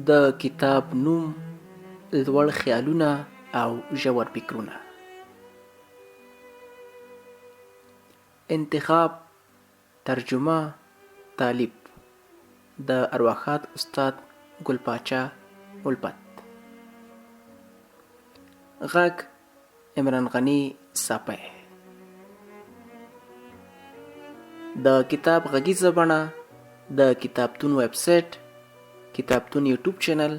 د کتاب نوم لوړ خیالونه او ژور فکرونه. انتخاب، ترجمه، تالیف د ارواښاد استاد ګل پاچا الفت. غږ عمران غني ساپی. د کتاب غږیزه بڼه د کتابتون ویب سایټ، کتابتون یوټیوب چینل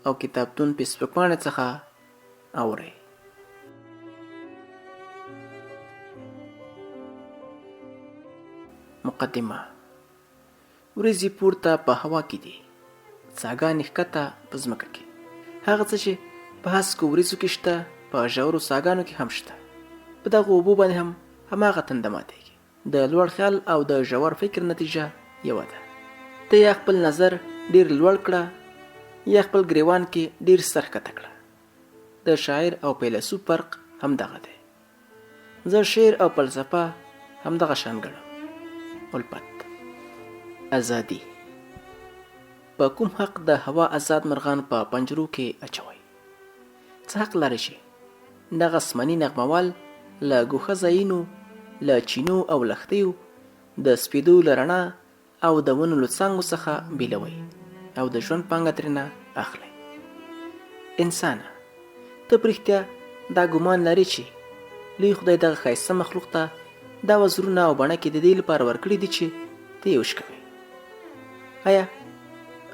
او کتابتون فیسبوک پاڼې څخه اورئ. مقدمه وریځې پورته په هوا کې دي، څاګانې ښکته په ځمکه کې. هغه څه چې په هسکو وریځو کې شته، په ژورو څاګانو کې هم شته. په دغو اوبو باندې هم هماغه تنده ماتېږي. د لوړ خیال او د ژور فکر نتیجه یوه ده. ته یا خپل نظر ډېر لوړ کړه یا خپل ګرېوان کې ډېر سر ښکته کړه. د شاعر او فیلسوف فرق همدغه دی. زه شعر او فلسفه همدغه شان ګڼم. الفت. ازادي. په کوم حق د هوا ازاد مرغان په پنجرو کې اچوئ؟ څه حق لرئ چې دغه اسماني نغمهوال له ګوښه ځایونو، له چینو او لښتیو، د سپېدو له رڼا او د ونو له څانګو څخه بېلوئ او د ژوند پانګه ترېنه اخلئ؟ انسانه! ته په رښتیا دا ګومان لرې چې لوی خدای دغه ښایسته مخلوق ته دا وزرونه او بڼکې د دې لپاره ورکړي دي چې ته یې وشکوې؟ ایا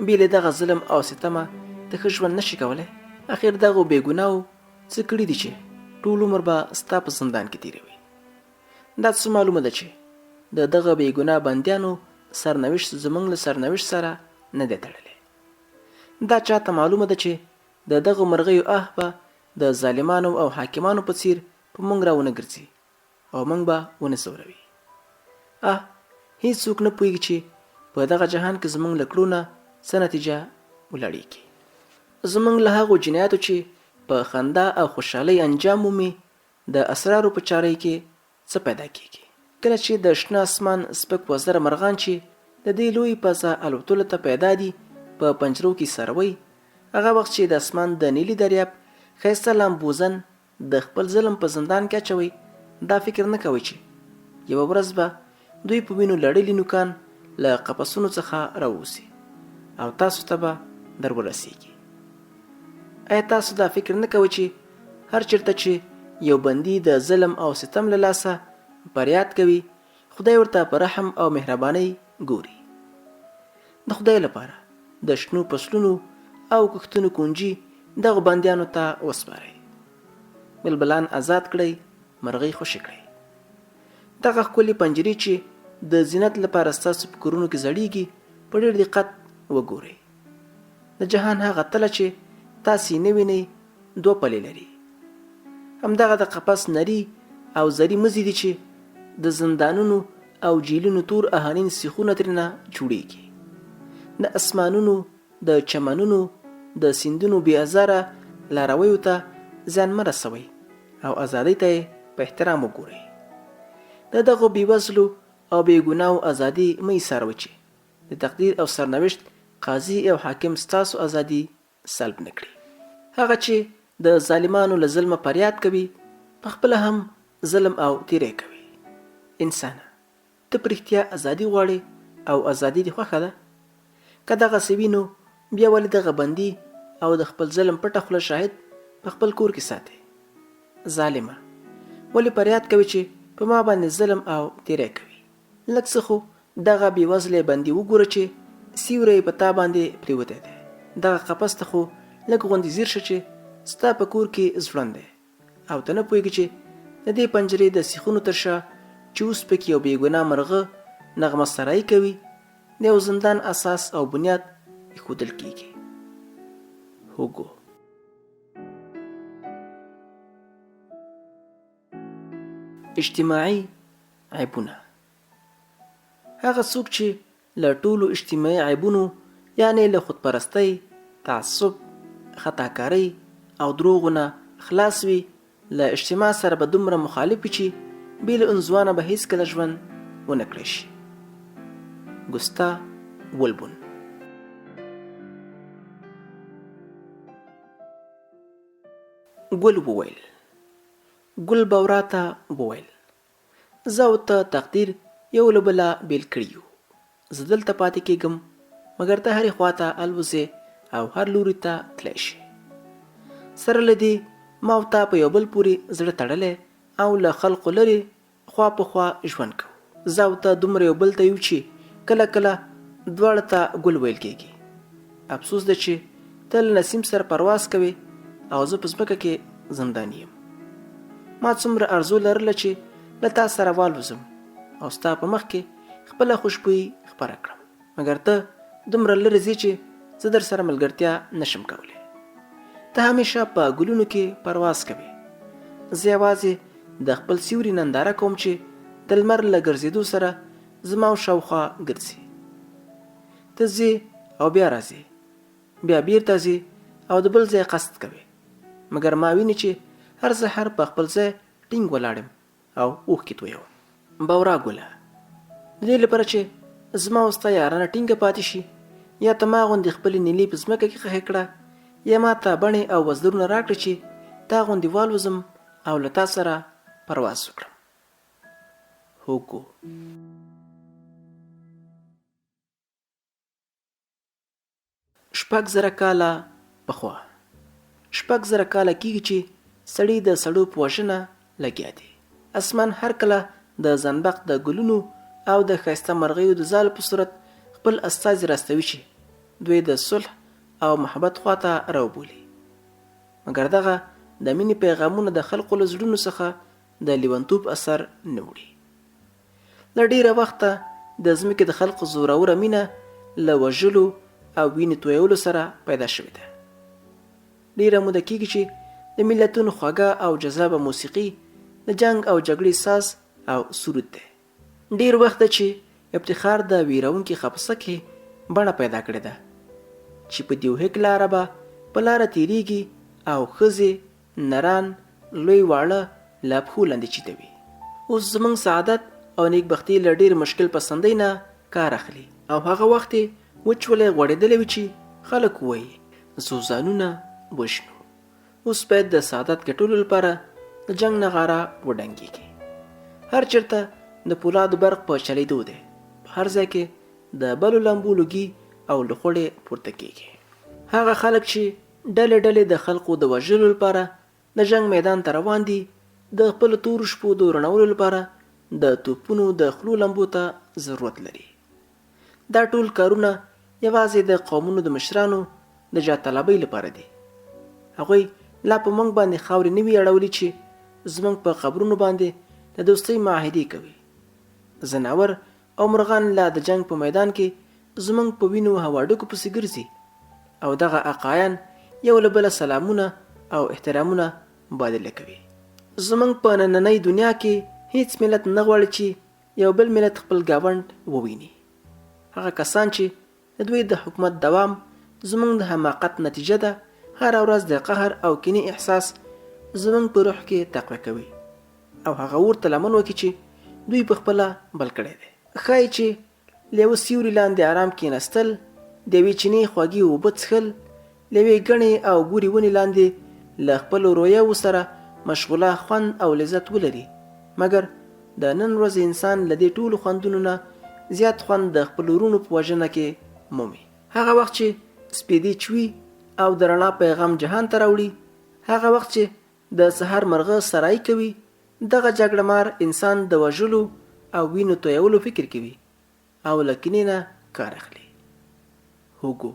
بې له دغه ظلم او ستمه ته ښه ژوند نشې کولی؟ اخر دغو بې ګناو څه کړي دي چې ټول عمر به ستا په زندان کې تېروي؟ دا څه معلومه ده چې د دغه بې ګناه بندیانو سرنوشت زمونږ له سرنوشت سره نه دی تړلی؟ دا چا ته معلومه ده چې د دغو مرغیو آه به د ظالمانو او حاکمانو په څیر په مونږ را ونه ګرځي او مونږ به ونه ځوروي؟ آه، هیڅوک نه پوهیږي چې په دغه جهان کې زمونږ له کړو نه څه نتیجه ولاړیږي. زمونږ له هغو جنایاتو چې په خندا او خوشحالۍ انجام مومي، د اسرارو په چارۍ کې څه پیدا کیږي؟ کله چې د شنه اسمان سپک وزره مرغان چې د دې لویې فضا الوتلو ته پیدا دي په پنجرو کې ایساروئ، هغه وخت چې د اسمان د نیلي دریاب ښایسته لامبوزن د خپل ظلم په زندان کې اچوئ، دا فکر نه کوئ چې یوه ورځ به دوی په وینو لړلي نوکان له قفسونو څخه راووځي او تاسو ته به در ورسیږي. ایا تاسو دا فکر نه کوئ چې هر چېرته چې یو بندي د ظلم او ستم له لاسه فریاد کوي، خدای ورته په رحم او مهربانۍ ګوري؟ د خدای لپاره د شنو فصلونو او کښتونو کونجي دغو بندیانو ته وسپارئ. بلبلان ازاد کړئ، مرغۍ خوشې کړئ. دغه ښکلې پنجرې چې د زینت لپاره ستاسو په کورونو کې ځړېږي، په ډېر دقت وګورئ. د جهان هغه تله چې تاسې یې نه وینئ، دوه پلې لري. همدغه د قفس نري او زري مزي دي چې د زندانونو او جیلونو تور اهنین سیخونه ترېنه جوړېږي. د اسمانونو، د چمنونو، د سیندونو بې ازاره لارویو ته زیان مه رسوئ او ازادۍ ته یې په احترام وګورئ. د دغو بې وزلو او بې ګناوو ازادي مه ایساروئ چې د تقدیر او سرنوشت قاضي او حاکم ستاسو ازادي سلب نه کړي. هغه چې د ظالمانو له ظلمه فریاد کوي، په خپله هم ظلم او تیری کوي. انسانه! ته په رښتیا ازادي غواړې او ازادي دې خوښه ده؟ که دغسې وي نو بیا ولې دغه بندي او د خپل ظلم پټه خوله شاهد په خپل کور کې ساتې؟ ظالمه! ولې فریاد کوې چې په ما باندې ظلم او تیری کوي؟ لږ څه خو دغه بې وزلی بندي وګوره چې سیوری یې په تا باندې پرېوتی دی. دغه قفس ته خو لږ غوندې ځیر شه چې ستا په کور کې ځوړند دی او ته نه پوهېږې چې د دې پنجرې د سیخونو تر شا چې اوس پکې یو بې ګناه مرغه نغمه سرایي کوي، د یو زندان اساس او بنیاد ایښودل کېږي. هوګو. اجتماعي عیبونه. هغه څوک چې له ټولو اجتماعي عیبونو یعنې له خودپرستۍ، تعصب، خطاکارۍ او دروغو نه خلاص وي، له اجتماع سره به دومره مخالف وي چې بې له انزوا نه به هېڅکله ژوند ونه کړی شي. ګوستا ولبون. ګل وویل. ګل بورا ته وویل. زه او ته تقدیر یو له بله بېل کړي یو. زه دلته پاتې کېږم، مګر ته هرې خوا ته الوزې او هر لوري ته تلای شې. سره له دې، ما او تا په یو بل پورې زړه تړلی او له خلقو لرې خوا په خوا ژوند کوو. زه او ته دومره یو بل ته یو چې کله کله دواړه ته ګل ویل کېږي. افسوس دی چې ته له نسیم سره پرواز کوې او زه په ځمکه کې زنداني یم. ما څومره ارزو لرله چې له تا سره والوزم او ستا په مخ کې خپله خوشبويي خپره کړم، مګر ته دومره لرې ځې چې زه درسره ملګرتیا نشم کولی. ته همیشه په ګلونو کې پرواز کوې، زه یوازې د خپل سیوري ننداره کوم چې د لمر له ګرځېدو سره زما او شاوخوا ګرځي. ته ځې او بیا راځې، بیا بیرته ځې او د بل ځای قصد کوې، مګر ما وینې چې هر سحر په خپل ځای ټینګ ولاړ یم او اوښکې تویوم. بورا ګله! د دې لپاره چې زما او ستا یارانه ټینګه پاتې شي، یا ته ما غوندې خپلې نیلې په ځمکه کې ښخې کړه، یا ما ته بڼې او وزرونه راکړه چې تا غوندې والوزم او له تا سره پرواز وکړم. هوګو. 6000 کاله پخوا. 6000 کاله کېږي چې سړي د سړو په وژنه لګیا دي. اسمان هر کله د زنبق د ګلونو او د ښایسته مرغیو د ځالو په صورت خپل استازي راستوي چې دوی د صلح او محبت خواته راوبولي. مګر دغه د مینې پیغامونه د خلقو له زړونو څخه د لیونتوب اثر نه وړي. له ډېره وخته د ځمکې د خلقو زوروره مینه له وژلو او وینې تویولو سره پیدا شوې ده. ډېره موده کېږي چې د ملتونو خوږه او جذابه موسیقي د جنګ او جګړې ساز او سرود دی. ډېر وخت ده چې افتخار د ویرونکي خپسه کې بڼه پیدا کړې ده چې په دیوهک لاره به په لاره تېرېږي او ښځې، نران، لوی واړه له پښو لاندې چیتوي. اوس زمونږ سعادت او نیکبختي له ډېر مشکل پسندۍ نه کار اخلي او هغه وخت یې وچولی غوړېدلی وي چې خلک ووایي، ځو ځانونه وژنو. اوس باید د سعادت ګټلو لپاره د جنګ نغاره وډنګېږي. هر چېرته د پولادو برق په چلېدو دی، په هر ځای کې د بلو لمبو لوګي او لوخړې پورته کېږي. هغه خلک چې ډلې ډلې د خلقو د وژلو لپاره د جنګ میدان ته روان دي، د خپلو تورو شپو د رڼولو لپاره د توپونو د خلو لمبو ته ضرورت لري. دا ټول کارونه یوازې د قومونو د مشرانو د جاه طلبۍ لپاره دي. هغوی لا په موږ باندې خاورې نه وي اړولي چې زموږ په قبرونو باندې د دوستۍ معاهدې کوي. ځناور او مرغان لا د جنګ په میدان کې زموږ په وینو هواډکو پسې ګرځي او دغه اقایان یو له بله سلامونه او احترامونه مبادله کوي. زموږ په نننۍ دنیا کې هیڅ ملت نه غواړي چې یو بل ملت خپل ګاونډ وویني. هغه کسان چې د دوی د حکومت دوام زموږ د حماقت نتیجه ده، هره ورځ د قهر او کینې احساس زموږ په روح کې تقویه کوي او هغه اور ته لمن وکړي چې دوی په خپله بل کړی دی. ښایي چې له یوه سیوري لاندې ارام کېناستل، د یوې چینې خوږې اوبه څښل، له یوې ګڼې او ګوري ونې لاندې له خپلو رویاوو سره مشغولا خوند او لذت ولري، مګر د نن ورځې انسان له دې ټولو خوندونو نه زیات خوند د خپلو وروڼو په وژنه کې مومي. هغه وخت چې سپېدې چوي او د رڼا پیغام جهان ته راوړي، هغه وخت چې د سهار مرغه سرايي کوي، دغه جګړه مار انسان د وژلو او وینو تویولو فکر کوي او له کینې نه کار اخلي. هوګو.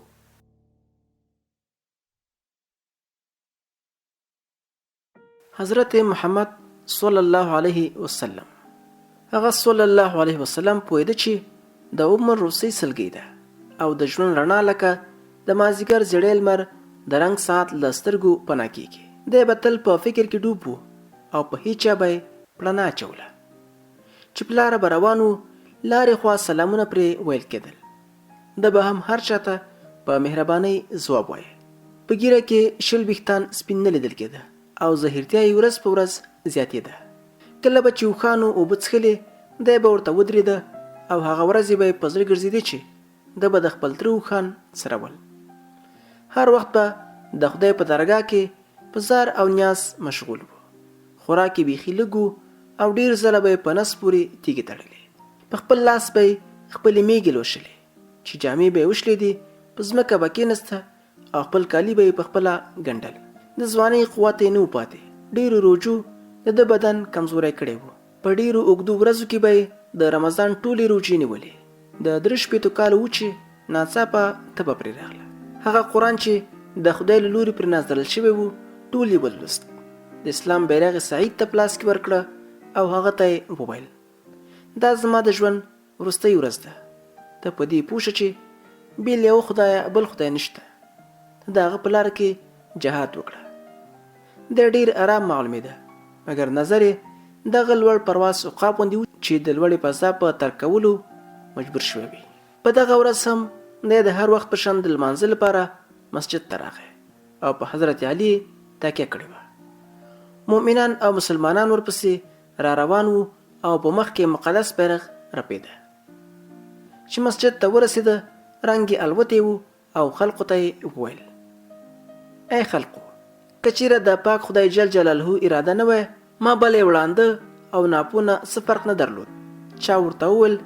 حضرت محمد صلی الله علیه وسلم هغه صلی الله علیه وسلم پوهېده چې د عمر روسۍ سلګۍ ده او د ژوند رڼا لکه د مازیګر زیړی لمر د رنګ ساعت له سترګو پناه کېږي. دی به تل په فکر کې ډوب و او په هیچا به یې پړه نه اچوله. چې په لاره به روان و، لارې خوا سلامونه پرې ویل کېدل. ده به هم هر چا ته په مهربانۍ ځواب وایه. په ږیره کې 20 ویښتان سپین نه لیدل کېده او زهیرتیا یې ورځ په ورځ زیاتېده. کله به چې اوښانو اوبه څښلې، دی به ورته ودرېده او هغه ورځې به یې په زړه ګرځېدې چې ده به د خپل تره اوښان څرول. هر وخت به د خدای په درګاه کې په زار او نیاز مشغول و. خوراک یې بیخي لږ و او ډېر ځله به یې په نس پورې تیږې تړلې. په خپل لاس به یې خپلې مېږې لوشلې. چې جامې به یې وشلېدې، په ځمکه به کېنسته او خپل کالي به یې په خپله ګنډل. د ځوانۍ قوت یې نه و پاتې. ډېرو روژو د ده بدن کمزوری کړی و. په ډېرو اوږدو ورځو کې به یې د رمضان ټولې روژې نیولې. د 63 کالو و چې ناڅاپه تبه پرې راغله. هغه قرآن چې د خدای له لوري پرې نازل شوی و، ټول یې ولوست. د اسلام بیرغ یې سعید ته په لاس کې ورکړه او هغه ته یې وویل، دا زما د ژوند وروستۍ ورځ ده. ته په دې پوه شه چې بې له یوه خدایه بل خدای نشته. ته د هغه په لاره کې جهاد وکړه. دی ډېر ارام معلومېده، مګر نظر یې دغه لوړ پرواز عقاب غوندې و چې د لوړې فضا په ترک کولو مجبور شوی وي. په دغه ورځ هم دی د هر وخت په شان د لمانځه لپاره مسجد ته راغی او په حضرت علي یې تکیه کړې وه. مؤمنان او مسلمانان ورپسې را روان وو او په مخ کې مقدس بیرغ رپېده. چې مسجد ته ورسېده، رنګ یې الوتی و او خلقو ته یې وویل، ای خلقو! که چېرې د پاک خدای جل جلاله اراده نه وای، ما به له وړانده او ناپوه نه څه فرق نه درلود. چا ورته وویل،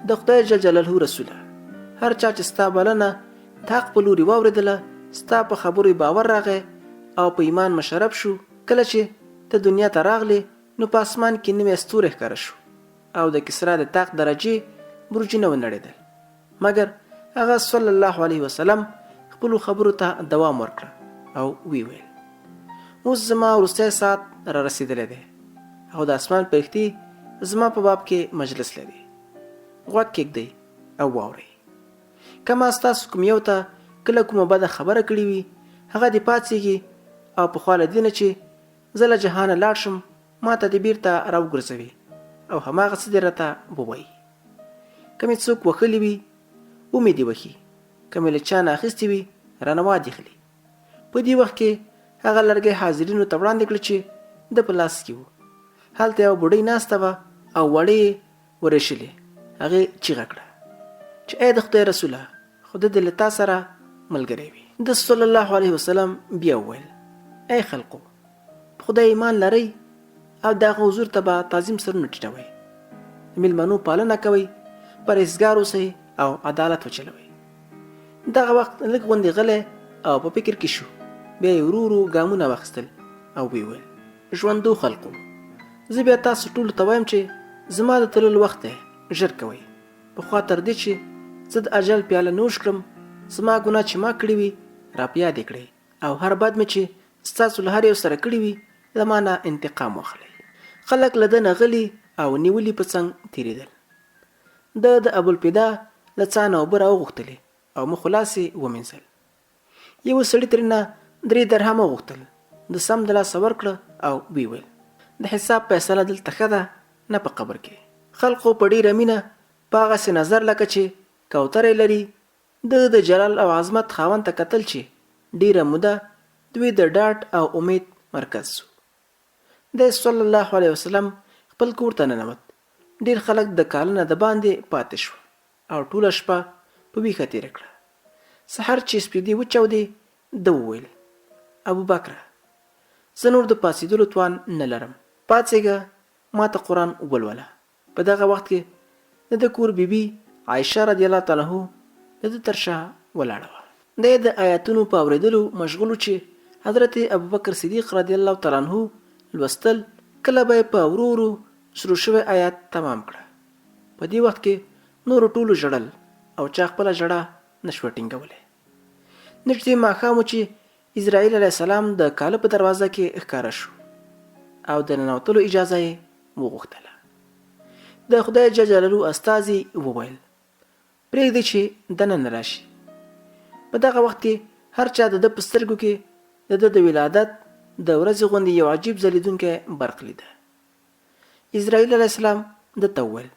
د خدای جل جلاله رسوله! هر چا چې ستا بلنه د حق په لوري واورېدله، ستا په خبرو یې باور راغی او په ایمان مشرف شو، کله چې ته دنیا ته راغلې، نو په اسمان کې نوی ستوری ښکاره شو او د کسرا د طاق درجې برجونه ونړېدل. مګر هغه صلی الله علیه وسلم خپلو خبرو ته دوام ورکړه او وی ویل، اوس زما وروستی ساعت را رسېدلی دی او د اسمان پرښتې زما په باب کې مجلس لري. غوږ کېږدئ او واورئ. که ما ستاسو کوم یو ته کله کومه بده خبره کړې وي، هغه دې پاڅېږي او پخوا له دې نه چې زه له جهانه لاړ شم، ما ته دې بېرته راوګرځوي او هماغه څه دې راته ووایي. که مې څوک وښلي وي، ومې دې وښي، که مې له چا نه اخیستي وي، رانه وادې خلي. په دې وخت کې هغه لرګی حاضرینو ته وړاندې کړ چې ده په لاس کې و. هلته یوه بوډۍ ناسته وه او وړې یې ورېشلې. هغې چیغه کړه چې ای د خدای رسوله، خدای دې له تا سره ملګری وي. ده صلی الله علیه وسلم بیا وویل، ای خلقو! په خدای ایمان لرئ او د هغه حضور ته به تعظیم سرونه ټیټوئ، د میلمنو پالنه کوئ، پرهیزګار اوسئ او عدالت وچلوئ. دغه وخت لږ غوندې غلی او په فکر کې شو، بیا یې ورو ورو ګامونه واخیستل او ویې ویل، ژوندو خلقو! زه بیا تاسو ټولو ته وایم چې زما د تللو وخت دی، ژر کوئ، پخوا تر دې چې زه د اجل پیاله نوش کړم، زما ګناه چې ما کړې وي، را په یاد یې کړئ او هر بد مې چې ستاسو له هر یو سره کړي وي، له ما نه انتقام واخلئ. خلک له ده نه غلي او نیولي په څنګ تېرېدل. ده د ابوالفدا له څاه نه اوبه راوغوښتلې او مخ و لاس یې ومینځل. یوه سړي ترېنه درې درهمه وغوښتل. ده سمدلاسه ورکړه او ویې ویل، د حساب فیصله دلته ښه ده، نه په قبر کې. خلقو په ډېره مینه په هغسې نظر لکه چې کوتره یې لري، ده د جلال او عظمت خاوند ته کتل چې ډېره موده دوی د ډاډ او امید مرکز سو. دی صلی الله علیه وسلم خپل کور ته ننوت، ډېر خلک د کاله نه دباندې پاتې شوه او ټوله شپه په ویښه تېره کړه. سحر چې سپېدې وچاودې، ده وویل، ابوبکره! زه نور د پاڅېدلو توان نه لرم، پاڅېږه ماته قرآن ولوله. په دغه وخت کې د ده کور بي بي عائشه رضی الله تعالی عنه د ده تر شا ولاړه وه. دی د آیاتونو په اورېدلو مشغول و چې حضرت ابوبکر صدیق رضی الله تعالی عنه لوستل، کله به یې په ورو ورو شروع شوی آیات تمام کړه. په دې وخت کې نورو ټولو ژړل او چا خپله ژړا نه شوه ټینګولی. نږدې ماښام و چې عزرائیل علیه السلام د کاله په دروازه کې ښکاره شو او د ننوتلو اجازه یې وغوښتله. د خدای جل جلاله استازي وویل، پرېږدئ چې دننه راشي. په دغه وخت کې هر چا د ده په سترګو کې د ده د ولادت د ورځې غوندې یو عجیب ځلېدونکی برق لیده. عزرائیل علیه السلام ده ته وویل،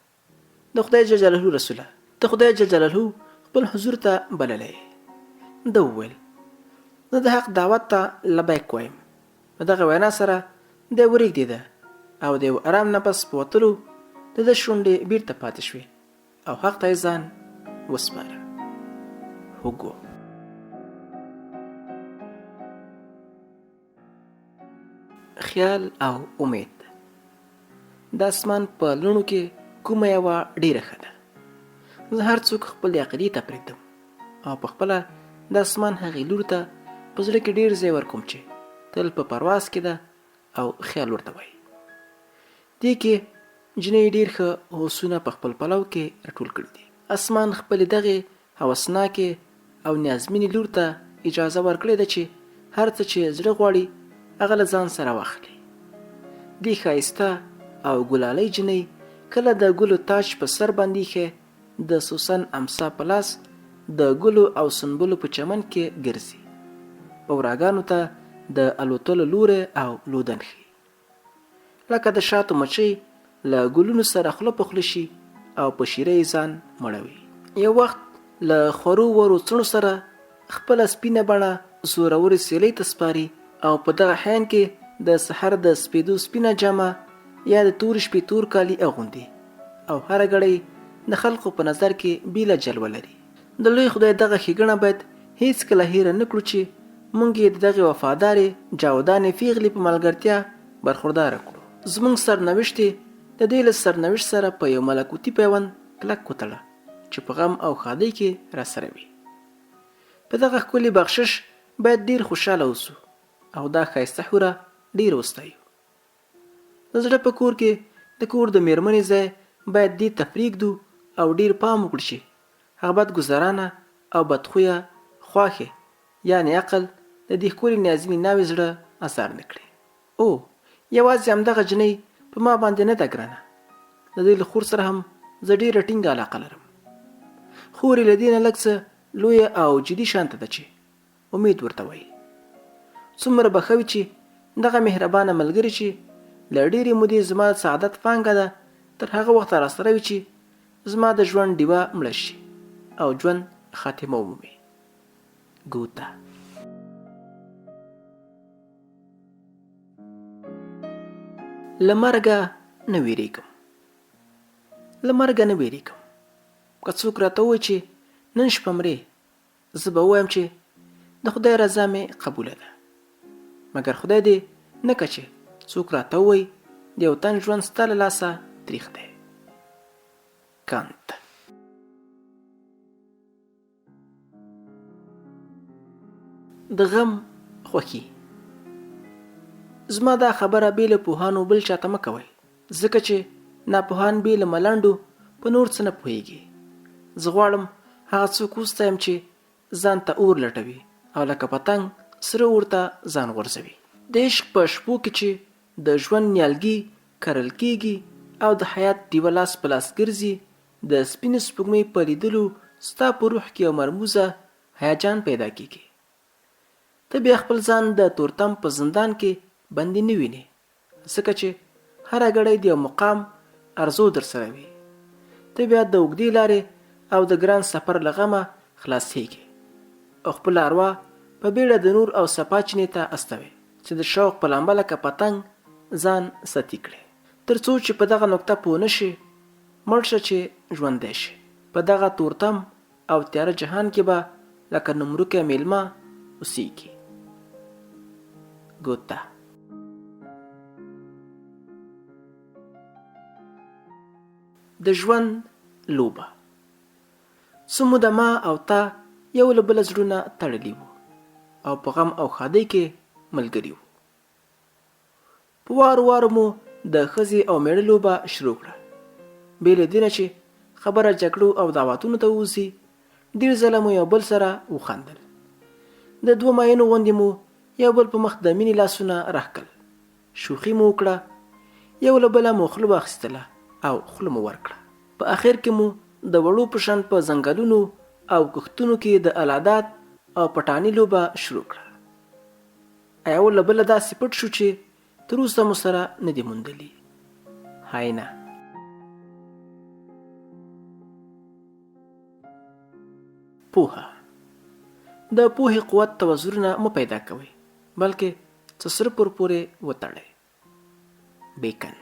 د خدای جل جلاله رسوله! ته خدای جل جلاله خپل حضور ته بللی یې. ده وویل، زه د حق دعوت ته لبیک وایم. په دغه وینا سره دی ورېږدېده او د یوه ارام نفس په وتلو د ده شونډې بیرته پاتې شوې او حق ته یې ځان وسپاره. هوګو. خیال او امید. د اسمان په لوڼو کې کومه یوه ډیره ښه ده؟ زه هر څوک خپلې عقیدې ته پرېږدم او په خپله د اسمان هغې لور ته په زړه کې ډیر ځای ورکوم چې تل په پرواز کې ده او خیال ورته وایي. دې کې جنۍ ډیر ښه هوسونه په خپل پلو کې راټول کړي دي. اسمان خپلې دغې هوسناکې او نیازمینې لور ته اجازه ورکړې ده چې هر څه چې زړه غواړي هغه له ځان سره واخلي. دې ښایسته او ګلالۍ جنۍ کله د ګلو تاج په سر باندې ایښی د سوسن امسا په لاس د ګلو او سنبلو په چمن کې ګرځي، بوراګانو ته د الوتلو لوری او لودن ښیي. لکه د شاتو مچۍ له ګلونو سره خوله په خوله شي او په شیره یې ځان مړوي. یو وخت له خورو ورو څڼو سره خپله سپینه بڼه زورورې سیلۍ ته سپاري او په دغه حین کې د سحر د سپېدو سپینه جامه یا د تورې شپې تور کالي اغوندي او هره ګړۍ د خلقو په نظر کې بیله جلوه لري. د لوی خدای دغه ښېګڼه باید هېڅکله هېره نه کړو چې موږ یې د دغې وفادارې جاودانې پېغلې په ملګرتیا برخورداره کړو. زموږ سرنوشت یې د دې له سرنوشت سره په یو ملکوتي پیوند کلک وتړه چې په غم او ښادۍ کې راسره وي. په دغه ښکلي بخشش باید ډېر خوشاله اوسو او دا ښایسته حوره ډېره وستایو. د زړه په کور کې د کور د مېرمنې ځای باید دې ته پرېږدو او ډېر پام وکړو چې هغه بد ګذرانه او بدخویه خواښې یعنې عقل د دې ښکلې نیازینې ناوې زړه ازار نه کړي. او یوازې همدغه جنۍ په ما باندې نه ده ګرانه، د دې له خور سره هم زه ډېره ټینګه علاقه لرم. خور یې له دې نه لږ څه لویه او جدي شانته ده چې امید ورته وایي. څومره به ښه وي چې دغه مهربانه ملګرې چې له ډېرې مودې زما د سعادت پانګه ده تر هغه وخته راسره وي چې زما د ژوند ډیوه مړه شي او ژوند خاتمه ومومي. ګوته. له مرګه نه ویریږم. له مرګه نه ویریږم. که څوک راته ووایي چې نن شپه مرې، زه به ووایم چې د خدای رضا مې قبوله ده. مګر خدای دې نه که چې څوک راته ووایي د یو تن ژوند ستا له لاسه تریخ دی. کانت. د غم خوښي. زما دا خبره بې له پوهانو بل چاته مه کوئ، ځکه چې ناپوهان بې له ملنډو په نور څه نه پوهېږي. زه غواړم هغه څوک وستایم چې ځان ته اور لټوي او لکه پتنګ سره اور ته ځان غورځوي. د عشق په شپو کې چې د ژوند نیالګي کرل کېږي او د حیات ډیوه لاس په لاس ګرځي، د سپینې سپوږمۍ په لیدلو ستا په روح کې یو مرموزه هیجان پیدا کېږي. ته بیا خپل ځان د تورتم په زندان کې بندي نه وینې، ځکه چې هره ګړۍ د یو مقام ارزو درسره وي. ته بیا د اوږدې لارې او د ګران سفر له غمه خلاصېږې او خپله اروا په بیړه د نور او صفا چینې ته استوې چې د شوق په لمبه لکه پتنګ ځان ستي کړې. تر څو چې په دغه نکته پوه نه شې، مړ شه چې ژوندی شې. په دغه تورتم او تیاره جهان کې به لکه نومروکی میلمه اوسیږي. ګوته. د ژوند لوبه. څه موده ما او تا یو له بله زړونه تړلي وو او په غم او ښادۍ کې ملګري وو. په وارو وارو مو د ښځې او مېړه لوبه شروع کړه. بې له دې نه چې خبره جګړو او دعوتونو ته ووځي، ډېر ځله مو یو بل سره وخندل. د دوو ماینو غوندې مو یو بل په مخ د مینې لاسونه راښکل، شوخي مو وکړه، یو له بله مو خوله واخیستله او خوله مو ورکړه. په اخر کې مو د وړو په شان په ځنګلونو او کښتونو کې د الاداد او پټاني لوبه شروع کړه. یو له بله داسې پټ شو چې تر اوسه مو سره نه دي موندلي. هاینه. پوهه. د پوهې قوت ته وزرونه مه پیدا کوئ، بلکې څه سره پر پورې وتړئ. بیکن.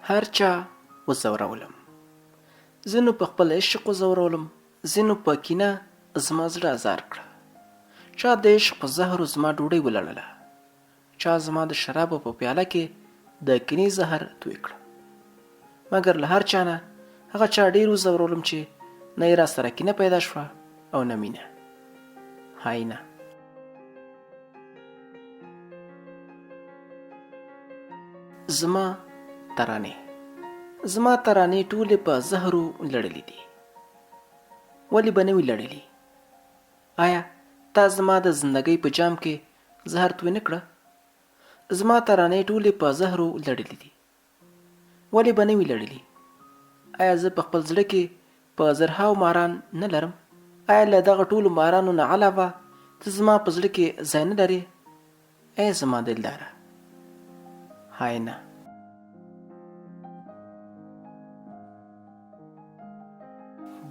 هر چا وځورولم. ځینو په خپل عشق وځورولم، ځینو په کینه زما زړه ازار کړه. چا د عشق په زهرو زما ډوډۍ ولړله، چا زما د شرابو په پیاله کې د کینې زهر توی کړه. مګر له هر چا نه هغه چا ډېر وځورولم چې نه یې راسره کینه پیدا شوه او نه مینه. هاینه. زما ترانې زما ترانې ټولې په زهرو لړلې دي. ولې به نه وي لړلي؟ آیا تا زما د زندګۍ په جام کې زهر توی نه کړه؟ زما ترانې ټولې په زهرو لړلې دي. ولې به نه وي لړلي؟ آیا زه په خپل زړه کې په زرهاو ماران نه لرم؟ آیا له دغه ټولو مارانو نه علاوه ته زما په زړه کې ځای نه لرې؟ ای زما دلداره! های نه!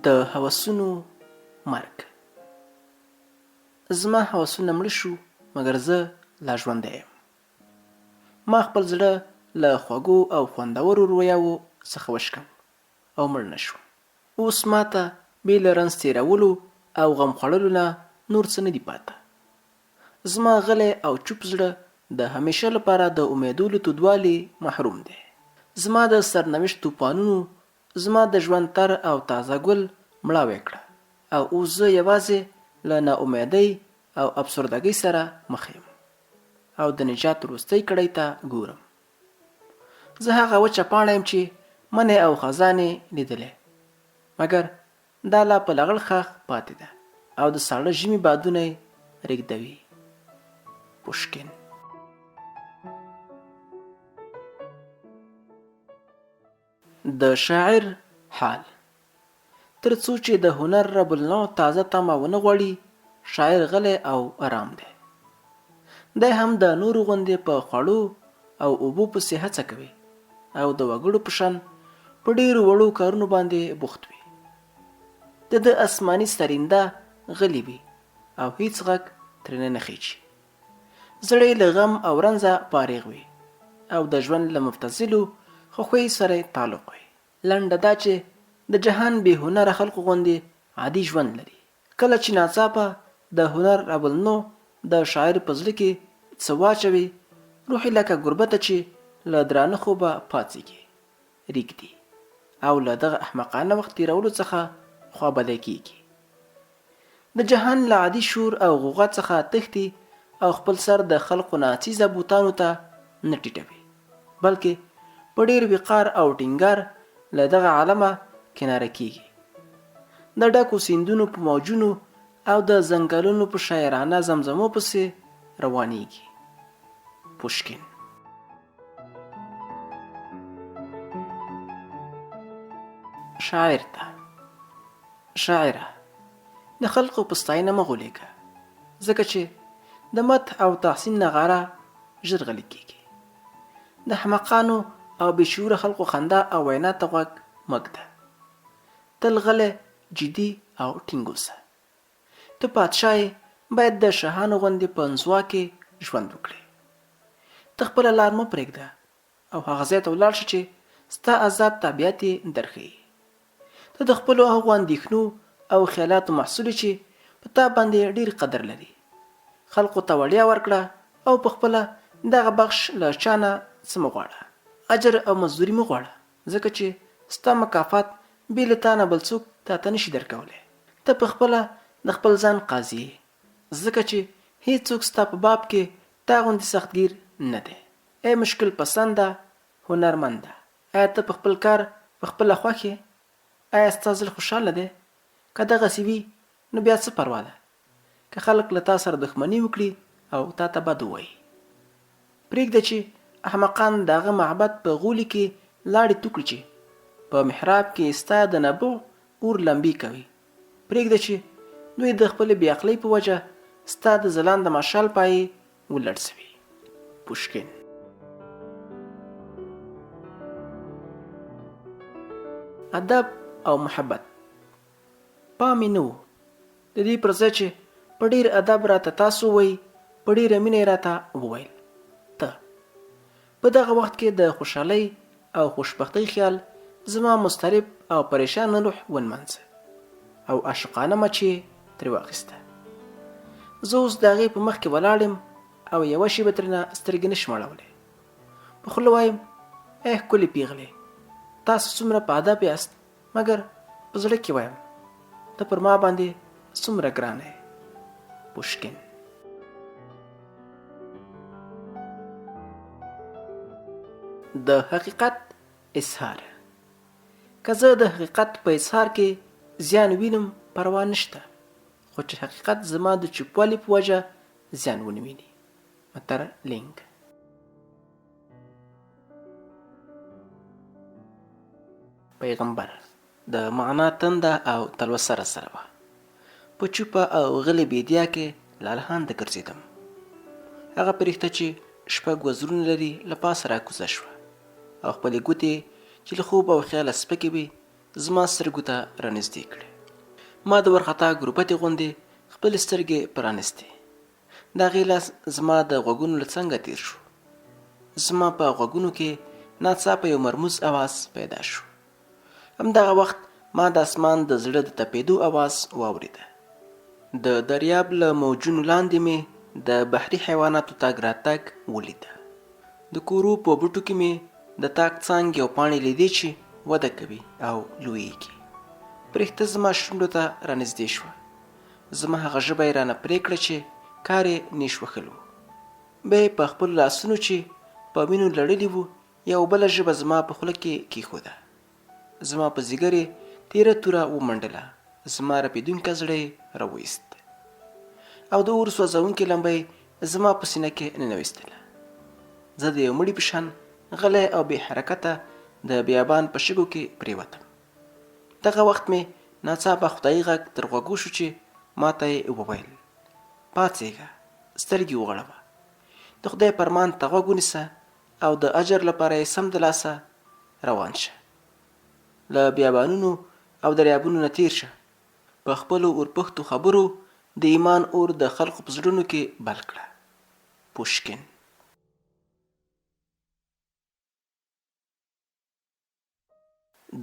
د هوسونو مرګ. زما هوسونه مړه شو مګر زه لا ژوندی یم. ما خپل زړه له خوږو او خوندورو رویاوو څخه وشکاوه او مړ نه شوم. اوس ماته بې له رنځ تېرولو او غم خوړلو نه نور څه نه دي پاته. زما غلی او چوپ زړه د همېشه لپاره د امېدو له تودوالي محروم دی. زما د سرنوشت توپانونو زما د ژوند تر او تازه ګل مړاوی کړه او اوس زه یوازې له نا امیدۍ او افسردګۍ سره مخ یم او د نجات وروستۍ کړۍ ته ګورم. زه هغه وچه پاڼه یم چې منی او خزان یې لیدلی، مګر دا لا په لغړ ښاخ پاتې ده او د ساړه ژمي بادونه یې رېږدوي. پوشکین. د شاعر حال. تر څو چې د هنر رب النوع تازه تمه ونه غواړي، شاعر غلی او ارام دی. دی هم د نورو غوندې په خوړو او اوبو پسې هڅه کوي او د وګړو په شان په ډېرو وړو کارونو باندې بوخت وي. د ده اسماني سرینده غلې وي او هیڅ غږ ترېنه نه خېژي. زړه یې له غم او رنځه فارغ وي او د ژوند له مبتذلو خوښیو سره یې تعلق وي. لنډه دا چې د جهان بې هنره خلکو غوندې عادي ژوند لري. کله چې ناڅاپه د هنر رب النوع د شاعر په زړه کې څه واچوي، روح یې لکه ګربته چې له درانه خوبه پاڅېږي، رېږدي او له دغه احمقانه وخت تېرولو څخه خوابدی کېږي. د جهان له عادي شور او غوغا څخه تښتي او خپل سر د خلقو ناڅیزه بوتانو ته نه ټیټوي، بلکې په ډېر وقار او ټینګار له دغه عالمه کناره کېږي. د ډکو سیندونو په موجونو او د ځنګلونو په شاعرانه زمزمو پسې روانېږي. پوشکین. شاعر ته. شاعره! د خلقو په ستاینه مه غولېږه، ځکه چې د مدح او تحسین نغاره ژر غلې کېږي. د احمقانو او بې شعوره خلقو خندا او وینا ته غوږ مه ږده. تل غلی، جدي او ټینګ اوسه. ته پادشاه یې، باید د شاهانو غوندې په انزوا کې ژوند وکړې. ته خپله لار مه پرېږده او هغه ځای ته ولاړ شه چې ستا ازاد طبیعت یې درښيي. ته د خپلو هغو اندېښنو او خیالاتو محصول یې چې په تا باندې ډېر قدر لري. خلقو ته وړیا ورکړه او په خپله دغه بخش له چا نه څه مه غواړه. اجر او مزدوري مه غواړه، ځکه چې ستا مکافات بې له تا نه بل څوک تا ته نه شي درکولی. ته په خپله د خپل ځان قاضي یې، ځکه چې هېڅوک ستا په باب کې تا غوندې سختګیر نه دی. ای مشکل پسنده هنرمنده! ایا ته په خپل کار په خپله خوښ یې؟ ایا ستا زړه خوشحاله دی؟ که دغسې وي نو بیا څه پروا ده که خلک له تا سره دښمني وکړي او تا ته بد ووایي. پرېږده چې احمقان د هغه معبد په غولي کې لاړې تو کړي چې په محراب کې ستا د نبوغ اور لمبې کوي. پرېږده چې دوی د خپلې بې عقلۍ په وجه ستا د ځلانده مشال پایې ولړزوي. پوشکین. ادب او محبت پام یې نه و. د دې پر ځای چې په ډېر ادب راته تاسو ووایي، په ډېره مینه یې راته وویل، ته. په دغه وخت کې د خوشحالۍ او خوشبختۍ خیال زما مضطرب او پریشانه روح ونمانځه او عاشقانه مچ یې ترې واخیسته. زه اوس د هغې په مخ کې ولاړ یم او یوه شېبه ترېنه سترګې نه شم اړولی. په خوله وایم، ای ښکلې پیغلې، تاسو څومره په ادب یاست، مګر په زړه کې وایم، ته پر ما باندې څومره ګرانه یې. پوشکین. د حقیقت اظهار. که زه د حقیقت په اظهار کې زیان وینم پروا نشته، خو چې حقیقت زما د چوپوالي په وجه زیان ونه ویني. متر لینګ. پیغمبر د معنا تنده او تلوسه راسره وه. په چوپه او غلې بیدیا کې لالهانده ګرځېدم. هغه پرښته چې شپږ وزرونه لري له پاسه راکوزه شوه او خپلې ګوتې چې له خوب او خیاله سپکې وې زما سترګو ته رانږدې کړې. ما د ورخطا ګروپتې غوندې خپلې سترګې پرانیستې. د هغې لاس زما د غوږونو له څنګه تېر شو. زما په غوږونو کې ناڅاپه یو مرموز اواز پیدا شو. همدغه وخت ما د اسمان د زړه د تپېدو اواز واورېده. د دریاب له موجونو لاندې مې د بحري حیواناتو تګ راتګ ولیده. د کورو په بوټو کې مې د تاک څانګې او پاڼې لیدې چې وده کوي او لویږي. پرښته زما شونډو ته رانږدې شوه. زما هغه ژبه یې رانه پرې کړه چې کار یې نیش وښل وو. بیا یې په خپلو لاسونو چې په وینو لړلي وو یوه بله ژبه زما په خوله کې کېښوده. زما په ځیګر یې تیره توره ومنډله، زما رپېدونکی زړه یې راوایست او د اور سوځونکې لمبه یې زما په سینه کې ننویستله. زه د یو مړي په شان غلی او بې حرکته د بیابان په شګو کې پرېوتم. دغه وخت مې ناڅاپه خدایي غږ تر غوږو شو چې ماته یې وویل، پاڅېږه، سترګې وغړوه، د خدای فرمان ته غوږ ونیسه او د اجر لپاره یې سمدلاسه روان شه. له بیابانونو او دریابونو نه تېر شه، په خپلو اورپښتو خبرو د ایمان اور د خلقو په زړونو کې بل کړه. پوشکین.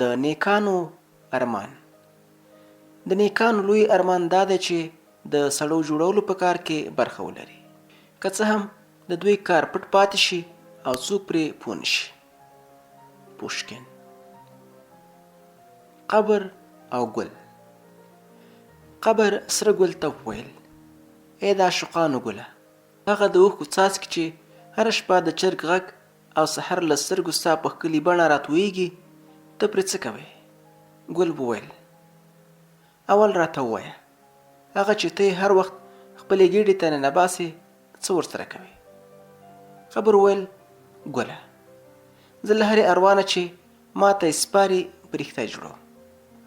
د نیکانو ارمان. د نیکانو لوی ارمان دا دی چې د سړو جوړولو په کار کې برخه ولري، که څه هم د دوی کار پټ پاتې شي او څوک پرې پوه نه شي. پوشکین. قبر او ګل. قبر سره ګل ته وویل، ای د عاشقانو ګله، هغه د اوښکو څاڅکي چې هره شپه د چرګ غږ او سحر له سترګو ستا په ښکلي بڼه راتویږي، ته پرې څه کوې؟ ګل وویل، اول راته ووایه، هغه چې ته یې هر وخت خپلې ګېډې ته ننباسې، څه ورسره کوې؟ قبر وویل، ګله، زه له هرې اروا نه چې ما ته یې سپاري پرښته جوړوم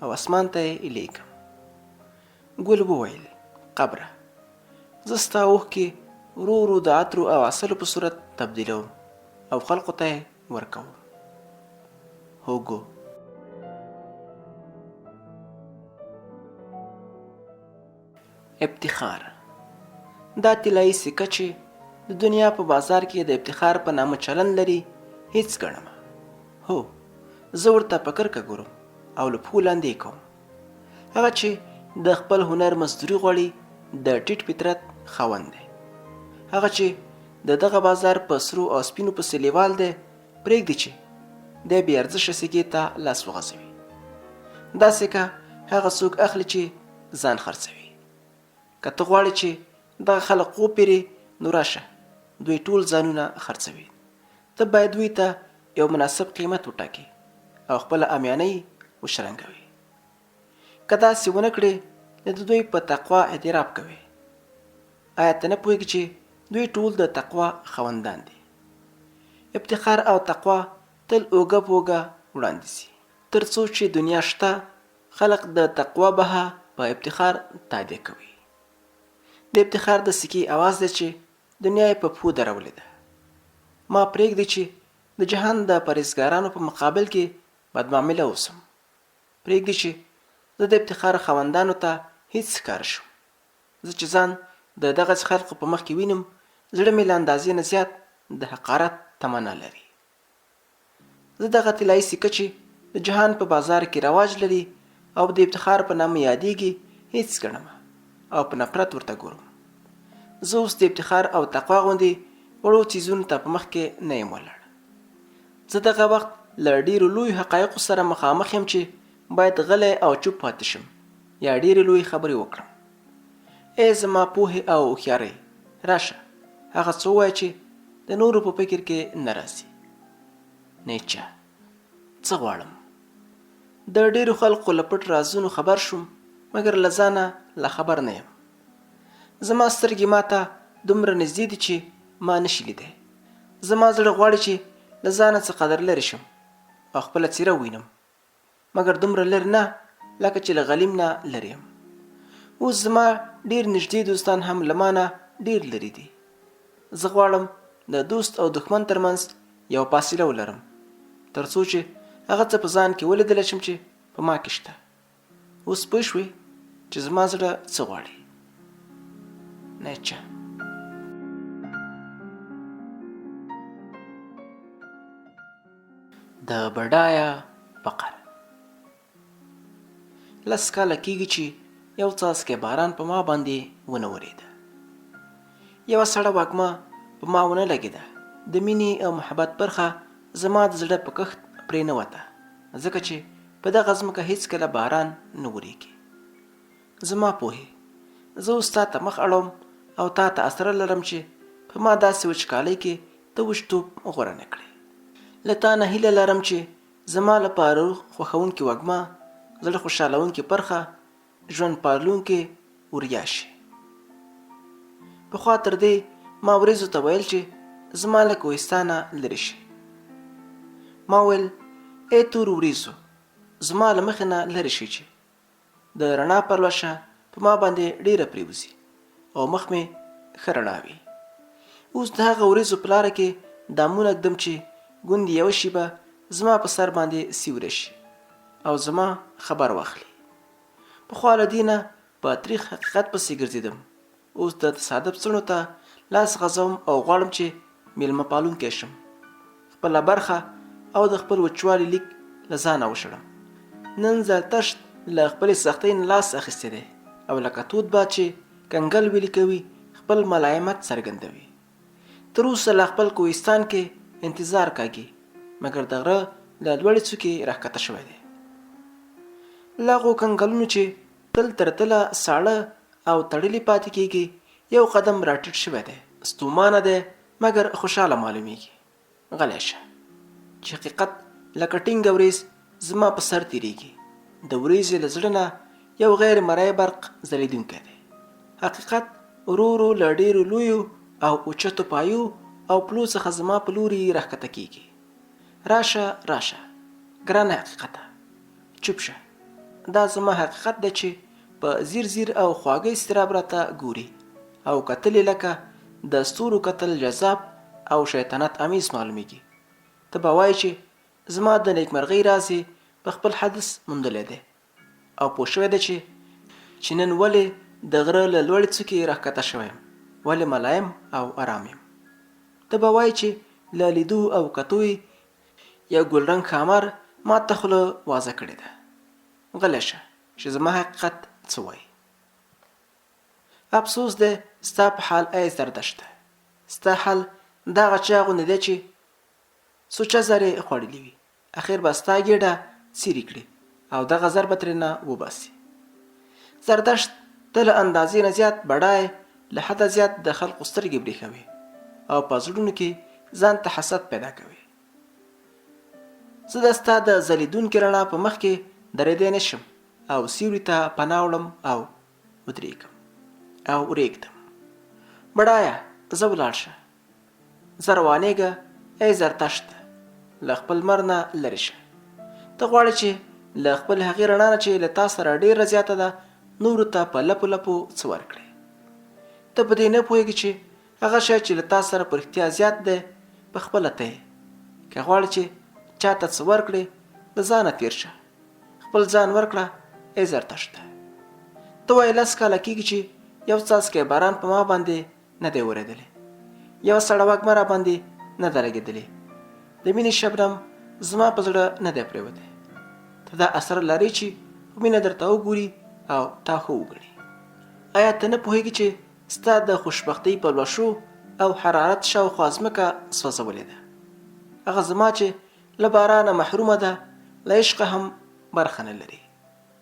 او اسمان ته یې لېږم. ګل وویل، قبره، زه ستا اوښکې ورو ورو د عطرو او عسلو په صورت تبدیلوم او خلقو ته یې ورکوم. هوګو. افتخار. دا طلایي سکه چې د دنیا په بازار کې د افتخار په نامه چلند لري، هیڅ ګڼم. هو، زه ورته په کرکه ګورم او له پښو لاندې یې کوم. هغه چې د خپل هنر مزدوري غواړي د ټیټ فطرت خاوند دی. هغه چې د دغه بازار په سرو او سپینو پسې لیوال دی، پرېږدي چې دی بې ارزښه سکې ته لاس وغځوي. دا سکه هغه څوک اخلي چې ځان خرڅوي. که ته غواړې چې دغه خلک وپېرې نو راشه، دوی ټول ځانونه خرڅوي. ته باید دوی ته یو مناسب قیمت وټاکې او خپله امیانۍ وشرنګوې. که داسې ونه کړې نو د دوی په تقوا اعتراف کوې. آیا ته نه پوهېږې چې دوی ټول د تقوا خاوندان دي؟ افتخار او تقوا تل اوږه په اوږه وړاندې ځي. تر څو چې دنیا شته خلق د تقوا بها په افتخار تادیه کوي. د افتخار د سکې اواز دی چې دنیا یې په پښو درولې ده. ما پرېږدئ چې د جهان د پرهېزګارانو په مقابل کې بدمعامله اوسم. پرېږدئ چې زه د افتخار خاوندانو ته هېڅ ښکاره شم. زه چې ځان د دغسې خلقو په مخ کې وینم، زړه مې له اندازې نه زیات د حقارت تمنا لري. زه دغه طلایي سکه چې د جهان په بازار کې رواج لري او د افتخار په نامه یادېږي، هېڅ ګڼم او په نفرت ورته ګورم. زه اوس د افتخار او تقوا غوندې وړو څیزونو ته په مخ کې نه یم ولاړ. زه دغه وخت له ډېرو لویو حقایقو سره مخامخ یم چې باید غلی او چوپ پاتې شم یا ډېرې لویې خبرې وکړم. ای زما پوهې او هوښیارۍ! راشه، هغه څه ووایه چې د نورو په فکر کې نه راځي. نیچه، څه غواړم؟ د ډېرو خلقو له پټ رازونو خبر شوم، مګر له ځانه لا خبر نه یم. زما سترګې ماته دومره نږدې دي چې ما نه شي لیدی. زما زړه غواړي چې له ځانه څه قدر لرې شم او خپله څېره ووینم، مګر دومره لرې نه لکه چې له غلیم نه لرې یم. اوس زما ډېر نږدې دوستان هم له ما نه ډېر لرې دي. زه غواړم د دوست او دښمن ترمنځ یوه فاصله ولرم، تر څو چې هغه څه په ځان کې ولیدلی شم چې په ما کې شته. اوس پوه شوې چې زما زړه څه غواړي؟ نیچه. د بډایه فقر. لس کاله کېږي چې یو څاڅکی باران په ما باندې ونه ورېده. یوه سړه وږمه په ما ونه لګېده. د مینې او محبت برخه زما د زړه په کښت پرې نه وته، ځکه چې په دغه ځمکه هېڅکله باران نه ورېږي. زما پوهې! زه اوس تا ته مخ اړوم او تا ته اسره لرم چې په ما داسې وچکالۍ کې ته وچ توب غوره نه کړې. له تا نه هیله لرم چې زما لپاره روح خوښوونکې وږمه، زړه خوشحالوونکې پرخه، ژوند پالونکې وریا شي. پخوا تر دې ما ورېځو ته ویل چې زما له کوهستانه لرې شي. ما ویل، ای تورو ورېځو، زما له مخې نه لرې شئ چې د رڼا پرلوشه په ما باندې ډېره پرېوځي او مخ مې ښه رڼا وي. اوس د هغه ورېځو په لاره کې دامونه ږدم چې ګوندې یوه شېبه زما په سر باندې سیوری شي او زما خبر واخلي. پخوا له دې نه په تریخ حقیقت پسې ګرځېدم، اوس د تصادف څڼو ته لاس غځوم او غواړم چې میلمه پالونکی شم، خپله برخه او د خپل وچوالي لیک له ځانه وشړم. نن زرتشت له خپلې سختۍ نه لاس اخیستی دی او لکه تود باد چې کنګل ویلي کوي، خپل ملایمت څرګندوي. تر اوسه لا خپل کوهستان کې انتظار کاږي، مګر د غره له لوړې څوکې راښکته شوی دی. له هغو کنګلونو چې تل تر تله ساړه او تړلي پاتې کېږي، یو قدم راټیټ شوی دی. ستومانه دی، مګر خوشاله معلومېږي. غلی شه، چې حقیقت لکه ټینګه ورېځ زما په سر تېرېږي. د ورېځې له زړه نه یو غیر مرئی برق ځلېدونکی دی. حقیقت ورو ورو له ډېرو لویو او اوچتو پایو او پلو څخه زما په لوري راښکته کېږي. راشه، راشه، ګرانه حقیقته! چوپ شه! دا زما حقیقت دی چې په ځیر ځیر او خواږه اضطراب راته ګوري او کتل یې لکه د ستورو کتل جذاب او شیطنت امیز معلومیږي. ته به وایې چې زما د نیکمرغۍ راز یې په خپل حدس موندلی دی او پوه شوی دی چې چې نن ولې د غره له لوړې څوکې راښکته شوی یم، ولې ملایم او ارام یم. ته به وایې چې له لیدو او کتو یې یو ګلرنګ ښامار ماته خوله وازه کړې ده. غلی شه چې زما حقیقت څه وایي. افسوس دی ستا په حال ای زردشته! ستا حال د هغه چا غوندې دی چې سوچه زر یې خوړلي وي، اخر به ستا ګېډه څیري کړي او دغه زر به ترېنه وباسي. زردشت ته له اندازې نه زیات بډای، له حده زیات د خلقو سترګې برېښوې او په زړونو کې ځان ته حسد پیدا کوې. زه د ستا د ځلېدونکې رڼا په مخ کې درېدی نه شم او سیوري ته پناه وړم او ودرېږم او ورېږدم. بډایه ځه ولاړ شه، ځه روانېږه ای زرتشته، له خپل لمر نه لرې شه. ته غواړې چې له خپلې هغې رڼا نه چې له تا سره ډېره زیاته ده نورو ته په لپو لپو څه ورکړې. ته په دې نه پوهېږې چې هغه شی چې له تا سره په رښتیا زیات دی په خپله ته یې. که غواړې چې چا ته څه ورکړې له ځانه تېر شه، خپل ځان ورکړه ای زرتشته. ته وایې لس کاله کېږي چې یو څاڅکی باران په ما باندې نه دی اورېدلی، یوه سړه وږمه راباندې نه ده لګېدلې، د مینې شبنم زما په زړه نه دی پرېوتی. ته دا اثر لرې چې په مینه درته وګوري او تا ښه وګڼي. ایا ته نه پوهېږې چې ستا د خوشبختۍ پلوشو او حرارت شاوخوا ځمکه سوځولې ده. هغه زما چې له بارانه محرومه ده، له عشقه هم برخه نه لري.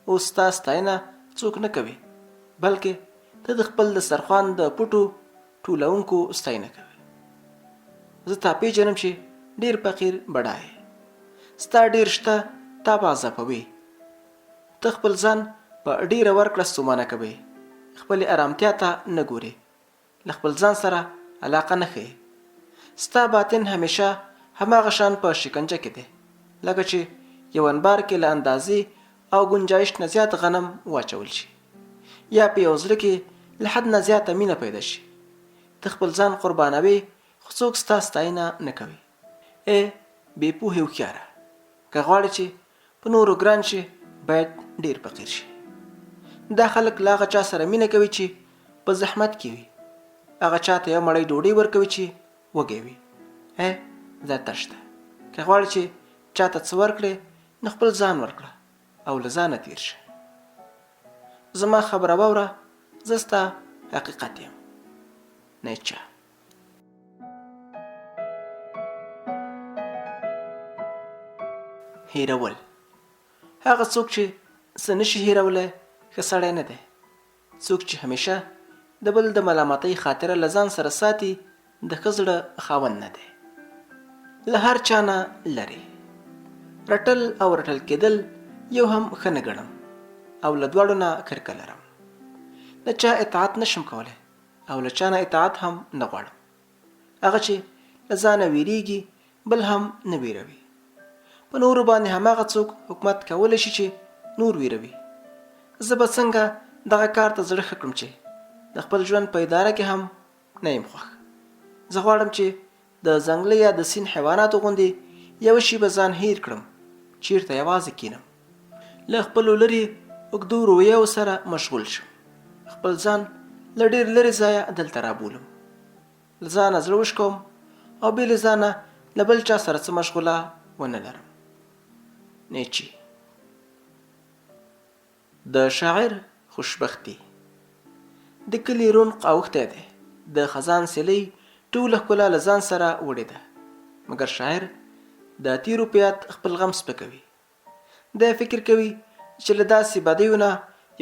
اوس ستا ستاینه څوک نه کوي، بلکې ته د خپل دسترخوان د پټو ټولونکو ستاینه کوې. زه تا پېژنم چې ډېر فقیر بډای یې. ستا ډېر شته تا به عذابوي. ته خپل ځان په ډېره ورکړه ستومانه کوې، خپلې ارامتیا ته نه ګورې، له خپل ځان سره علاقه نه ښیې. ستا باطن همېشه هماغه شان په شکنجه کې دی، لکه چې یو انبار کې له اندازې او ګنجایش نه زیات غنم واچول شي، یا په یو زړه کې له حد نه زیاته مینه پیدا شي. ته خپل ځان قربانوې، خو څوک ستا ستاینه نه کوي. ای بې پوهې هوښیاره! که غواړې چې په نورو ګران شې، باید ډېر فقیر شې. دا خلک له هغه چا سره مینه کوي چې په زحمت کې وي، هغه چا ته یوه مړۍ ډوډۍ ورکوي چې وږی وي. ای زرتشته! که غواړې چې چا ته څه ورکړې، نو خپل ځان ورکړه او له ځانه تېر شه. زما خبره واوره، زه ستا حقیقت یم. نیچه. هیرول هغه څوک چې څه نشي هیرولی ښه سړی نه دی. څوک چې همیشه د بل د ملامتۍ خاطره له ځان سره ساتي د ښه زړه خاوند نه دی. له هر چا نه لرې رټل او رټل کېدل یو هم ښه نه ګڼم او له دواړو نه کرکه لرم. د چا اطاعت نشم کولی او له چا نه اطاعت هم نه غواړم. هغه چې له ځانه ویریږي بل هم نه ویروي. په نورو باندې هماغه څوک حکومت کولی شي چې نور ویروي. زه به څنګه دغه کار ته زړه ښه کړم چې د خپل ژوند په اداره کې هم نه یم خوښ. زه غواړم چې د ځنګله یا د سیند حیواناتو غوندې یوه شیبه ځان هیر کړم، چیرته یوازې کینم، له خپلو لرې اوږدو رویاو سره مشغول شم، خپل ځان له ډېر لرې ځایه دلته رابولم، له ځانه زړه وشکوم او بې له ځانه له بل چا سره څه مشغولا ونه لرم. نیچه. د شاعر خوشبختي د کلي رونق اوښتی دی، د خزان سیلۍ ټوله ښکلا له ځان سره وړې ده، مګر شاعر د تیرو په یاد خپل غم سپکوي. دی فکر کوي چې له داسې بدیو نه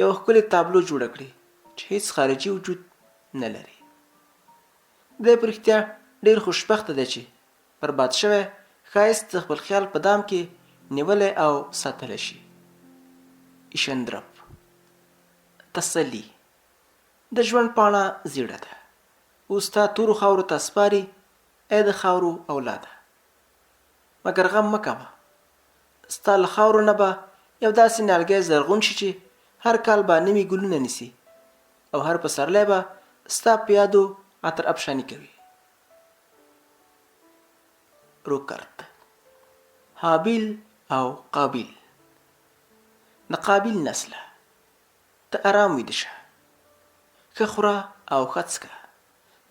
یوه ښکلې تابلو جوړه کړي چې هیڅ خارجي وجود نه لري. دی په رښتیا ډېر خوشبخته دی چې برباد شوی ښایست د خپل خیال په دام کې نیولی او ساتلی شي. ایشندرپ. تسلي. د ژوند پاڼه زیړه ده. اوس تا تورو خاورو ته سپاري ای د خاورو اولاده. مګر غم مه کوه. ستا له خاورو نه به یو داسې نیالګی زرغون شي چې هر کال به نوي ګلونه نیسي او هر پسرلی به ستا په یادو عطر افشاني کوي. روکرت. هابیل او قابیل. د قابیل نسله! ته ارام ویده شه. ښه خوره او ښه څکه.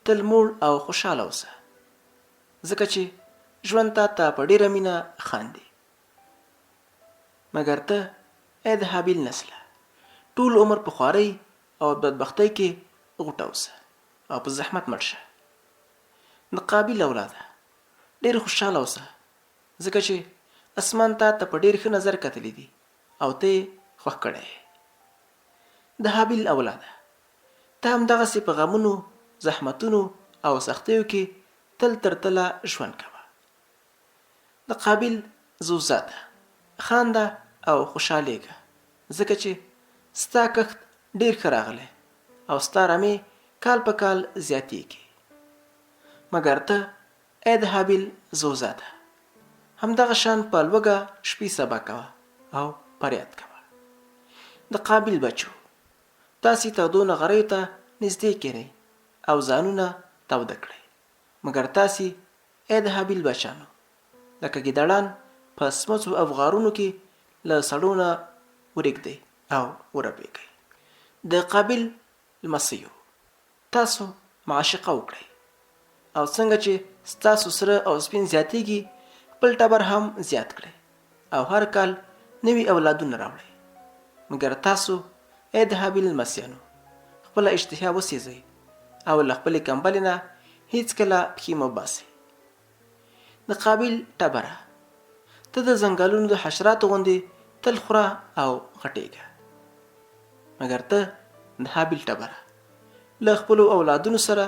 تل موړ او خوشحاله اوسه. ځکه چې ژوند تا ته په ډېره مینه خاندي. مګر ته ای د هابیل نسله! ټول عمر په خوارۍ او بدبختۍ کې غوټه اوسه او په زحمت مړ شه. د قابیل اولاده! ډېر خوشحاله اوسه، ځکه چې اسمان تا ته په ډېر ښه نظر کتلي دي او ته یې خوښ کړی یې. د هابیل اولاده! ته همدغسې په غمونو، زحمتونو او سختیو کې تل تر تله ژوند کوه. د قابیل زوزاده! خانده او خوشحالېږه، ځکه چې ستا کښت ډېر ښه راغلی او ستا رمې کال په کال زیاتېږي. مګر ته ای د هابیل زوزاده! همدغه شان په لوږه شپې سبا کوه او فریاد کوه. د قابیل بچو! تاسې تودو نغریو ته نږدې کېنئ او ځانونه تاوده کړئ، مګر تاسې ای د هابیل بچانو! لکه ګیدړان په سمڅو او غارونو کې له سړو نه ورېږدئ او ورپېږئ. د قابیل لمسیو! تاسو معاشقه وکړئ او څنګه چې ستاسو سره او سپین زیاتیږي خپل ټبر هم زیات کړئ او هر کال نوي اولادونه راوړئ. مګر تاسو ای د هابیل لمسیانو! خپله اشتها وسیځئ او له خپلې کمبلې نه هیڅکله پښې مه باسئ. د قابیل ټبره! ته د ځنګلونو د حشراتو غوندې تل خوره او غټېږه. مګر ته د هابیل ټبره! له خپلو اولادونو سره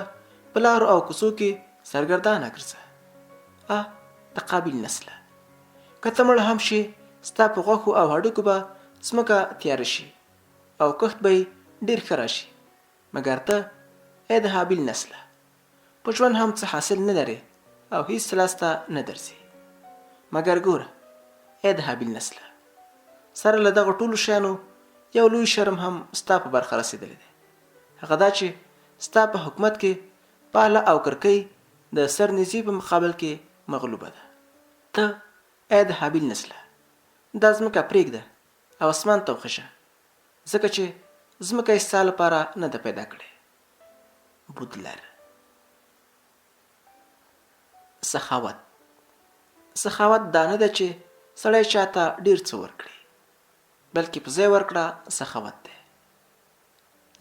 په لارو او کوڅو کې سرګردانه ګرځه. آه د قابیل نسله! که ته مړ هم شې، ستا په غوښو او هډوکو به ځمکه تیاره شي او کښت به یې ډېر ښه راشي. مګر ته، ای د هابیل نسله! په ژوند هم څه حاصل نه لرې او هیڅ لاس ته نه درځي. مګر ګوره، ای د هابیل نسله! سره له دغو ټولو شیانو یو لوی شرم هم ستا په برخه رسېدلی دی، هغه دا چې ستا په حکومت کې پاله او کرکۍ د سر نیزې په مقابل کې مغلوبه ده. ته، ای د هابیل نسله! دا ځمکه پرېږده او اسمان ته وخیژه، ځکه چې ځمکه یې ستا لپاره نه ده پیدا کړې. بودلر. سخاوت سخاوت دا نه ده چې سړی چاته ډیر څه ورکړي، بلکې په ځای ورکړه سخاوت دی.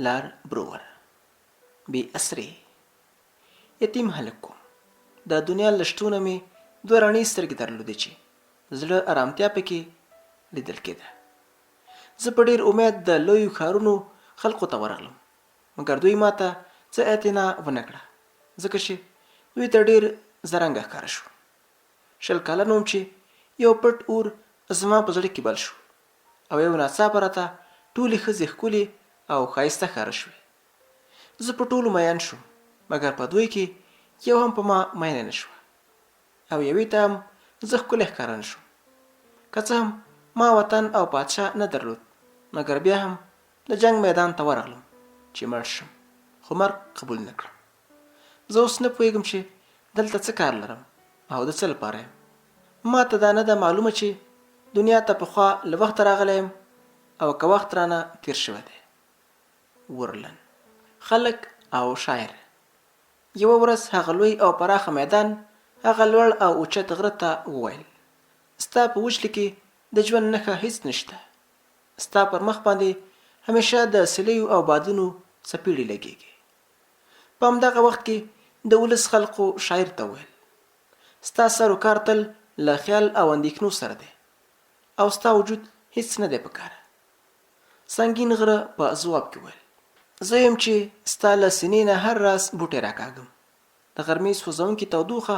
لار بروور. بې اسرې یتیم هلک وم. د دنیا له شتونه مې دوه رڼې سترګې درلودې چې د زړه ارامتیا پکې لیدل کېده. زه په ډېر امید د لویو ښارونو خلقو ته ورغلم، مګر دوی ماته څه اعتنا ونه کړه، ځکه چې دوی ته ډېر زرنګه ښکاره شوم. 20 کلن وم چې یو پټ اور زما په زړه کې بل شو او یو ناڅاپه راته ټولې ښځې ښکلې او ښایسته ښکاره شوې. زه په ټولو مین شوم، مګر په دوی کې یو هم په ما مینه نه شوه او یوې ته هم زه ښکلی ښکاره نه شوم. که څه هم ما وطن او پادشاه نه درلود، مګر بیا هم د جنګ میدان ته ورغلم چې مړ شم، خو مرګ قبول نه کړم. زه اوس نه پوهېږم چې دلته څه کار لرم او د څه لپاره یم. ما ته دا نه ده معلومه چې دنیا ته پخوا له وخته راغلی یم او که وخت رانه تېر شوی دی. ورلن. خلک او شاعر. یوه ورځ هغه لوی او پراخه میدان هغه لوړ او اوچت غره ته وویل، ستا په وچلي کې د ژوند نښه هیڅ نشته. ستا پر مخ باندې همیشه د سیلیو او بادونو څپیړې لګیږي. په همدغه وخت کې د ولس خلقو شاعر ته وویل، ستا سر و کار تل له خیال او اندیښنو سره دی او ستا وجود هیڅ نه دی په کار. سنګین غره په ځواب کې وویل، زه یم چې ستا له سینې نه هر راز بوټی راکاږم، د غرمې سوځونکې تودوخه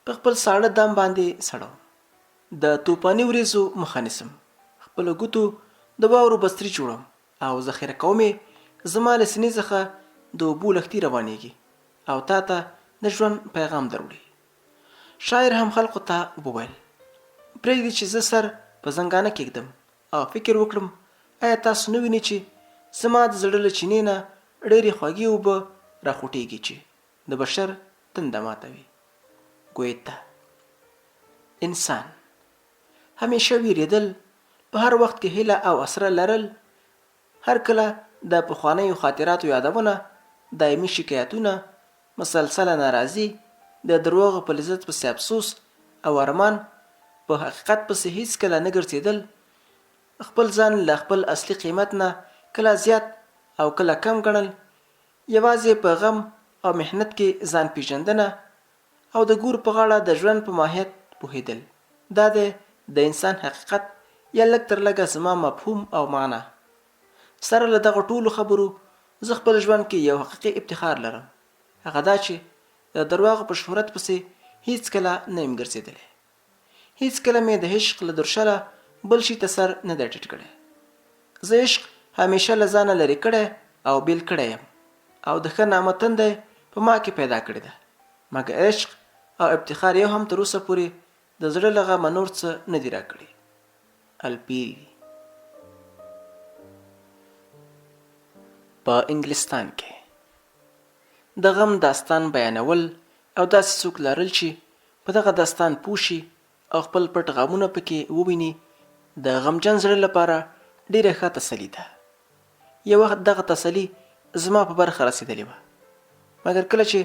په خپل ساړه دم باندې سړوم، د توپاني وریځو مخه نیسم، خپلو ګوتو د واورو بستري جوړوم او ذخیره کوم یې، زما له سینې څخه د اوبو لښتي روانېږي او تا ته د ژوند پیغام دروړي. شاعر هم خلقو ته وویل، پرېږدئ چې زه سر په زنګانه کېږدم او فکر وکړم، ایا تاسو نه وینئ چې زما د زړه له چینې نه ډېرې خوږې اوبه راخوټېږي چې د بشر تنده ماتوي؟ ګویته. انسان همیشه ویریدل، په هر وخت کې هیله او اسره لرل، هر کله د پخوانیو خاطراتو یادونه، دایمي شکایتونه، مسلسله ناراضي، د درواغو په لذت پسې افسوس او ارمان، په حقیقت پسې هیڅکله نه ګرځیدل، خپل ځان له خپل اصلي قیمت نه کله زیات او کله کم ګڼل، یوازې په غم او محنت کې ځان پیژندنه او د ګور په غاړه د ژوند په ماهیت پوهیدل، دا دی د انسان حقیقت یا لږ تر لږه زما مفهوم او معنا. سره له دغو ټولو خبرو زه خپل ژوند کې یو حقیقي افتخار لرم، هغه دا چې د درواغو په شهرت پسې هیڅکله نه یم ګرځېدلی. هیڅکله مې د عشق له درشله بل شي ته سر نه دی ټیټ کړی. زه عشق همیشه له ځانه لرې کړی او بیل کړی یم او د ښه نامه تنده یې په ما کې پیدا کړې ده، مګر عشق او افتخار یو هم تر اوسه پورې د زړه له غمه نور څه نه دي راکړي. الپیري. په انګلستان کې د غم داستان بیانول او داسې څوک لرل چې په دغه داستان پوه شي او خپل پټ غمونه پکې وویني، د غمجن زړه لپاره ډېره ښه تسلي ده. یو وخت دغه تسلي زما په برخه رسېدلې وه، مګر کله چې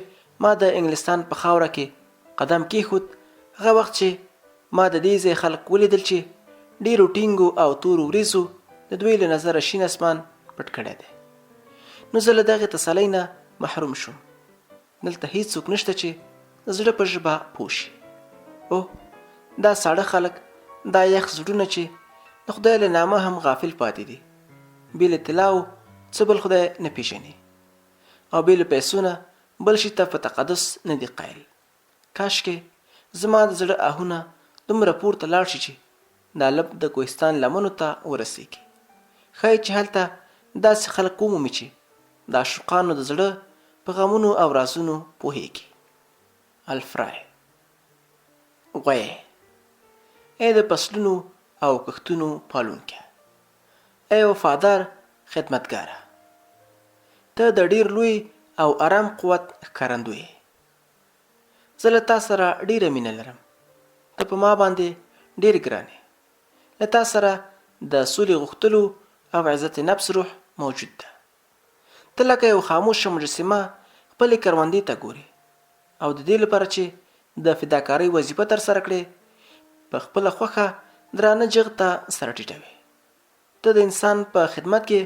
ما د انګلستان په خاوره کې قدم کېښود، هغه وخت چې ما د دې ځای خلک ولیدل چې ډېرو ټینګو او تورو وریځو د دوی له نظره شین اسمان پټ کړی دی، نو زه له دغې تسلۍ نه محروم شوم. دلته هیڅوک نشته چې د زړه په ژبه پوه شي. اوه، دا ساړه خلک، دا یخ زړونه چې د خدای له نامه هم غافل پاتې دي، بې له طلاو څه بل خدای نه پېژني او بې له پیسو نه بل شي ته په تقدس نه دي قایل. کاشکې زما د زړه آهونه دومره پورته لاړ شي چې دا لپ د کوهستان لمنو ته ورسېږي. ښايي چې هلته داسې خلک ومومي چې د عاشقانو د زړه په غمونو او رازونو پوهېږي. الفرای. غویی. ای د فصلونو او کښتونو پالونکیه! ای وفادار خدمتګاره! ته د ډېر لوی او ارام قوت ښکارندوی یې. زه له تا سره ډېره مینه لرم. ته په ما باندې ډېر ګران یې. له تا سره د سولې غوښتلو او عزت نفس روح موجود ده. ته لکه یو خاموشه مجسمه خپلې کروندې ته ګورې او د دې لپاره چې د فداکارۍ وظیفه ترسره کړې، په خپله خوښه درانه جغ ته سر ټیټوې. ته د انسان په خدمت کې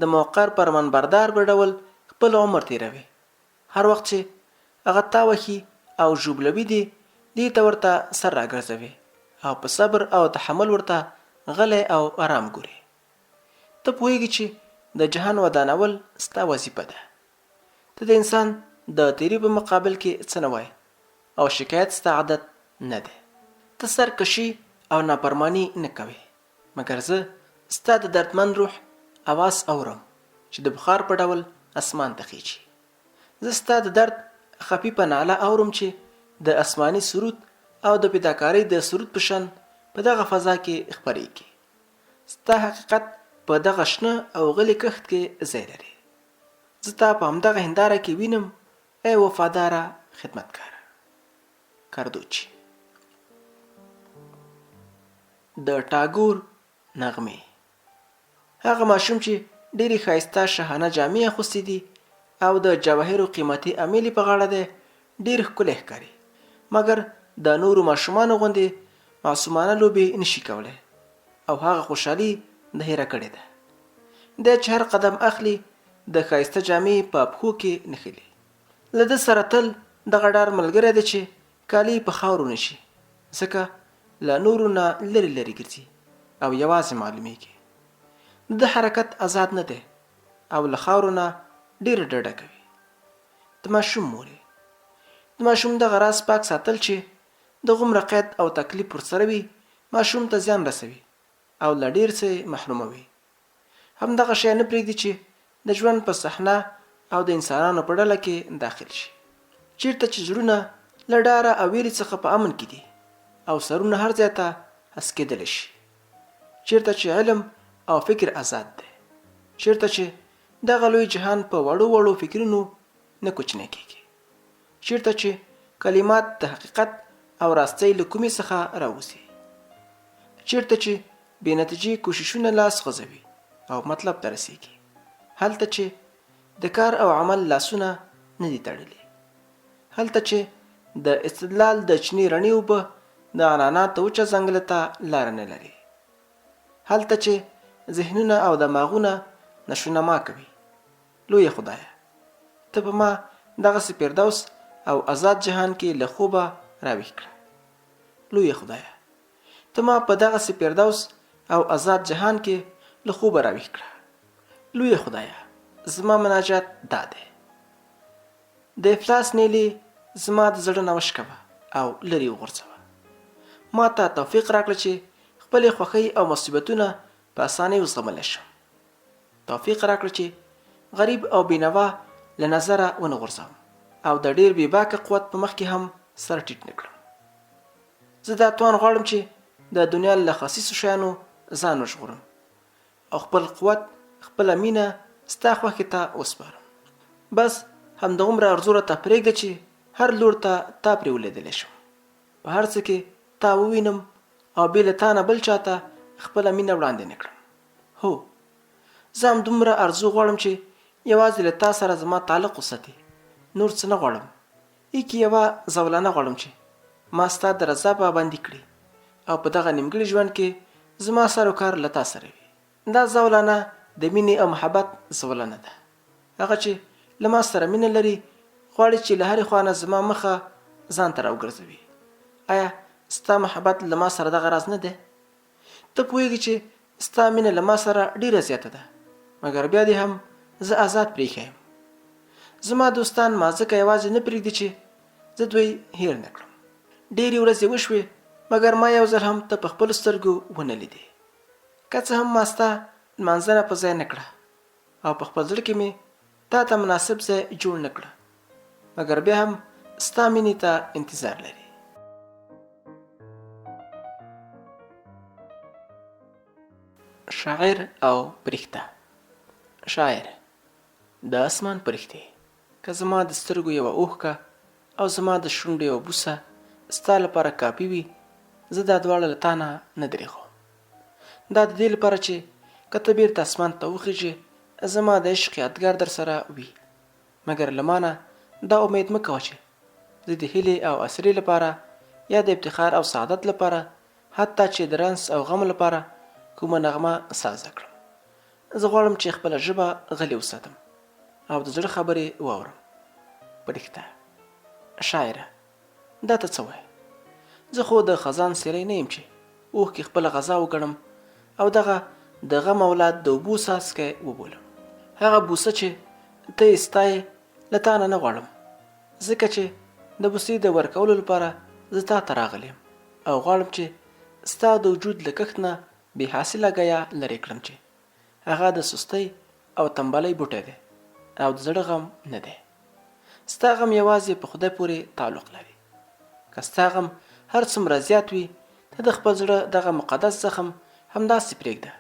د موقر فرمانبردار په ډول خپل عمر تېروې. هر وخت چې هغه تا وهي او ژوبلوي دې، دې ته ورته سر راګرځوې او په صبر او تحمل ورته غلی او ارام ګورې. ته پوهېږې چې د جهان ودانول ستا وظیفه ده. ته د انسان د تېري په مقابل کې څه نه وایې او شکایت ستا عادت نه دی. ته سر کشي او نافرماني نه کوې، مګر زه ستا د دردمن روح اواز اورم چې د بخار په ډول اسمان ته خېژي. زه ستا د درد خفیفه ناله اورم چې د اسماني سرود او د فداکارۍ د سرود په شان په دغه فضا کې خپرېږي. ستا حقیقت په دغه شنه او غلي کښت کې ځای لري. زه تا په همدغه هنداره کې وینم ای وفاداره خدمتګاره. کاردوچي. د ټاګور نغمې. هغه ماشوم چې ډېرې ښایسته شاهانه جامې اخوستې دي او د جواهرو قیمتي امیل یې په غاړه دی، ډېر ښکلی ښکاري، مګر د نورو ماشومانو غوندې معصومانه لوبې نشي کولی او هغه خوشحالي ده هېره کړې ده. دی چې هر قدم اخلي، د ښایسته جامې په پښو کې نښلي. له ده سره تل دغه ډار ملګری دی چې کالي یې په خاورو نه شي، ځکه له نورو نه لرې لرې ګرځي او یوازې معلومېږي. د ده حرکت ازاد نه دی او له خاورو نه ډېره ډډه کوي. د ماشوم مور یې. د ماشوم دغه راز پاک ساتل چې دغومره قید او تکلیف ورسره وي، ماشوم ته زیان رسوي او له ډېر څه یې محروموي. همدغه شی نه پرېږدي چې د ژوند په صحنه او د انسانانو په ډله کې داخل شي. چېرته چې زړونه له ډاره او وېرې څخه په امن کې دي او سرونه هر ځای ته هسکېدلی شي. چېرته چې علم او فکر ازاد دی. چېرته چې دغه لوی جهان په وړو وړو فکرونو نه کوچنی کېږي. چېرته چې کلمات د حقیقت او راستۍ له کومې څخه راوځي. چېرته چې بې نتیجې کوششونه لاس غځوي او مطلب ته رسېږي. هلته چې د کار او عمل لاسونه نه دي تړلي. هلته چې د استدلال د چینې رڼې اوبه د عنعناتو وچه ځنګله ته لاره نه لري. هلته چې ذهنونه او دماغونه نشونما کوي. لویه خدایه! ته په ما دغسې فردوس او ازاد جهان کې له خوبه راویښ کړه. لویه خدایه! ته ما په دغسې فردوس او ازاد جهان کې له خوبه راویښ کړه. لویه خدایه! زما مناجات دا دی. د افلاس نیلې زما د زړه نه وشکوه او لرې وغورځوه. ما ته توفیق راکړه چې خپلې خوښۍ او مصیبتونه په اسانۍ وزغملی شم. توفیق راکړه چې غریب او بینوا له نظره ونه غورځوم او د ډیر بې باکه قوت په مخ کې هم سر ټیټ نه کړم. زه دا توان غواړم چې د دنیا له خسیسو شیانو ځان وژغورم او خپل قوت، خپله مینه ستا خوښې ته وسپارم. بس همدغومره ارزو راته پرېږده چې هر لور ته تا پرې ولیدلی شم. په هر څه کې تا ووینم او بې له تا نه بل چا ته خپله مینه وړاندې نه کړم. هو، زه همدومره ارزو غواړم چې یوازې له تا سره زما تعلق وساتې، نور څه نه غواړم. ایکې یوه زولانه غواړم چې ما ستا د رضا پابندي کړي او په دغه نیمګړي ژوند کې زما سر او کار له تا سره وي. دا زولانه د مینې او محبت زولنه ده. هغه چې له ما سره مینه لري، غواړي چې له هرې خوا نه زما مخه ځان ته راوګرځوي. ایا ستا محبت له ما سره دغه راز نه دی؟ ته پوهېږې چې ستا مینه له ما سره ډېره زیاته ده، مګر بیا دې هم زه ازاد پرېښی یم. زما دوستان ما ځکه یوازې نه پرېږدي چې زه دوی هېر نه کړم. ډېرې ورځې وشوې، مګر ما یو ځل هم ته په خپلو سترګو ونه لیدې. که څه هم ما ستا لمانځنه په ځای نه کړه او په خپل زړه کې مې تا ته مناسب ځای جوړ نه کړ، مګر بیا هم ستا مینې ته انتظار لري. شاعر او پرښته. شاعر: د اسمان پرښتې، که زما د سترګو یوه اوښکه او زما د شونډو یوه بوسه ستا لپاره کافي وي، زه دا دواړه له تا نه نه درېغوم. دا د دې لپاره چې که ته بېرته اسمان ته وخېژې، زما د عشق یادګار درسره وي. مګر له ما نه دا امید مه کوه چې زه د هیلې او اسرې لپاره یا د افتخار او سعادت لپاره، حتی چې د رنځ او غم لپاره کومه نغمه سازه کړم. زه غواړم چې خپله ژبه غلې وساتم او د زړه خبرې واورم. پرښته: شاعره، دا ته څه وایې؟ زه خو د خزان سیلۍ نه یم چې اوښکې خپله غذا وګڼم او دغه د غم اولاد د اوبو څاڅکی وبولم. هغه بوسه چې ته یې ستایې له تا نه نه غواړم، ځکه چې د بوسې د ورکولو لپاره زه تا ته راغلی یم او غواړم چې ستا د وجود له کښت نه بې حاصله ګیا لرې کړم چې هغه د سستۍ او تنبلۍ بوټی دی او د زړه غم نه دی. ستا غم یوازې په خدای پورې تعلق لري. که ستا غم هر څومره زیات وي، ته د خپل زړه دغه مقدس زخم همداسې پرېږده.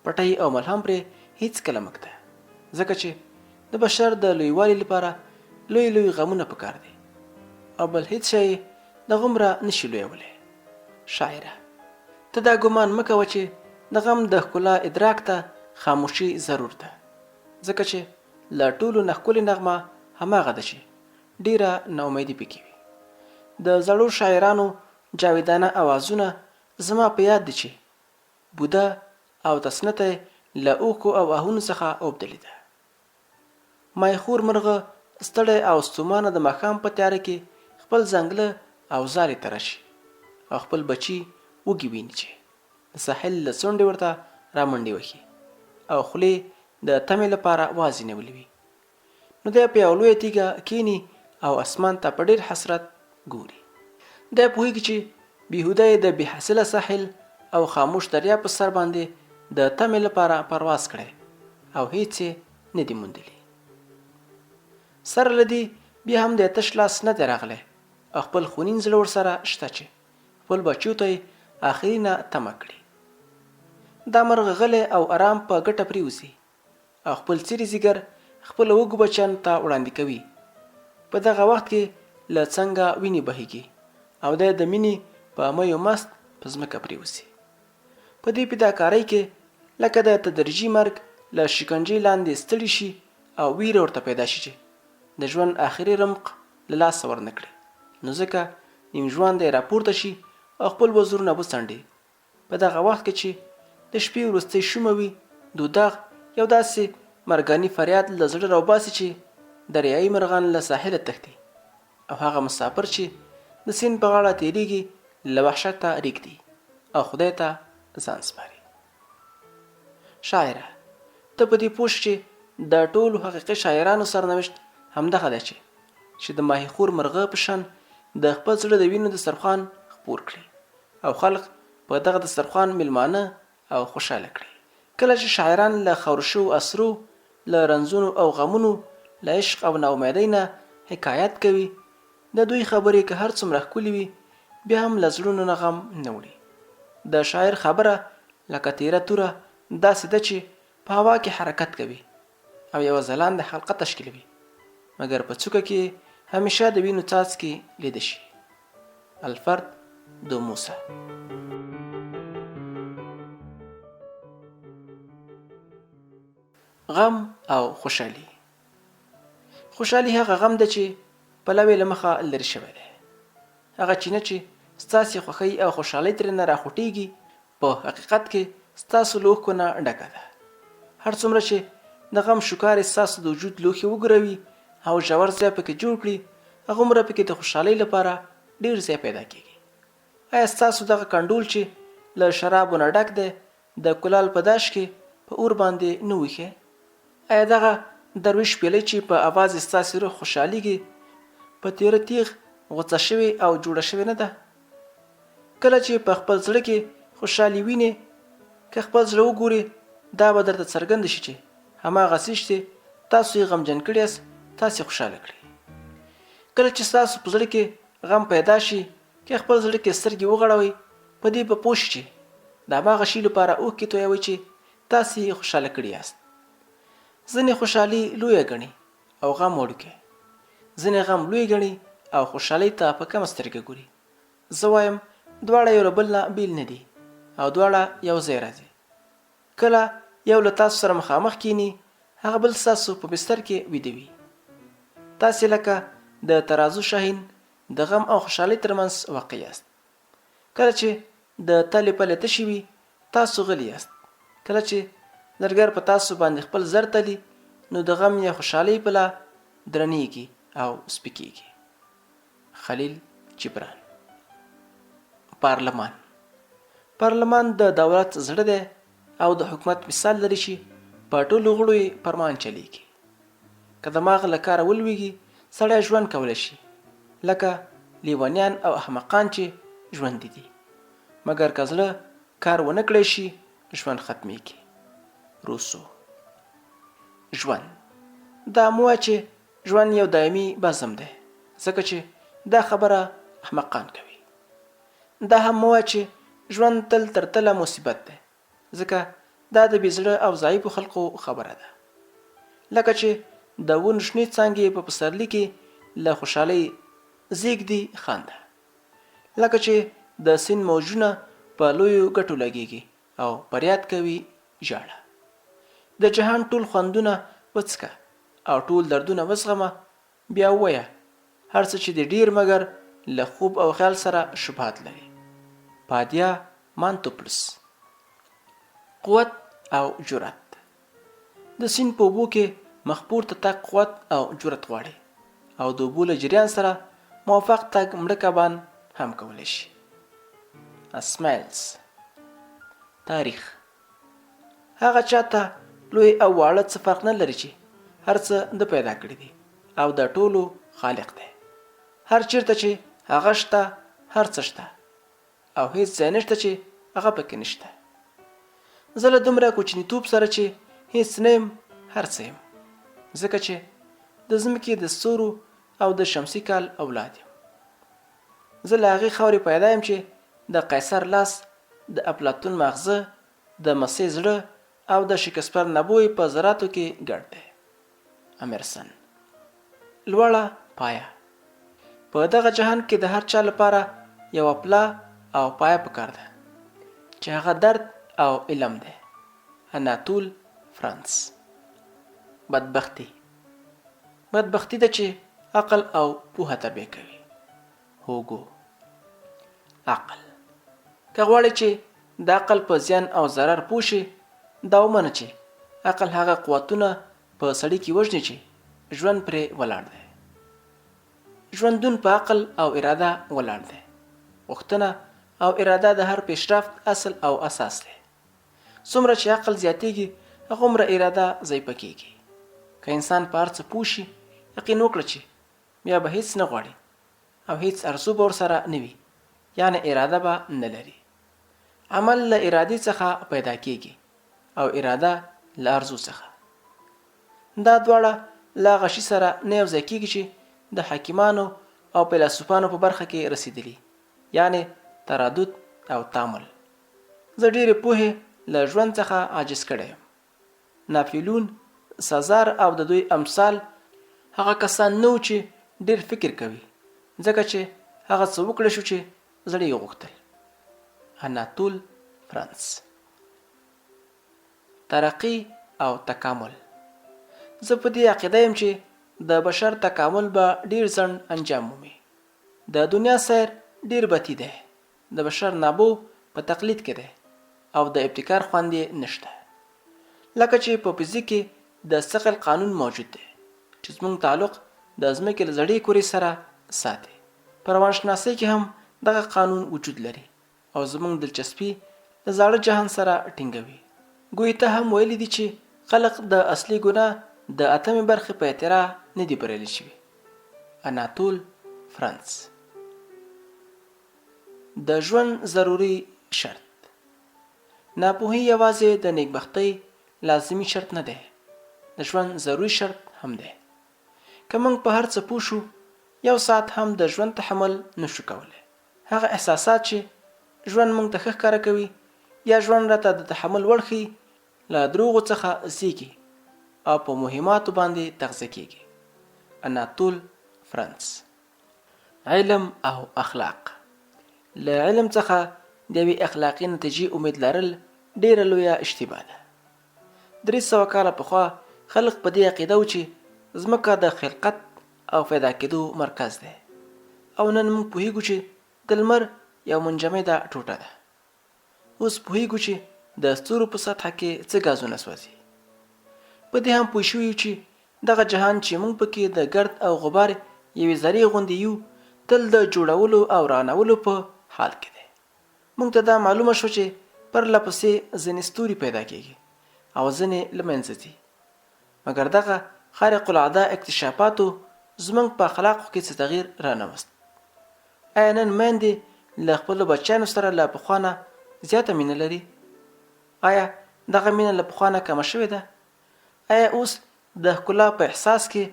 پټۍ او ملهم پرې هیڅکله مه ږده، ځکه چې د بشر د لویوالي لپاره لوی لوی غمونه پکار دي او بل هیڅ شی یې دغومره نشي لویولی. شاعره! ته دا ګومان مه کوه چې د غم د ښکلا ادراک ته خاموشي ضرور ده، ځکه چې له ټولو نه ښکلې نغمه هماغه ده چې ډېره ناامیدي پکې وي. د زړو شاعرانو جاویدانه اوازونه زما په یاد دي چې بوده او تسنته یې له اوښکو او آهونو څخه اوبدلې ده. مایخور مرغه ستړی او ستومانه د ماښام په تیاره کې خپل ځنګله او ځالې ته راشي او خپل بچي وږي ویني چې د ساحل له څنډې ورته رامنډې وهي او خولې د تمې لپاره وازې نیولې وي. نو دی په یوه لویه تیږه کیني او اسمان ته په ډېر حسرت ګوري. دی پوهېږي چې بیهوده یې د بې حاصله ساحل او خاموش دریاب په سر باندې د تمې لپاره پرواز کړی او هېڅ یې نه دي موندلي. سره له دې بیا هم دی تش لاس نه دی راغلی او خپل خونین زړه ورسره شته چې خپل بچیو ته یې اخرینه تمه کړي. دا مرغه غلی او ارام په ګټه پرېوځي او خپل څیري ځیګر خپلو وږو بچیانو ته وړاندې کوي. په دغه وخت کې له څنګه وینې بهیږي او دی د مینې په میو مست په ځمکه پریوځي. په دې فداکارۍ کې لکه د تدریجي مرګ له شکنجې لاندې ستړي شي او ویره ورته پیدا شي چې د ژوند اخري رمق له لاسه ورنکړي، نو ځکه نیم ژواندی راپورته شي او خپل وزرونه وڅنډي. په دغه وخت کې چې د شپې وروستۍ شومه وي، دوداغ یو داسې مرګاني فریاد له زړه راوباسي چې دریایي مرغان له ساحله تښتي او هغه مسافر چې د سیند په غاړه تېرېږي له وحشته رېږدي او خدای ته ځان سپاري. شاعره! ته په دې پوه شه چې د ټولو حقیقي شاعرانو سرنوشت همدغه دی چې چې د ماهیخور مرغه په شان د خپل زړه د وینو دسترخوان خپور کړي او خلق په دغه دسترخوان مېلمانه او خوشحاله کړي. کله چې شاعران له خاورو شوو اسرو، له رنځونو او غمونو، له عشق او ناامیدۍ نه حکایت کوي، د دوی خبرې که هر څومره ښکلې وي، بیا هم له زړونو نه غم نه وړي. د شاعر خبره لکه تیره توره داسې ده چې په هوا کې حرکت کوي او یوه ځلانده حلقه تشکیلوي، مګر په څوکه کې یې همیشه د وینو څاڅکي لیده شي. الفرد دو موسی. غم او خوشحالي. خوشحالي هغه غم ده چې پلو یې له مخه لرې شوی دی. هغه چینه چې ستاسې خوښۍ او خوشحالۍ ترېنه راخوټېږي، په حقیقت کې ستاسو له اوښکو نه ډکه ده. هر څومره چې د غم شوکارې ستاسو د وجود لوښي وګروي او ژور ځای پکې جوړ کړي، هغومره پکې د خوشحالۍ لپاره ډېر ځای پیدا کېږي. ایا ستاسو دغه کنډول چې له شرابو نه ډک دی، د کولال په داش کې په اور باندې نه وو ایښی؟ ایا دغه درویش شپېلۍ چې په اواز یې ستاسې روح خوشحالېږي، په تېره تېغ غوڅه شوې او جوړه شوې نه ده؟ کله چې په خپل زړه کې خوشحالي وینې، که خپل زړه وګورې، دا به درته څرګنده شي چې هماغه څیز چې تاسو یې غمجن کړي یاست، تاسې خوشحاله کړي. کله چې ستاسو په زړه کې غم پیدا شي، که خپل زړه کې سترګې وغړوئ، په دې به پوه شئ چې د هماغه شي لپاره اوښکې تویوئ چې تاسې یې خوشحاله کړي یاست. ځینې خوشحالي لویه ګڼي او غم وړوکی. ځینې غم لوی ګڼي او خوشحالۍ ته په کمه سترګه ګوري. زه وایم دواړه یو له بل نه بیل نه دي او دواړه یو ځای راځي. کله یو له تاسو سره مخامخ کیني، هغه بل ستاسو په بستر کې ویده وي. تاسې لکه د ترازو شاهین د غم او خوشحالۍ ترمنځ واقع یاست. کله چې د تلې پلې تشې وي، تاسو غلي یاست. کله چې زرګر په تاسو باندې خپل زر تلي، نو د غم یا خوشحالۍ پله درنیږي او سپکیږي. خلیل جبران. پارلمان. پارلمان د دولت زړه دی او د حکومت مثال لري چې په ټولو غړو یې فرمان چلیږي. که دماغ له کاره ولویږي، سړی ژوند کولی شي، لکه لیونیان او احمقان چې ژوندي دي. مګر که زړه کار ونه کړی شي، ژوند ختمیږي. روسو. ژوند. دا مه وایه چې ژوند یو دایمي بزم دی، ځکه چې دا خبره احمقان کوي. دا هم مه وایه چې ژوند تل تر تله مصیبت دی، ځکه دا د بې زړه او ضعیفو خلقو خبره ده. لکه چې د ونو شنې څانګې په پسرلي کې له خوشحالۍ زیږدي خانده. لکه چې د سیند موجونه په لویو ګټو لګیږي او پریاد کوي ژاړه. د جهان ټول خوندونه وڅکه او ټول دردونه وزغمه، بیا ووایه هر څه چې دې ډیر مګر له خوب او خیال سره شبهات لري. پادیا مانتوپلس. قوت او جرأت. د سیند په اوبو کې مخ پورته تګ قوت او جرأت غواړي او د اوبو له جریان سره موافق تګ مړه کبان هم کولی شي. اسمایلز. تاریخ. هغه چاته لوی او واړه څه فرق نه لري چې هر څه ده پیدا کړي دي او د ټولو خالق دی. هر چیرته چې هغه شته هر څه شته او هیڅ ځای نشته چې هغه پکې نشته. زه له دومره کوچنیتوب سره چې هیڅ نه یم هر څه یم، ځکه چې د ځمکې د ستورو او د شمسي کال اولاد یم. زه له هغې خاورې پیدا یم چې د قیصر لاس، د اپلاتون ماغزه، د مسیح زړه او د شکسپر نبوی په ذراتو کې ګډ دی. امرسن. لوړه پایه. په دغه جهان کې د هر چا لپاره یوه پله او پایه پکار ده چې هغه درد او علم دی. اناتول فرانس. بدبختي. بدبختي ده چې عقل او پوهه تربیه کوي. هوګو. عقل. که غواړې چې د عقل په زیان او ضرر پوه شې، دا ومنه چې عقل هغه قوتونه په سړي کې وژني چې ژوند پرې ولاړ دی. ژوندون په عقل او اراده ولاړ دی. غوښتنه او اراده د هر پیشرفت اصل او اساس دی. څومره چې عقل زیاتیږي، هغومره اراده ضعیفه کیږي. که انسان په هر څه پوه شي، یقین وکړه چې بیا به هیڅ نه غواړي او هیڅ ارزو به ورسره نه وي، یعنې اراده به نه لري. عمل له ارادې څخه پیدا کیږي او اراده له ارزو څخه. دا دواړه له هغه شي سره نه یو ځای کیږي چې د حکیمانو او فیلسوفانو په برخه کې رسیدلي، یعنې ترادد او تامل. زه ډېرې پوهې له ژوند څخه عاجز کړی یم. ناپیلون، سزار او د دوی امثال هغه کسان نه وو چې ډېر فکر کوي، ځکه چې هغه څه وکړی شو چې زړه یې غوښتل. اناتول فرانس. ترقي او تکامل. زه په دې عقیده یم چې د بشر تکامل به ډېر ځنډ انجام مومي. د دنیا سیر ډېر بطي دی. د بشر نابو په تقلید کې دی او د ابتکار خوند یې نشته. لکه چې په فزیک کې د ثقل قانون موجود دی چې زموږ تعلق د ځمکې له زړې کرې سره ساتي. په روانشناسۍ کې هم دغه قانون وجود لري او زموږ دلچسپي له زاړه جهان سره ټینګوي. ګویته هم ویلي دي چې خلق د اصلي ګناه د اتمې برخې په اعتراع نه دي بریالي شوي. اناتول فرانس. د ژوند ضروري شرط. ناپوهي یوازې د نیکبختۍ لازمي شرط نه دی، د ژوند ضروري شرط هم دی. که موږ په هر څه پوه شو، یو ساعت هم د ژوند تحمل نه شو کولی. هغه احساسات چې ژوند موږ ته ښه ښکاره کوي یا ژوند راته د تحمل وړ ښيي، له دروغو څخه زیږي او په مهماتو باندې تغذیه کیږي. اناتول فرانس. علم او اخلاق. له علم څخه د یوې اخلاقي نتیجې امید لرل ډېره لویه اشتباه ده. 300 کاله پخوا خلق په دې عقیده وو چې ځمکه د خلقت او پیدا کېدو مرکز دی او نن موږ پوهیږو چې د لمر یو منجمده ټوټه ده. اوس پوهیږو چې د ستورو په سطحه کې څه ګازونه سوځي. په دې هم پوه شوي یو چې دغه جهان چې موږ پکې د ګرد او غبار یوې ذرې غوندې یو، تل د جوړولو او رغنولو په حال کې دی. موږ ته دا معلومه شوه چې پرله پسې ځینې ستوري پیدا کېږي او ځینې له منځه ځي. مګر دغه خارق العاده اکتشافاتو زموږ په اخلاقو کې څه تغییر رانه وست. ایا نن میندې له خپلو بچیانو سره له پخوا نه زیاته مینه لري؟ ایا دغه مینه له پخوا نه کمه شوې ده؟ ایا اوس د ښکلا په احساس کې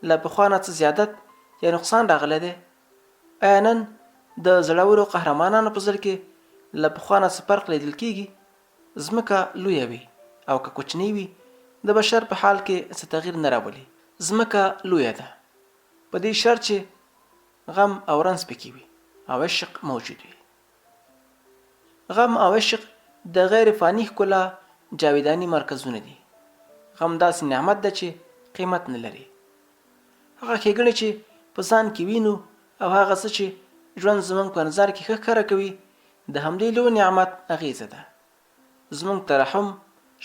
له پخوا نه څه زیادت یا نقصان راغلی دی؟ ایا نن د زړورو قهرمانانو په زړه کې له پخوا نه څه فرق لیدل کیږي؟ ځمکه لویه وي او که کوچنۍ وي، د بشر په حال کې څه تغییر نه راولي. ځمکه لویه ده، په دې شرط چې غم او رنځ پکې وي او عشق موجود وي. غم او عشق د غیر فاني ښکلا جاویداني مرکزونه دي. غم داسې نعمت ده چې قیمت نه لري. هغه ښېګڼې چې په ځان کې وینو او هغه څه چې ژوند زموږ په نظر کې ښه ښکاره کوي، د همدې لوی نعمت اغېزه ده. زموږ ترحم،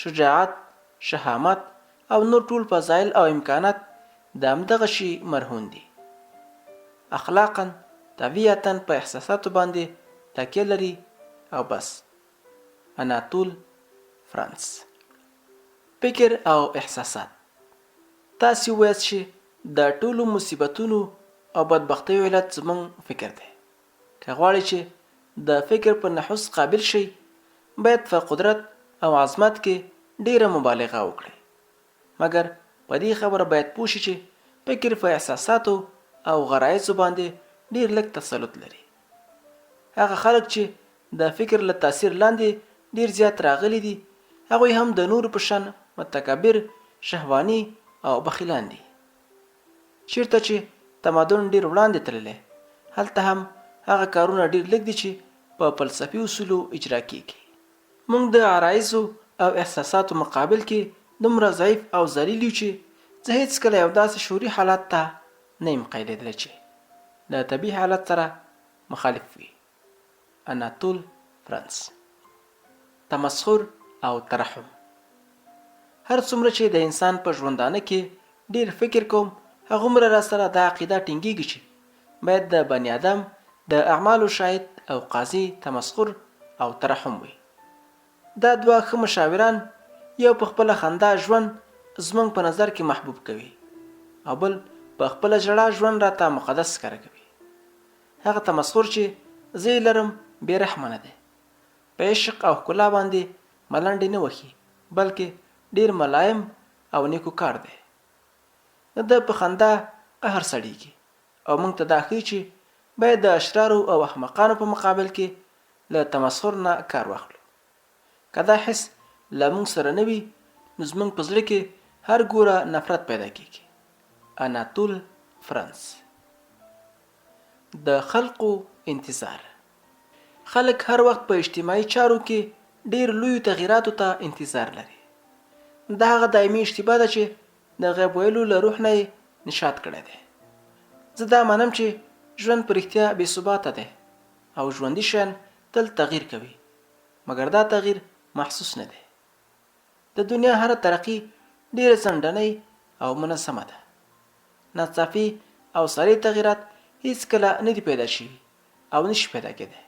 شجاعت، شهامت او نور ټول فضایل او امکانات د همدغه شي مرهون دي. اخلاقاً، طبیعتاً په احساساتو باندې تکیه لري او بس. اناتول فرانس. فکر او احساسات. تاسې وویاست چې د ټولو مصیبتونو او بدبختیو علت زموږ فکر دی. که غواړئ چې د فکر په نحوس قابل شئ، باید په قدرت او عظمت کې ډېره مبالغه وکړئ. مګر په دې خبره باید پوه شئ چې فکر په احساساتو او غرایزو باندې ډېر لږ تسلط لري. هغه خلک چې د فکر له تاثیر لاندې ډېر زیات راغلي دي، هغوی هم د نورو په شان متکبر، شهواني او بخیلان دي. چېرته چې تمدن ډېر وړاندې تللی، هلته هم هغه کارونه ډېر لږ دي چې په فلسفي اصولو اجرا کېږي. موږ د عرایضو او احساساتو مقابل کې دومره ضعیف او ذلیل یو چې زه هېڅکله یو داسې شعوري حالت ته نه یم قایلېدلی چې له طبیعي حالت سره مخالف وي. اناتول فرانس. تمسخر او ترحم. هر څومره چې د انسان په ژوندانه کې ډېر فکر کوم، هغومره راسره دا عقیده ټینګېږي چې باید د بني آدم د اعمالو شاهد او قاضي تمسخر او ترحم وي. دا دوه ښه مشاوران یو په خپله خندا ژوند زموږ په نظر کې محبوب کوي او بل په خپله ژړا ژوند راته مقدس ښکاره کوي. هغه تمسخر چې زه یې لرم بې رحمه نه دی. په عشق او ښکلا باندې ملنډې نه وهي، بلکې ډېر ملایم او نیکوکار دی. د ده په خندا قهر سړېږي او موږ ته دا ښيي چې باید د اشرارو او احمقانو په مقابل کې له تمسخر نه کار واخلو. که دا حس له موږ سره نه وي، نو زموږ په زړه کې هر ګوره نفرت پیدا کېږي. اناتول فرانس. د خلقو انتظار. خلک هر وخت په اجتماعي چارو کې ډېر لویو تغییراتو ته انتظار لري. دا هغه دایمي اشتباه ده چې د غیب ویلو له روح نه یې نشاط کړی دی. زه دا منم چې ژوند په رښتیا بې ثباته دی او ژوندي شیان تل تغییر کوي، مګر دا تغییر محسوس نه دی. د دنیا هره ترقي ډېره ځنډنۍ او منظمه ده. ناڅاپي او سریع تغیرات هیڅکله نه دي پیدا شوي او نشي پیدا کېدای.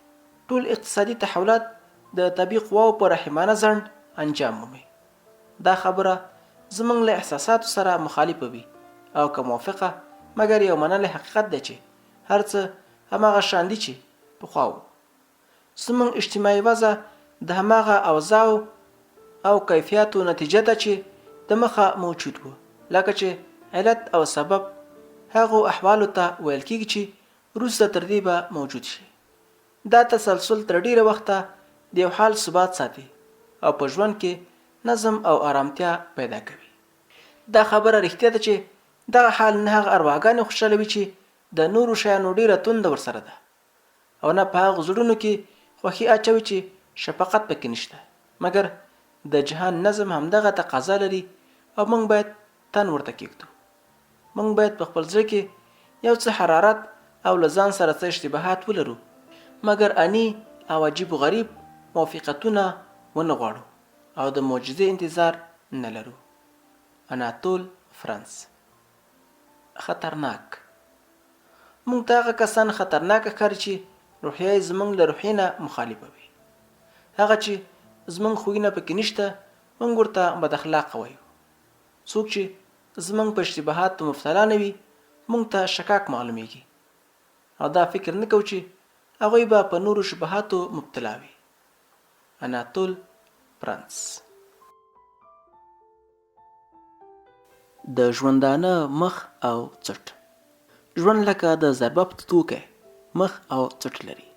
ټول اقتصادي تحولات د طبیعي قواو په رحیمانه ځنډ انجام مومي. دا خبره زموږ له احساساتو سره مخالفه وي او که موافقه، مګر یو منلی حقیقت دی چې هر څه هماغه شان دي چې پخوا وو. زموږ اجتماعي وضع د هماغه اوضاعو او کیفیاتو نتیجه ده چې د مخه موجود وو، لکه چې علت او سبب هغو احوالو ته ویل کېږي چې وروسته تر دې به موجود شي. دا تسلسل تر ډېره وخته د یو حال ثبات ساتي او په ژوند کې نظم او آرامتیا پیدا کوي. دا خبره رښتیا ده چې دغه حال نه هغه ارواګانې خوشحالوي چې د نورو شیانو ډېره تنده ورسره ده او نه په هغو زړونو کې خوښي اچوي چې شفقت پکې نشته، مګر د جهان نظم همدغه تقاضا لري او موږ باید تن ورته کېږدو. موږ باید په خپل زړه کې یو څه حرارت او له ځان سره څه اشتباهات ولرو، مګر اني او عجیب و غریب موافقتونه ونه غواړو او د معجزې انتظار نه لرو. اناتول فرانس. خطرناک. موږ ته هغه کسان خطرناک ښکاري چې روحیه یې زموږ له روحیې نه مخالفه وي. هغه چې زموږ خویونه پکې نشته، موږ ورته بد اخلاقه وایو. څوک چې زموږ په اشتباهاتو مبتلا نه وي، موږ ته شکاک معلومېږي او دا فکر نه کوو چې هغوی به په نورو شبهاتو مبتلا وي. اناتول فرانس. د ژوندانه مخ او څټ. ژوند لکه د ضربفت توکی مخ او څټ لري.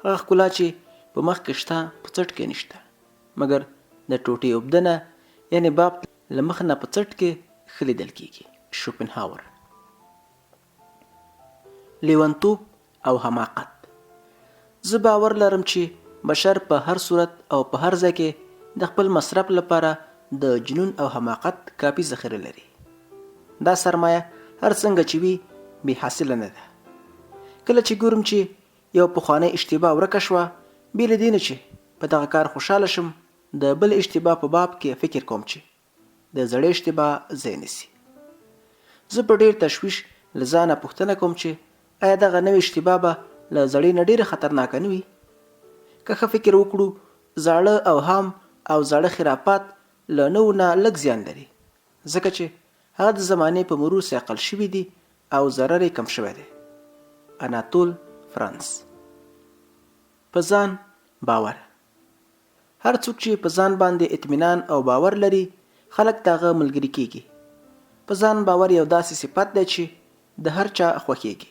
هغه ښکلا چې په مخ کې شته په څټ کې نشته. مګر د ټوټې اوبدنه یعنې بافت له مخ نه په څټ کې ښه لیدل کېږي. شوپنهاور. لیونتوب او حماقت. زه باور لرم چې بشر په هر صورت او په هر ځای کې د خپل مصرف لپاره د جنون او حماقت کافي ذخیره لري. دا سرمایه هر څنګه چې وي بې حاصله نه ده. کله چې ګورم چې یوه پخوانۍ اشتباه ورکه شوه، بې له دې نه چې په دغه کار خوشحاله شم، د بلې اشتباه په باب کې فکر کوم چې د زړې اشتباه ځای نیسي. زه په ډېر تشویش له ځانه پوښتنه کوم چې ایا دغه نوې اشتباه به له زړې نه ډېره خطرناکه نه وي؟ که ښه فکر وکړو، زاړه اوهام او زاړه خرافات له نوو نه لږ زیان لري، ځکه چې هغه د زمانې په مرور صیقل شوي دي او ضرر یې کم شوی دی. اناتول فرانس. په ځان باور. هر څوک چې په ځان باندې اطمینان او باور لري، خلک د هغه ملګري کېږي. په ځان باور یو داسې صفت دی چې د هر چا خوښېږي.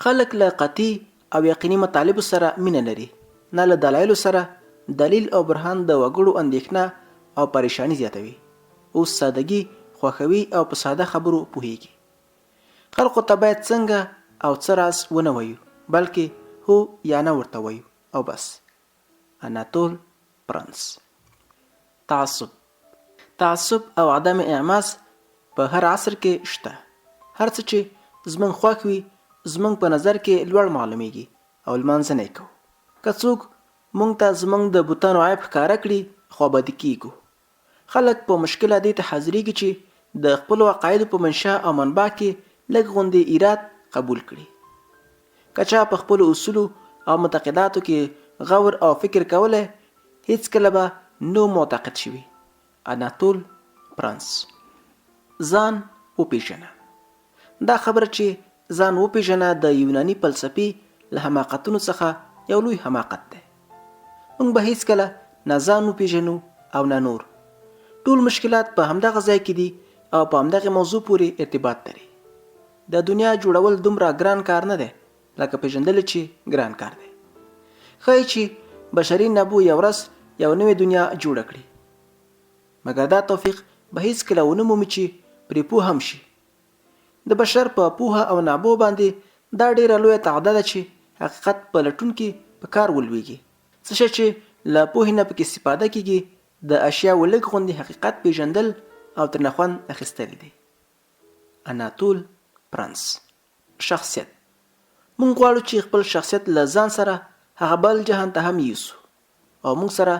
خلک له قطعي او یقیني مطالبو سره مینه لري، نه له دلایلو سره، دلیل او برهان د وګړو اندېښنه او پریشاني زیاتوي. اوس سادګي خوښوي او په ساده خبرو پوهېږي. خلقو ته باید څنګه او څه راز ونه وایو، بلکې هو یا نه ورته وایو او بس. اناتول پرانس. تعصب. تعصب او عدم اعماز په هر عصر کې شته. هر څه چې زموږ خوښ وي، زموږ په نظر کې لوړ معلومېږي او لمانځنه یې کوو. که څوک موږ ته زموږ د بتانو عیب ښکاره کړي، خوابدي کېږو. خلک په مشکله دې ته حاضرېږي چې د خپلو عقایدو په منشا او منبع کې لږ غوندې ایراد قبول کړي. که چا په خپلو اصولو او معتقداتو کې غور او فکر کولی، هېڅکله به نه و معتقد شوي. اناتول فرانس. ځان وپېژنه. دا خبره چې ځان وپېژنه د یوناني فلسفې له حماقتونو څخه یو لوی حماقت دی. موږ به هېڅکله نه ځان وپېژنو او نه نور. ټول مشکلات په همدغه ځای کې دي او په همدغې موضوع پورې ارتباط لري. د دنیا جوړول دومره ګران کار نه دی لکه پېژندل چې ګران کار دی. ښایي چې بشري نبو یو ورځ یوه نوې دنیا جوړه کړي. مګر دا توفیق به هېڅکله ونه مومي چې پرې پوه هم شي. د بشر په پوهه او نابوه باندې دا ډېره لویه تعده ده چې حقیقت په لټون کې په کار ولوېږي. څه شی چې له پوهې نه پکې استفاده کېږي، د اشیاوو لږ غوندې حقیقت پېژندل او ترېنه خوند اخیستل دي. اناتول فرانس. شخصیت. موږ غواړو چې خپل شخصیت له ځان سره هغه بل جهان ته هم یوسو او موږ سره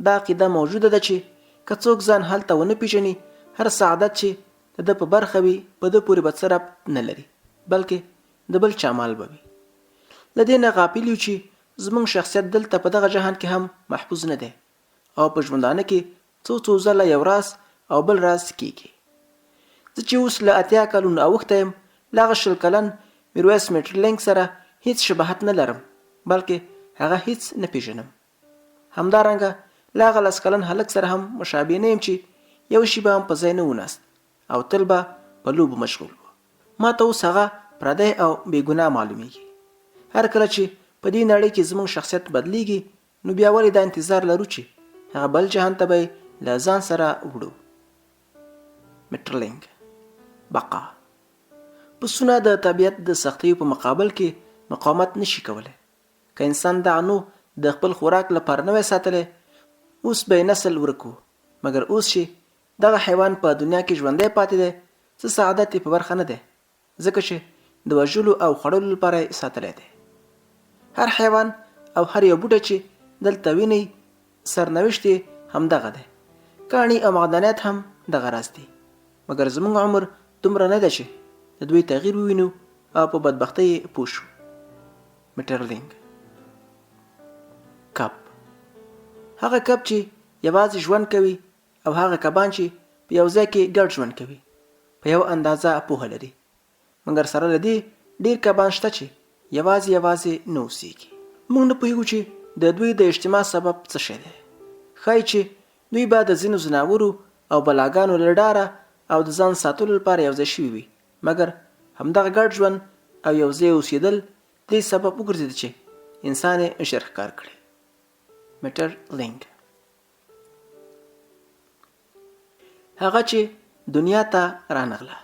دا عقیده موجوده ده چې که څوک ځان هلته ونه پیژني، هر سعادت چې د ده په برخه وي، په ده پورې به څه ربط نه لري، بلکې د بل چا مال به وي. له دې نه غافل یو چې زموږ شخصیت دلته په دغه جهان کې هم محفوظ نه دی او په ژوندانه کې څو څو ځله یو راز او بل راز کېږي. زه چې اوس له 80 کلونو اوښتی یم، له هغه 20 کلن میرویس میټرلینک سره هیڅ شباهت نه لرم، بلکې هغه هیڅ نه پېژنم. همدارنګه له هغه 10 کلن هلک سره هم مشابه نه یم چې یو شیبه هم په ځای نه و ناست او تل به په لوبو مشغول و. ما ته اوس هغه پردی او بې ګناه معلومېږي. هر کله چې په دې نړۍ کې زموږ شخصیت بدلېږي، نو بیا ولې دا انتظار لرو چې هغه بل جهان ته به یې له ځان سره وړو؟ مټرلینګ بقا پسونه د طبیعت د سختیو په مقابل کې مقاومت نشي کولی. که انسان دغه نوع د خپل خوراک لپاره نه وای ساتلی، اوس به یې نسل ورک و، مګر اوس چې دغه حیوان په دنیا کې ژوندی پاتې دی، څه سعادت یې په برخه نه دی، ځکه چې د وژلو او خوړلو لپاره یې ساتلی دی. هر حیوان او هر یو بوټی چې دلته وینئ، سرنوشت یې همدغه دی. کاڼي او معدنیات هم دغه راز دي. مګر زموږ عمر دومره نه دی چې د دوی تغییر ووینو او په بدبختۍ یې پوه شو. مټرلینګ کب، هغه کب چې یوازې ژوند کوي او هغه کبان چې په یو ځای کې ګډ ژوند کوي، په یوه اندازه پوهه لري. مګر سره له دې ډېر کبان شته چې یوازې یوازې نه اوسېږي. موږ نه پوهېږو چې د دوی د اجتماع سبب څه شی دی. ښایي چې دوی به د ځینو ځناورو او بلاګانو له ډاره او د ځان ساتلو لپاره یو ځای شوي وي، مګر همدغه ګډ ژوند او یو ځای اوسېدل د دې سبب وګرځېد چې انسان یې ژر ښکار کړي. مټر لینګ هغه چې دنیا ته رانغله،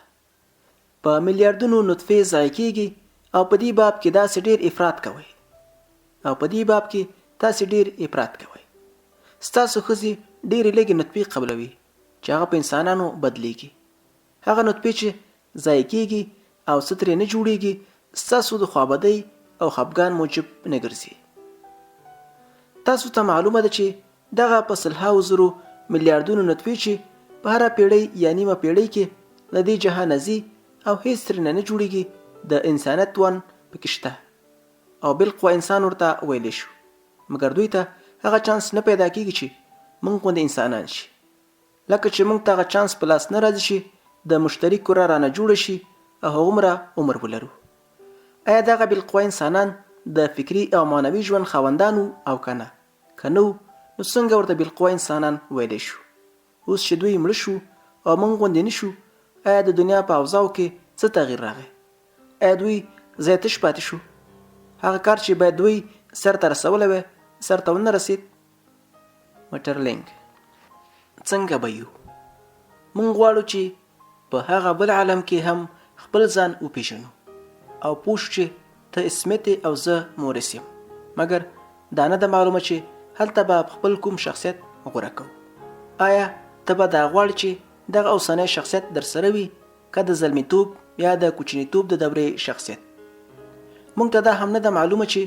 په میلیاردونو نطفې ضایع کیږي او په دې باب کې داسې ډیر افراط کوئ او په دې باب کې تاسې ډیر افراط کوئ. ستاسو ښځې ډېرې لږې نطفې قبلوي چې هغه په انسانانو بدلیږي. هغه نطفې چې ضایع کیږي او څه ترې نه جوړیږي، ستاسو د خوابدۍ او خپګان موجب نه ګرځي. تاسو ته معلومه ده چې دغه په سلهاوو زرو میلیاردونو نطفې چې په هره پیړۍ یا نیمه پیړۍ کې له دې جهانه ځي او هیڅ ترېنه نه جوړیږي، د انسانیت توان پکې شته او بالقوه انسان ورته ویلی شو، مګر دوی ته هغه چانس نه پیدا کیږي چې موږ غوندې انسانان شي. لکه چې موږ ته هغه چانس په لاس نه راځي چې د مشتري کره رانه جوړه شي او هغومره عمر ولرو. ایا دغه بالقوه انسانان د فکري او معنوي ژوند خاوندان وو او که نه؟ که نه وو، نو څنګه ورته بالقوه انسانان ویلی شو؟ اوس چې دوی مړه شو او موږ غوندې نه شو، ایا د دنیا په اوضاعو کې څه تغییر راغی؟ ایا دوی ځای تش پاتې شو؟ هغه کار چې باید دوی سرته رسولی وای، سرته ونه رسید؟ مټرلینګ څنګه به یو؟ موږ غواړو چې په هغه بل عالم کې هم خپل ځان وپیژنو او پوه شو چې ته اسمت او زه مورس یم، مګر دا نه ده معلومه چې هلته به خپل کوم شخصیت غوره کوو. آیا ته به دا غواړې چې دغه اوسنی شخصیت درسره وي که د زلمیتوب یا د کوچنیتوب د دورې شخصیت؟ موږ ته دا هم نه ده معلومه چې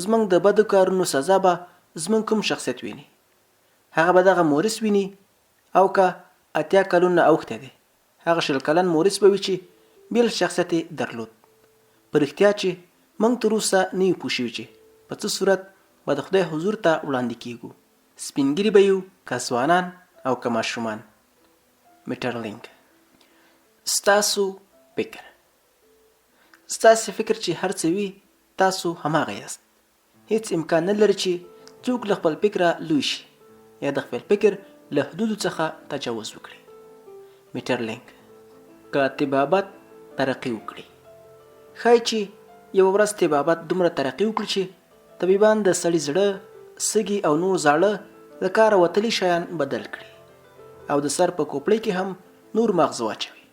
زموږ د بدو کارونو سزا به زموږ کوم شخصیت ویني. هغه به دغه مورس ویني او که 80 کلونه اوښتی دی، هغه 20 کلن مورس به وي چې بېل شخصیت یې درلود. په رښتیا چې موږ تر اوسه نه یو پوه شوي چې په څه صورت به د خدای حضور ته وړاندې کېږو. سپین ږیري به یو که ځوانان او که ماشومان. میټرلینګ ستاسو فکر، ستاسې فکر چې هر څه وي، تاسو هماغه یاست. هیڅ امکان نه لري چې څوک له خپل فکره لوی شي یا د خپل فکر له حدودو څخه تجاوز وکړي. میټرلینګ که طبابت ترقي وکړي، ښایي چې یوه ورځ طبابت دومره ترقي وکړي چې طبیبان د سړي زړه، سږي او نور زاړه له کاره وتلي شیان بدل کړي او د سر په کوپړۍ کې هم نور مغز واچوي.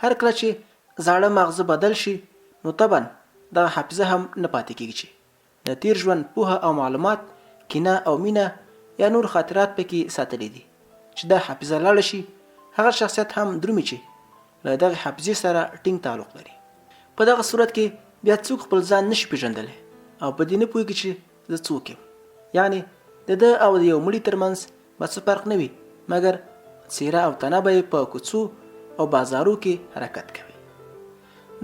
هر کله چې زاړه ماغزه بدل شي، نو طبعا دغه حافظه هم نه پاتې کېږي چې د تېر ژوند پوهه او معلومات، کینه او مینه یا نور خاطرات پکې ساتلي دي. چې دا حافظه لاړه شي، هغه شخصیت هم درومي چې له دغې حافظې سره ټینګ تعلق لري. په دغه صورت کې بیا څوک خپل ځان نشي پېژندلی او په دې نه پوهېږي چې زه څوک یم. یعنې د ده او د یو مړي ترمنځ به څه فرق نه وي، مګر څېره او تنه به یې په کوڅو او بازارو کې حرکت کوي.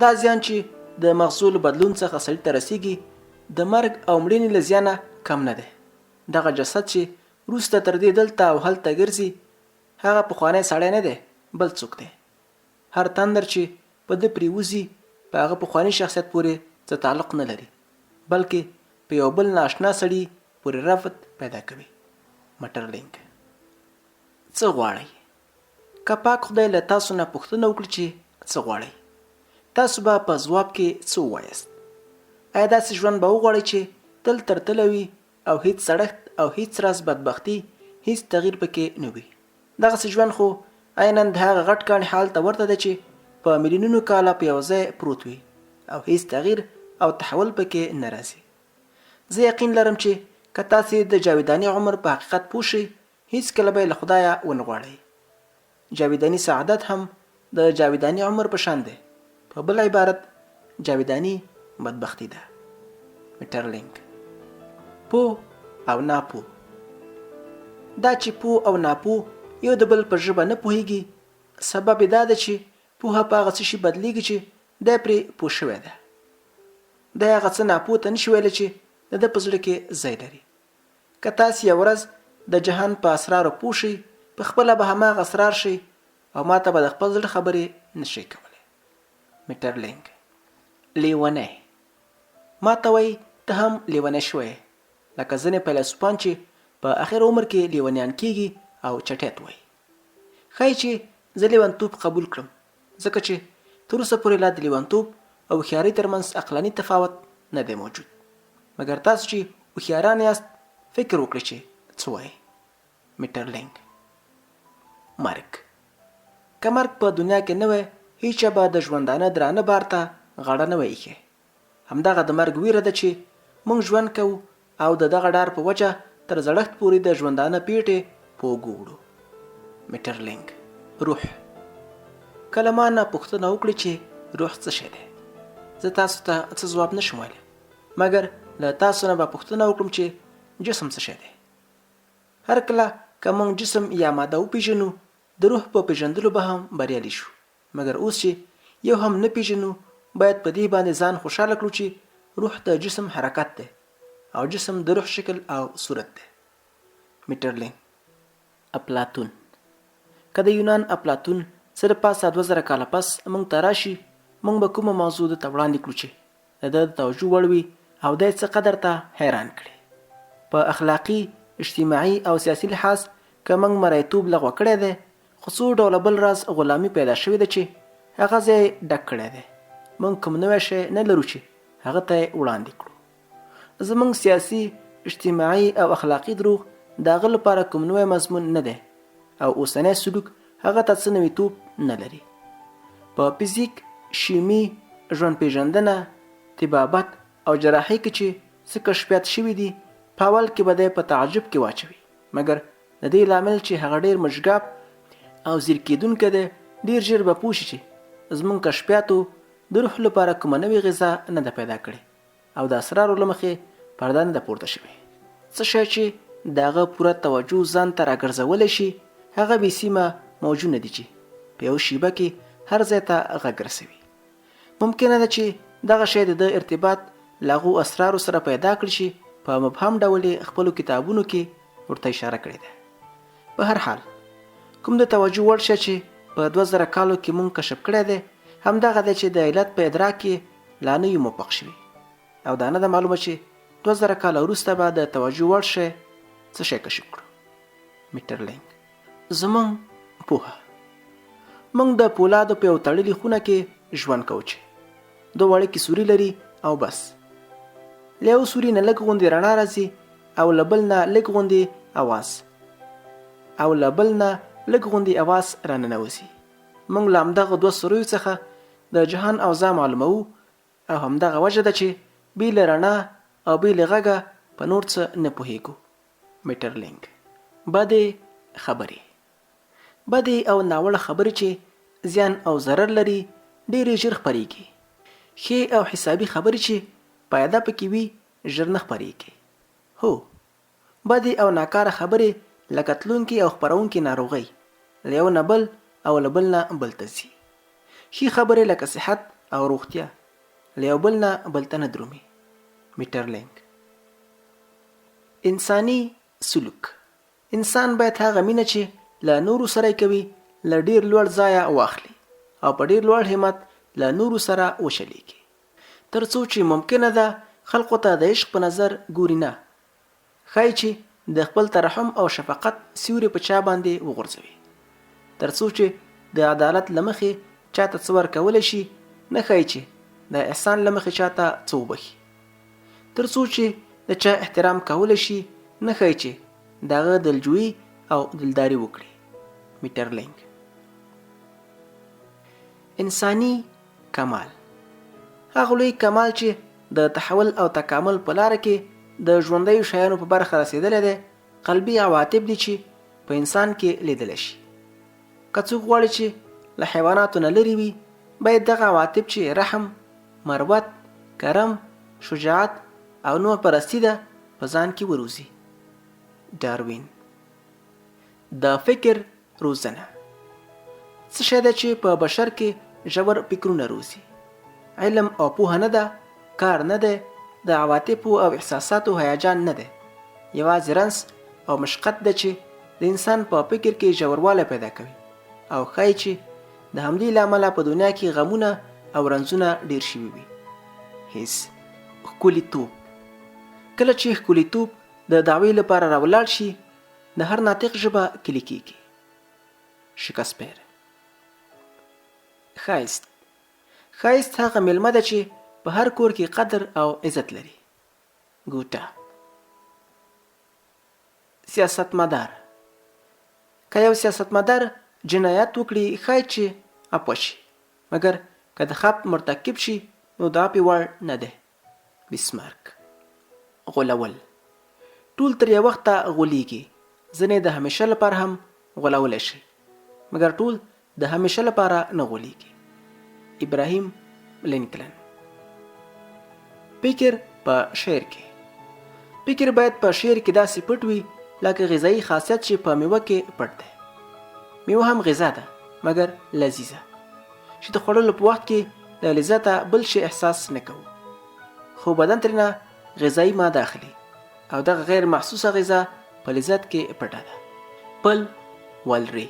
دا زیان چې د مغزو له بدلون څخه سړي ته رسیږي د مرګ او مړینې له زیانه کم نه دی. دغه جسد چې وروسته تر دې دلته او هلته ګرځي هغه پخوانی سړی نه دی بل څوک دی. هر تندر چې په ده پرېوځي په هغه پخواني شخصیت پورې څه تعلق نه لري بلکې په یو بل نااشنا سړي پورې ربط پیدا کوي. مټرلینک. څه غواړئ؟ که پاک خدای له تاسو نه پوښتنه وکړي چې څه غواړئ؟ تاسو به په ځواب کې څه ووایاست؟ ایا داسې ژوند به وغواړئ چې تل تر تله وي او هیڅ زړښت او هیڅ راز بدبختي، هیڅ تغییر پکې نه وي؟ دغسې ژوند خو عینا د هغه غټ کاڼي حال ته ورته دی چې په میلیونونو کاله په یو ځای پروت وي او هیڅ تغییر او تحول پکې نه راځي. زه یقین لرم چې که تاسې د جاویداني عمر په حقیقت پوه شئ، هیڅکله به یې له خدایه ونه غواړئ. جاویداني سعادت هم د جاویداني عمر په شان دی، په بل عبارت جاویداني بدبختي ده. میټرلینک. پوه او ناپوه. دا چې پوه او ناپوه یو د بل په ژبه نه پوهیږي، سبب یې دا دی چې پوهه په هغه څه شي بدلیږي چې دی پرې پوه شوی دی. دی هغه څه ناپوه ته نشي ویلی چې د ده په زړه کې ځای لري. که تاسې یوه ورځ د جهان په اسرارو پوه شئ، په خپله به هماغه اسرار شئ او ماته به د خپل زړه خبرې نه شئ کولی. میټرلینګ. لیونی. ماته وایي ته هم لیونی شوی یې، لکه ځینې فیلسوفان چې په اخر عمر کې لیونیان کیږي او چټیت وایي. ښایي چې زه لیونتوب قبول کړم، ځکه چې تر اوسه پورې لا د لیونتوب او هوښیارۍ ترمنځ عقلاني تفاوت نه دی موجود. مګر تاسو چې هوښیاران یاست فکر وکړئ چې څه وایئ. میټرلینګ. مرګ. که مرګ په دنیا کې نه وای هیچا به د ژوندانه درانه بار ته غاړه نه وای ایښې. همدغه د مرګ ویره ده چې موږ ژوند کوو او د دغه ډار په وجه تر زړښت پورې د ژوندانه پیټې په اوږو وړو. میټرلینګ. روح. که له ما نه پوښتنه وکړي چې روح څه شی دی؟ زه تاسو ته څه ځواب نه شم ویلی، مګر له تاسو نه به پوښتنه وکړم چې جسم څه شی دی؟ هر کله که موږ جسم یا ماده وپیژنو، د روح په پیژندلو به هم بریالي شو. مګر اوس چې یو هم نه پیژنو، باید په دې باندې ځان خوشحاله کړو چې روح د جسم حرکت دی او جسم د روح شکل او صورت دی. میټرلینګ. اپلاتون. که د یونان اپلاتون څه د پاسه 2000 کاله پس موږ ته راشي، موږ به کومه موضوع ده ته وړاندې کړو چې د ده د توجه وړ وي او دی څه قدر ته حیران کړي؟ په اخلاقي، اجتماعي او سیاسي لحاظ که موږ مرییتوب لغوه کړی دی، خو څو ډوله بل راز غلامي پیدا شوې ده چې هغه ځای یې ډک کړی دی. موږ کوم نوی شی نه لرو چې هغه ته یې وړاندې کړو. زموږ سیاسي، اجتماعي او اخلاقي دروغ د هغه لپاره کوم نوی مضمون نه دی او اوسنی سلوک هغه ته څه نویتوب نه لري. په فزیک، شیمي، ژوند پېژندنه، طبابت او جراحۍ کې چې څه کشفیات شوي دي، په اول کې به دی په تعجب کې واچوي، مګر د دې لامل چې هغه ډېر مشګاپ او ځیر کېدونکی دی، ډېر ژر به پوه شي چې زموږ کشفیاتو د روح لپاره کومه نوې غذا نه ده پیدا کړې او د اسرارو له مخې پرده نه ده پورته شوې. څه شی چې د هغه پوره توجه ځان ته راګرځولی شي، هغه بې سیمه موجونه دي چې په یوه شیبه کې هر ځای ته غږ رسوي. ممکنه ده چې دغه شی د ده ارتباط له هغو اسرارو سره پیدا کړي چې په مبهم ډول یې خپلو کتابونو کې ورته اشاره کړې ده. په هر حال، کوم د توجه وړ شی چې په 2000 کالو کې مونږ کشف کړی دی، همدغه دی چې د علت په ادراک کې لا نه یو موفق شوي او دا نه ده معلومه چې 2000 کاله وروسته به د توجه وړ شی څه شی کشف کړو. میټرلینګ. زمونږ پوهه. مونږ د پولادو په یو تړلي خونه کې ژوند کوو چې دوه وړکي سوري لري او بس. له یو سوري نه لږ غوندې رڼا راځي او له بل نه لږ غوندې اواز او له بل نه لږ غوندې اواز راننوځي. مونږ له همدغو دوه سوریو څخه د جهان اوضاع معلوموو او همدغه وجه ده چې بې له رڼا او بې له غږه په نور څه نه پوهېږو. میټرلینګ. بدې خبرې. بدې او ناوړه خبرې چې زیان او ضرر لري ډېرې ژر خپرېږي. ښې او حسابي خبرې چې پایده پکې وي ژر نه خپرېږي. هو! بدې او ناکاره خبرې لکه تلونکې او خپرونکې ناروغۍ له یو نه بل او له بل نه بل ته ځي. ښې خبرې لکه صحت او روغتیا له یو بل نه بل ته نه درومي. میټرلینک. انساني سلوک. انسان باید هغه مینه چې له نورو سره یې کوي له ډېر لوړ ځایه واخلي او په ډېر لوړ همت له نورو سره وچلېږي. تر څو چې ممکنه ده خلقو ته د عشق په نظر ګوري نه، ښايي چې د خپل ترحم او شفقت سیوري په چا باندې وغورځوي. تر څو چې د عدالت له مخې چا ته څه ورکولی شي، نه ښايي چې د احسان له مخې چا ته څه وبښي. تر څو چې د چا احترام کولی شي، نه ښايي چې د هغه دلجويي او دلداري وکړي. میټرلینګ. انساني کمال هغه لوی کمال چې د تحول او تکامل په لاره کې د ژوندیو شیانو په برخه رسېدلی دی، قلبي عواطف دي چې په انسان کې لیدلی شي. که څوک غواړي چې له حیواناتو نه لرې وي، باید دغه عواطف چې رحم، مروت، کرم، شجاعت او نوع پرستي ده، په ځان کې وروزي. ډاروین. د فکر روزنه څه شی ده چې په بشر کې ژور فکرونه روزي؟ علم او پوهه نه ده، کار نه دی، د عواطفو او احساساتو هیجان نه دی، یوازې رنځ او مشقت ده چې د انسان په فکر کې ژوروالی پیدا کوي او ښایي چې د همدې له امله په دنیا کې غمونه او رنځونه ډیر شوي وي. هیڅ ښکلیتوب کله چې ښکلیتوب د دعوی لپاره راولاړ شي، د هر ناطق ژبه کلي کیږي. شکسپیر. ښایست ښایست هغه میلمه ده چې په هر کور کې قدر او عزت لري. ګوټه. سیاستمدار که یو سیاستمدار جنایت وکړي، ښایي چې عفوه شي، مګر که د خپ مرتکب شي نو د عفوې وړ نه دی. بیسمارک. غولول ټول تر یو وخته غولیږي، ځینې د همیشه لپاره هم غولولی شي، مګر ټول د همیشه لپاره نه غولیږي. ابراهیم لینکلن. فکر په شعر کې فکر باید په شعر کې داسې پټ وي لکه غذایي خاصیت چې په میوه کې پټ دی. میوه هم غذا ده، مګر لذیذه، چې د خوړلو په وخت کې له لذته بل شي احساس نه کوو، خو بدن ترېنه غذایي ماده اخلي او دغه غیر محسوسه غذا په لذت کې پټه ده. پل والري.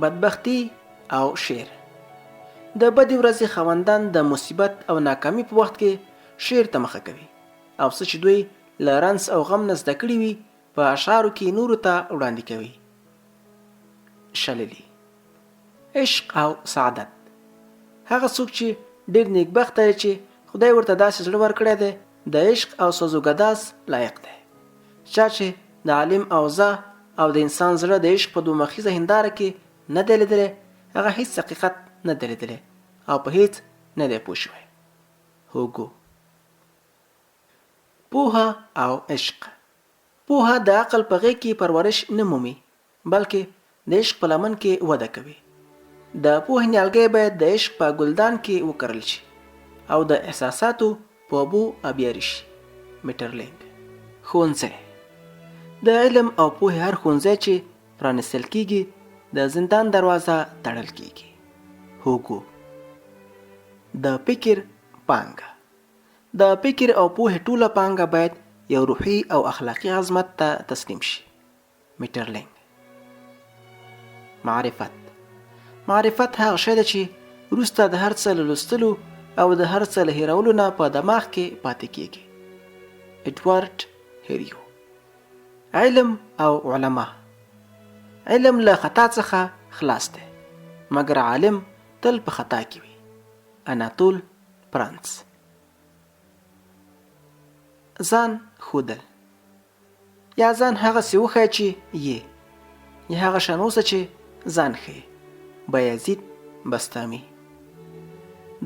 بدبختي او شعر د بدې ورځې خاوندان د مصیبت او ناکامي په وخت کې شعر ته مخه کوي او څه چې دوی له رنځ او غم نه زده کړي وي، په اشعارو کې نورو ته وړاندې کوي. شللي. عشق او سعادت هغه څوک چې ډېر نیکبخته دی چې خدای ورته داسې زړه ورکړی دی، د عشق او سوز و ګداز لایق دی. چا چې د عالم اوضاع او د انسان زړه د عشق په دوه مخیزه هنداره کې نه دی لیدلی، هغه هیڅ حقیقت نه دی لیدلی او په هیڅ نه دی پوه شوی. هوګو. پوهه او عشق پوهه د عقل په غېږ کې پرورش نه مومي، بلکې د عشق په لمن کې وده کوي. د پوهې نیالګی باید د عشق په ګلدان کې وکرل شي او د احساساتو په اوبو ابیاري شي. میټرلینګ. ښوونځی د علم او پوهې هر ښوونځی چې پرانیستل کیږي، د زندان دروازه تړل کیږي. هوګو. د فکر پانګه د فکر او پوهې ټوله پانګه باید یو روحي او اخلاقي عظمت ته تسلیم شي. میټرلینګ. معرفت معرفت هغه شی دی چې وروسته د هر څه له لوستلو او د هر څه له هېرولو نه په دماغ کې پاتې کېږي. اډوارډ هیریو. علم او علما علم له خطا څخه خلاص دی، مګر عالم تل په خطا کې وي. اناتول فرانس. ځان ښودل یا ځان هغسې وښیه چې یې، یا هغه شان اوسه چې ځان ښیې. بایزید بسطامي.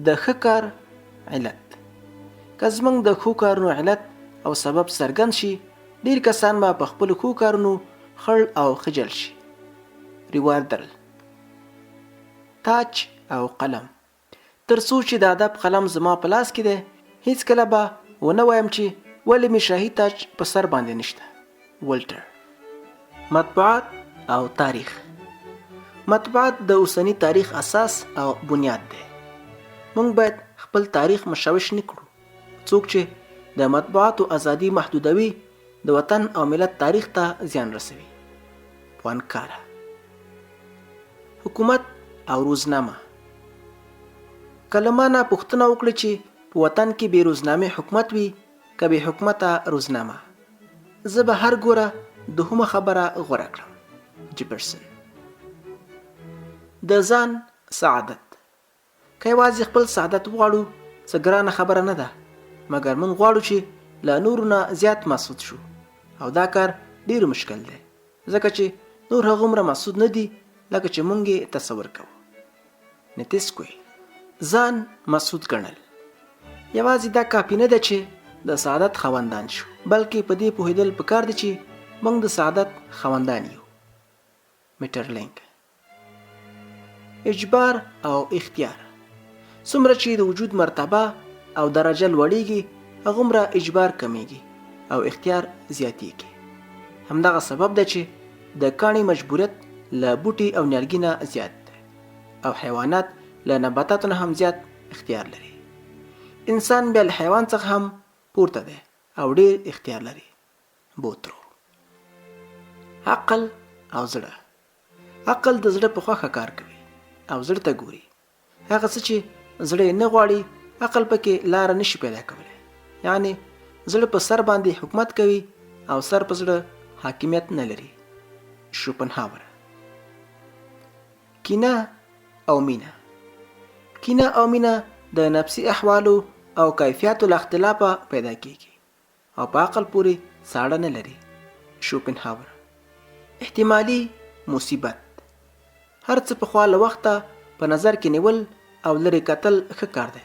د ښه کار علت که زموږ د ښو کارونو علت او سبب څرګند شي، ډېر کسان به په خپلو ښو کارونو خړ او خجل شي. ریواردل. تاج او قلم تر څو چې د ادب قلم زما په لاس کې دی، هیڅکله به ونه وایم چې ولې مې شاهي تاج په سر باندې نشته. ولټر. مطبوعات او تاریخ. مطبوعات د اوسني تاریخ اساس او بنیاد دی. موږ باید خپل تاریخ مشوش نه کړو. څوک چې د مطبوعاتو ازادي محدودوي، د وطن او ملت تاریخ ته زیان رسوي. پوانکاره. حکومت او روزنامه. که له ما نه پوښتنه وکړي چې په وطن کې بې روزنامې حکومت وي که بې حکومته روزنامه، زه به هر ګوره دوهمه خبره غوره کړم. جیپرسن. د ځان سعادت. که یوازې خپل سعادت وغواړو څه ګرانه خبره نه ده، مګر موږ غواړو چې له نورو نه زیات مسعود شو او دا کار ډیر مشکل دی، ځکه چې نور هغومره مسعود نه دي لکه چې موږ یې تصور کوو. نتیسکوی ځان مسعود ګڼل یوازې دا کافي نه ده چې د سعادت خاوندان شو، بلکې په دې پوهېدل پکار دي چې موږ د سعادت خاوندان یو. میټرلینګ. اجبار او اختیار. څومره چې د وجود مرتبه او درجه لوړیږي، هغومره اجبار کمیږي او اختیار زیاتیږي. همدغه سبب دی چې د کاڼي مجبوریت له بوټي او نیالګي نه زیات دی او حیوانات له نباتاتو نه هم زیات اختیار لري. انسان بیا له حیوان څخه هم پورته دی او ډیر اختیار لري. بوترو. عقل او زړه. عقل د زړه په خوښه کار کوي او زړه ته ګوري. هغه څه چې زړه یې نه غواړي، عقل پکې لاره نشي پیدا کولی. یعنې زړه په سر باندې حکومت کوي او سر په زړه حاکمیت نه لري. شوپنهاور. کینه او مینه. کینه او مینه د نفسي احوالو او کیفیاتو له اختلافه پیدا کیږي او په عقل پورې ساړه نه لري. شوپنهاور. احتمالي مصیبت. هر څه پخوا له وخته په نظر کې نیول او لرې کتل ښه کار دی،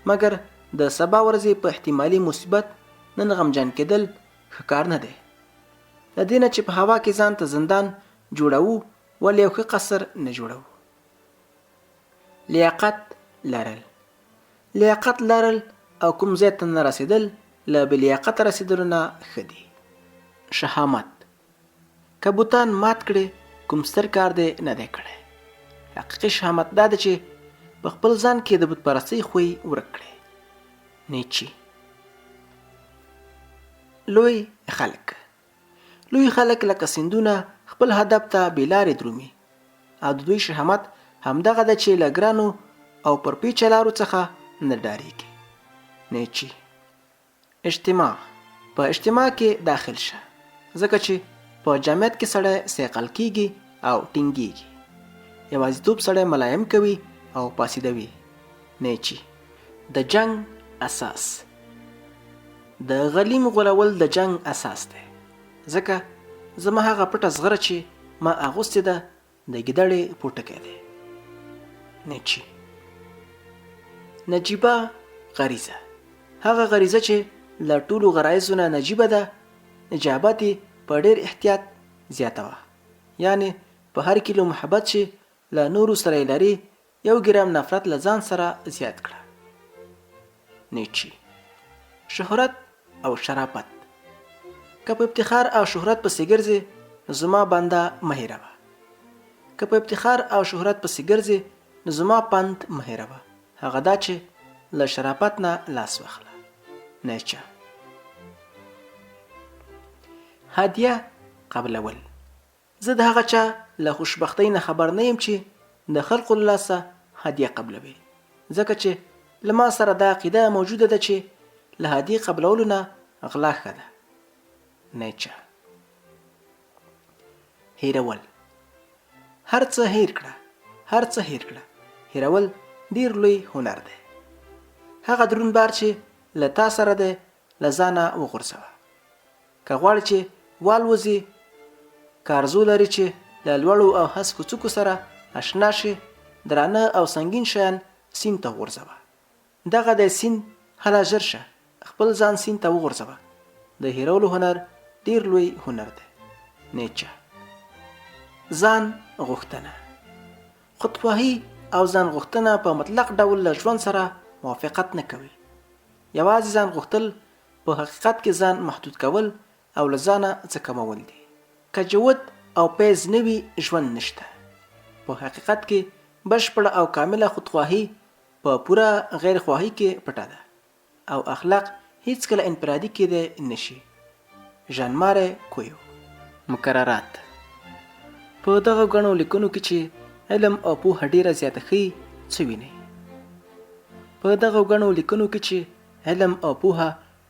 مګر د سبا ورځې په احتمالي مصیبت نن غمجن کېدل ښه کار نه دی. له دې نه چې په هوا کې ځان ته زندان جوړوو، ولې یو ښه قصر نه جوړوو؟ لیاقت لرل. لیاقت لرل او کوم ځای ته نه رسېدل له بې لیاقته رسېدلو نه ښه دي. شهامت. که بوتان مات کړې کوم ستر کار دې نه دی کړی. حقیقي شهامت دا دی چې په خپل ځان کې د بت پرستۍ خوی ورک کړې. نیچی. لوی خلک. لوی خلک لکه سیندونه خپل هدف ته بې لارې درومي او د دوی شهامت همدغه ده چې له ګرانو او پر پیچه لارو څخه نه ډاریږي. نیچی. اجتماع. په اجتماع کې داخل شه، ځکه چې په جمعیت کې سړی صیقل کیږي او ټینګیږي. یوازیتوب سړی ملایم کوي او پاسیدوي. نیچی. د جنګ اساس. د غلیم غولول د جنګ اساس دی، ځکه زما هغه پټه زغره چې ما اغوستې ده د ګیدړې پوټکی دی. نیچی. نجیبه غریزه. هغه غریزه چې له ټولو غرایزو نه نجیبه ده، نجابت یې په ډېر احتیاط زیاتوه. یعنې په هر کیلو محبت چې له نورو سره یې لرې، یو ګرام نفرت له ځان سره زیات کړه. نیچی. شهرت او شرافت. که په افتخار او شهرت پسې ګرځې، نو زما بنده مه هېروه. که په افتخار او شهرت پسې ګرځې، نو زما پند مه هېروه، هغه دا چې له شرافت نه لاس واخله. نیچه. هدیه قبلول. زه د هغه چا له خوشبختۍ نه خبر نه یم چې د خلقو له لاسه هدیه قبلوي، ځکه چې له ما سره دا عقیده موجوده ده چې له هدیې قبلولو نه غلا ښه ده. نیچه. هیرول. هر څه هیر کړه، هر څه هیر کړه. هیرول ډیر لوی هنر دی. هغه دروند بار چې له تا سره دی له ځانه وغورځوه. که غواړې چې والوزې، که ارزو لرې چې له لوړو او هسکو څوکو سره اشنا شې، درانه او سنګین شیان سیند ته وغورځوه. دغه دی سیند، هله ژر شه، خپل ځان سیند ته وغورځوه. د هېرولو هنر ډېر لوی هنر دی. نیچه. ځان غوښتنه. خودخواهي او ځان غوښتنه په مطلق ډول له ژوند سره موافقت نه کوي. یوازې ځان غوښتل په حقیقت کې ځان محدود کول او له ځانه څه کمول دي. که جود او فیض نه وي ژوند نشته. په حقیقت کې بشپړه او کامله خودخواهي په پوره غیر خواهي کې پټه ده او اخلاق هیڅکله انفرادي کېدای نه شي. ژان ماري کویو. مکررات په دغه ګڼو لیکنو کې چې علم او پوهه ډیره زیاته ښیي څه وینئ؟ په دغه ګڼو لیکنو کې چې علم او پوهه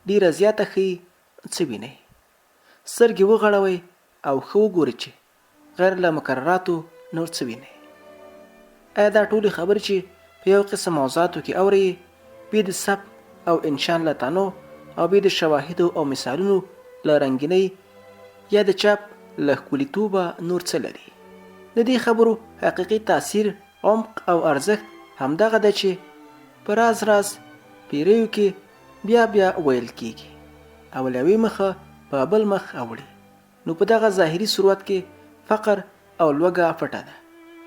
ډیره زیاته ښیي څه وینئ؟ سترګې وغړوئ او ښه وګورئ چې غیر له مکرراتو نور څه وینئ؟ ایا دا ټولې خبرې چې په یو قسم موضوعاتو کې اورئ بې د ثبت او انشان له تنوع او بې د شواهدو او مثالونو له رنګینۍ یا د چاپ له ښکلیتوبه نور څه لري؟ د دې خبرو حقیقي تاثیر، عمق او ارزښت همدغه دی چې په راز راز پیریو کې بیا بیا ویل کیږي او له یوې مخه په بل مخ اوړي. نو په دغه ظاهري صورت کې فقر او لوږه پټه ده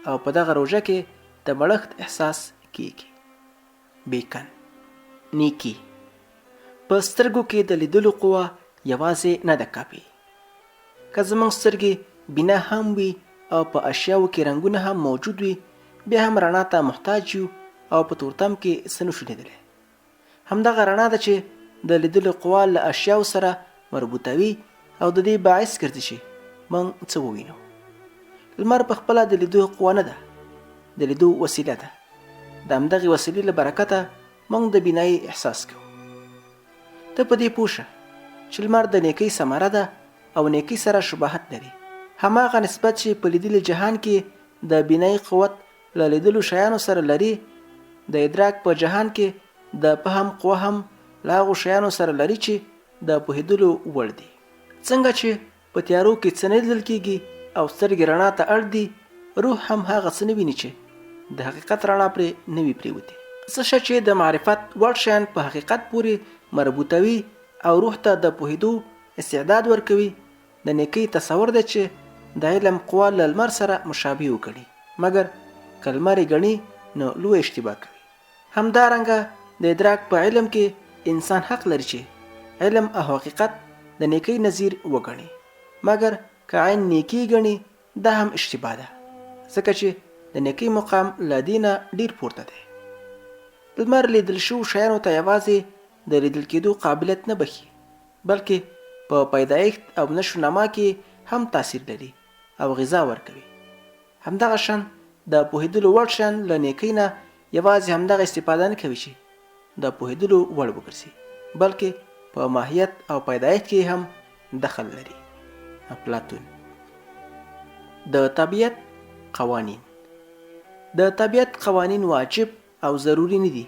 او په دغه روژه کې د مړښت احساس کیږي. بیکن. نیکي په سترګو کې د لیدلو قوه یوازې نه ده کافي. که زموږ سترګې بینا هم وي او په اشیاوو کې رنګونه هم موجود وي، بیا هم رڼا ته محتاج یو او په تورتم کې څه نشو لیدلی. همدغه رڼا ده چې د لیدلو قوه له اشیاو سره مربوطوي او د دې باعث ګرځي چې موږ څه ووینو. لمر په خپله د لیدو قوه نه ده، د لیدو وسیله ده. د همدغې وسیلې له برکته موږ د بینایي احساس کوو. ته په دې پوه شه چې لمر د نیکۍ ثمره ده او نیکۍ سره شباهت لري. هماغه نسبت چې په لیدلي جهان کې د بینایي قوت له لیدلو شیانو سره لري، د ادراک په جهان کې د فهم قوه هم له هغو شیانو سره لري چې د پوهېدلو وړ دي. څنګه چې په تیارو کې څه نه لیدل کېږي او سترګې رڼا ته اړ دي، روح هم هغه څه نه ویني چې د حقیقت رڼا پرې نه وي پرېوتې. څه شی چې د معرفت وړ شیان په حقیقت پورې مربوطوي او روح ته د پوهېدو استعداد ورکوي، د نیکۍ تصور دی چې د علم قوه له لمر سره مشابه وګڼي، مګر که لمر یې ګڼي نو لویه اشتباه کوي. همدارنګه د ادراک په علم کې انسان حق لري چې علم او حقیقت د نیکۍ نظیر وګڼي، مګر که عین نیکي یې ګڼي دا هم اشتباه ده، ځکه چې د نیکۍ مقام له دې نه ډیر پورته دی. لمر لیدل شوو شیانو ته یوازې د لیدل کېدو قابلیت نه بښي، بلکې په پیدایښت او نشو نما کې هم تاثیر لري او غذا ورکوي. همدغه شان د پوهېدلو وړ شیان له نیکۍ نه یوازې همدغه استفاده نه کوي چې د پوهېدلو وړ وګرځي، بلکې په ماهیت او پیدایښت کې هم دخل لري. افلاطون. د طبیعت قوانین. د طبیعت قوانین واجب او ضروري نه دي.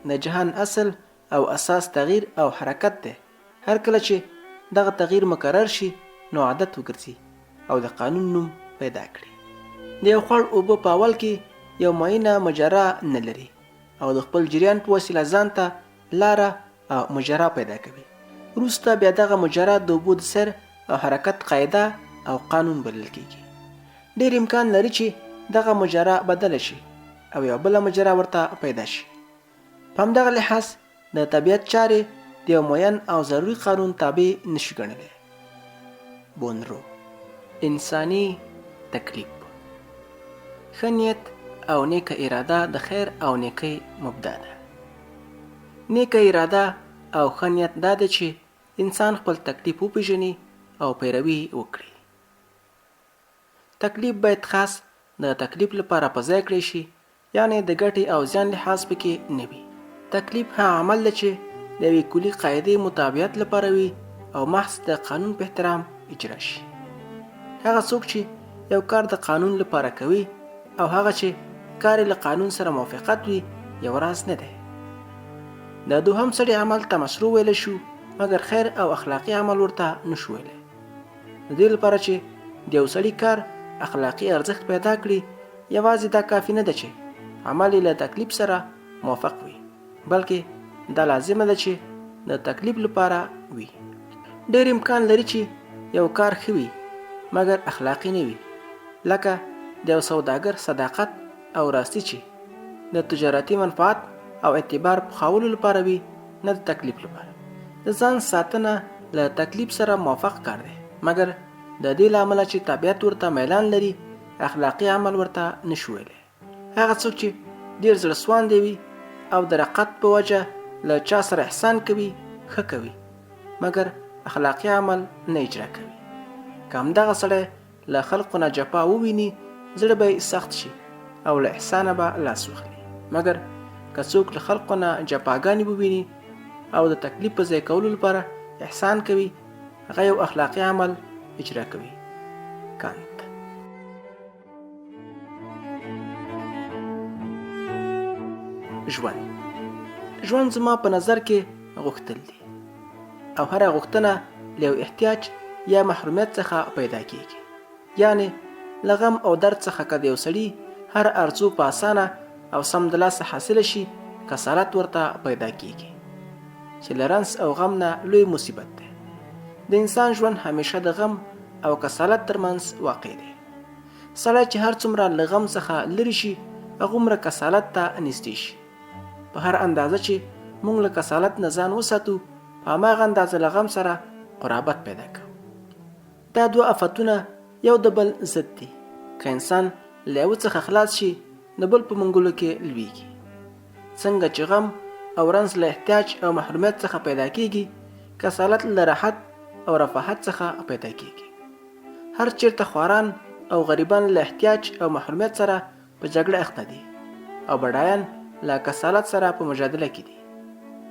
د جهان اصل او اساس تغییر او حرکت دی، هر کله چې دغه تغییر مکرر شي نو عادت وګرځي او د قانون نوم پیدا کړي. د یو خوړ اوبه په اول کې یو معینه مجرا نه لري او د خپل جریان په وسیله ځان ته لاره او مجرا پیدا کوي. وروسته بیا دغه مجرا د اوبو د سیر او حرکت قاعده او قانون بلل کیږي. ډیر امکان لري چې دغه مجرا بدله شي او یوه بله مجرا ورته پیدا شي. په همدغه لحاظ د طبیعت چارې د یو معین او ضروري قانون تابع نشي ګڼلی. بونرو. انساني تکلیف. ښه نیت او نیکه اراده د خیر او نیکۍ مبدا ده. نیکه اراده او ښه نیت دا دی چې انسان خپل تکلیف وپیژني او پیروي وکړي. تکلیف باید خاص د تکلیف لپاره په ځای کړی شي، یعنې د ګټې او زیان لحاظ پکې نه وي. تکلیف هغه عمل دی چې د یوې کلي قاعدې متابعت لپاره وي او محض د قانون په احترام اجرا شي. هغه څوک چې یو کار د قانون لپاره کوي او هغه چې کار یې له قانون سره موافقت وي یو راز نه دی. د دوهم سړي عمل ته مشروع ویلی شو، مګر خیر او اخلاقي عمل ورته نشو ویلی. د دې لپاره چې د یو سړي کار اخلاقي ارزښت پیدا کړي، یوازې دا کافي نه ده چې عمل یې له تکلیف سره موافق وي، بلکې دا لازمه ده چې د تکلیف لپاره وي. ډېر امکان لري چې یو کار ښه وي، مګر اخلاقي نه وي، لکه د یو سوداګر صداقت او راستي چې د تجارتي منفعت او اعتبار پخولو لپاره وي، نه د تکلیف لپاره. د ځان ساتنه له تکلیف سره موافق کار دی، مګر د دې له امله چې طبیعت ورته میلان لري، اخلاقي عمل ورته نشو ویلی. هغه څوک چې ډېر زړه سواندی وي او د رقت په وجه له چا سره احسان کوي، ښه کوي، مګر اخلاقي عمل نه اجرا کوي. که همدغه سړی له خلقو نه جفا وویني، زړه به یې سخت شي او له احسانه به لاس واخلي. مګر که څوک له خلقو نه جفاګانې وویني او د تکلیف په ځای کولو لپاره احسان کوي، هغه یو اخلاقي عمل اجرا کوي. کانت. ژوند ژوند زما په نظر کې غوښتل دي او هره غوښتنه له یو احتیاج یا محرومیت څخه پیدا کیږي. یعنې له غم او درد څخه که د یو سړي هر ارزو په اسانه او سمدلاسه حاصله شي، کسالت ورته پیدا کیږي چې له رنځ او غم نه لوی مصیبت دی. د انسان ژوند همیشه د غم او کسالت ترمنځ واقع دی. سړی چې هر څومره له غم څخه لرې شي، هغومره کسالت ته نږدې شي. په هر اندازه چې موږ له کسالت نه ځان وساتو، په هماغه اندازه له غم سره قرابت پیدا کوو. دا دوه افتونه یو د بل ضد دي. که انسان له یوه څخه خلاص شي، د بل په منګولو کې لویږي. څنګه چې غم او رنځ له احتیاج او محرومیت څخه پیدا کیږي، کسالت له راحت او رفاهت څخه پیدا کیږي. هر چیرته خواران او غریبان له احتیاج او محرومیت سره په جګړه اخته دي او بډایان له کسالت سره په مجادله کې دي.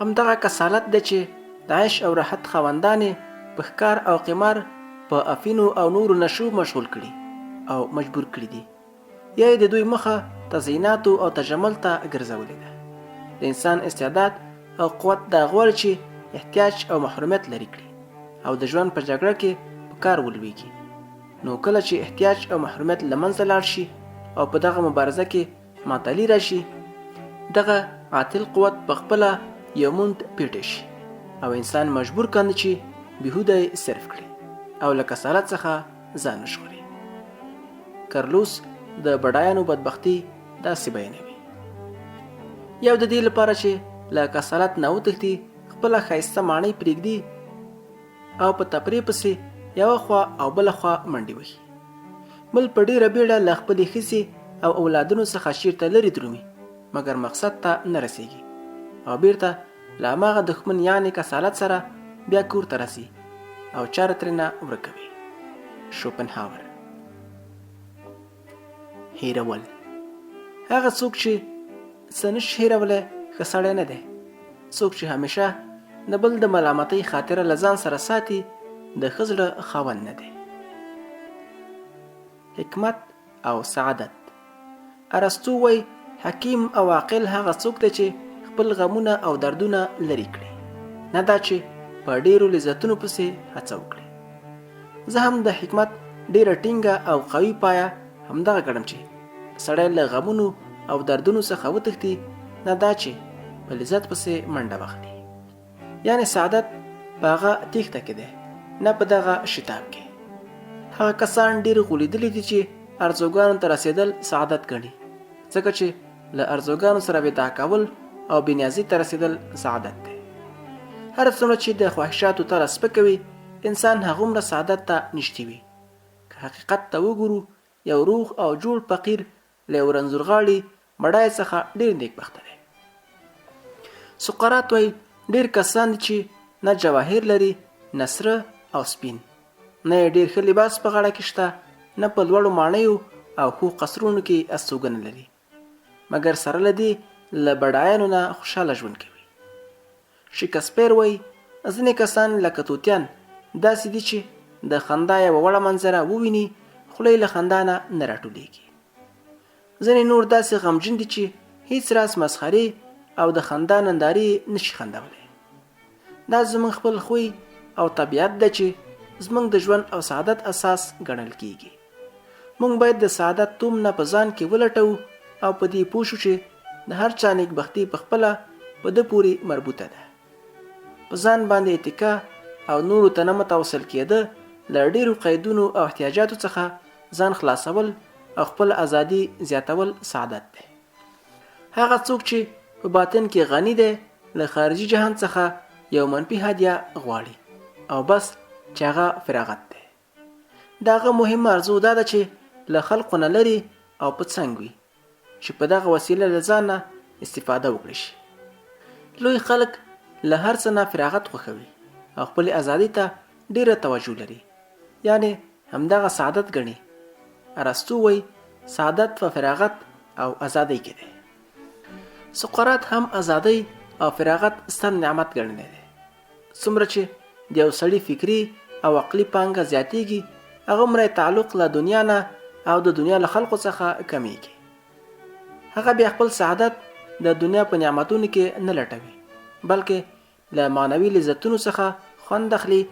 همدغه کسالت دی چې د عیش او راحت خاوندان یې په ښکار او قمار، په افینو او نورو نشو مشغول کړي او مجبور کړي دي. یا یې د دوی مخه تزئیناتو او تجمل ته ګرځولې ده. د انسان استعداد او قوت دا غواړي چې احتیاج او محرومیت لرې کړي او د ژوند په جګړه کې په کار ولویږي. نو کله چې احتیاج او محرومیت له منځه لاړ شي او په دغه مبارزه کې معطلي راشي، دغه عاطل قوت په خپله یو مونډ پیټی شي او انسان مجبور کاندي چې بیهوده یې صرف کړي او له کسالت څخه ځان وژغوري. کرلوس د بډایانو بدبختي داسې بیانوي. یو د دې لپاره چې له کسالت نه وتښتي، خپله ښایسته ماڼۍ پرېږدي او په تفریح پسې یوه خوا او بله خوا منډې وهي. بل په ډېره بیړه له خپلې ښځې او اولادونو څخه چیرته لرې درومي، مګر مقصد ته نه رسېږي او بیرته له هماغه دښمن یعنې کسالت سره بیا کور ته راځي او چاره ترېنه ورکوي. شوپنهاور. هیرول. هغه څوک چې څه نشي هیرولی ښه سړی نه دی. څوک چې همیشه د بل د ملامتۍ خاطره له ځان سره ساتي د ښه زړه خاوند نه دی. حکمت او سعادت. ارسطو وایي حکیم او عاقل هغه څوک دی چې خپل غمونه او دردونه لرې کړي، نه دا چې په ډیرو لذتونو پسې هڅه وکړي. زه هم د حکمت ډیره ټینګه او قوي پایه همدغه ګڼم چې سړی له غمونو او دردونو څخه وتښتي، نه دا چې په لذت پسې منډه واخلي. یعنې سعادت په هغه تیښته کې دی، نه په دغه شتاب کې. هغه کسان ډیر غولیدلي دي چې ارزوګانو ته رسیدل سعادت ګڼي، ځکه چې له ارزوګانو سره وداع کول او بېنیازۍ ته رسیدل سعادت دی. هر څومره چې د خواهشاتو تله سپکه وي، انسان هغومره سعادت ته نږدې وي. که حقیقت ته وګورو، یو روغ او جوړ فقیر له یو رنځورغاړي بډای څخه ډېر نېکبخته دی. سقراط وایي، ډېر کسان دي چې نه جواهر لري، نه سره او سپین، نه یې ډېر ښه لباس په غاړه کې شته، نه په لوړو ماڼیو او ښو قصرونو کې استوګنه لري، مګر سره له دې له بډایانو نه خوشحاله ژوند کوي. شکسپیر وایي، ځینې کسان لکه طوطیان داسې دي چې د خندا یوه وړه منظره وویني، خوله یې له خندا نه نه راټولېږي. ځینې نور داسې غمجن دي چې هیڅ راز مسخرې او د خندا نندارې یې نشي خندولی. دا زموږ خپل خوی او طبیعت دی چې زموږ د ژوند او سعادت اساس ګڼل کیږي. موږ باید د سعادت تومنه په ځان کې ولټوو او په دې پوه شو چې د هر چا نیکبختي په خپله په ده پورې مربوطه ده. په ځان باندې اتکا او نورو ته نه متوسل کېده له ډېرو قیدونو او احتیاجاتو څخه ځان خلاصول او خپله ازادي زیاتول سعادت دی. هغه څوک چې په باطن کې غني دی له خارجي جهان څخه یو منفي هدیه غواړي او بس چې هغه فراغت دی. د هغه مهمه ارزو دا ده چې له خلقو نه لرې او په څنګ وي چې په دغه وسیله له ځانه استفاده وکړي شي. لوی خلک له هر څه نه فراغت خوښوي او خپلې ازادۍ ته ډېره توجه لري، یعنې همدغه سعادت ګڼي. ارسطو وایي سعادت په فراغت او ازادۍ کې دی. سقراط هم ازادۍ او فراغت ستر نعمت ګڼلی دی. څومره چې د یو سړي فکري او عقلي پانګه زیاتیږي، هغومره یې تعلق له دنیا نه او د دنیا له خلقو څخه کمیږي. هغه بیا خپل سعادت د دنیا په نعمتونو کې نه لټوي، بلکې له معنوي لذتونو څخه خوند اخلي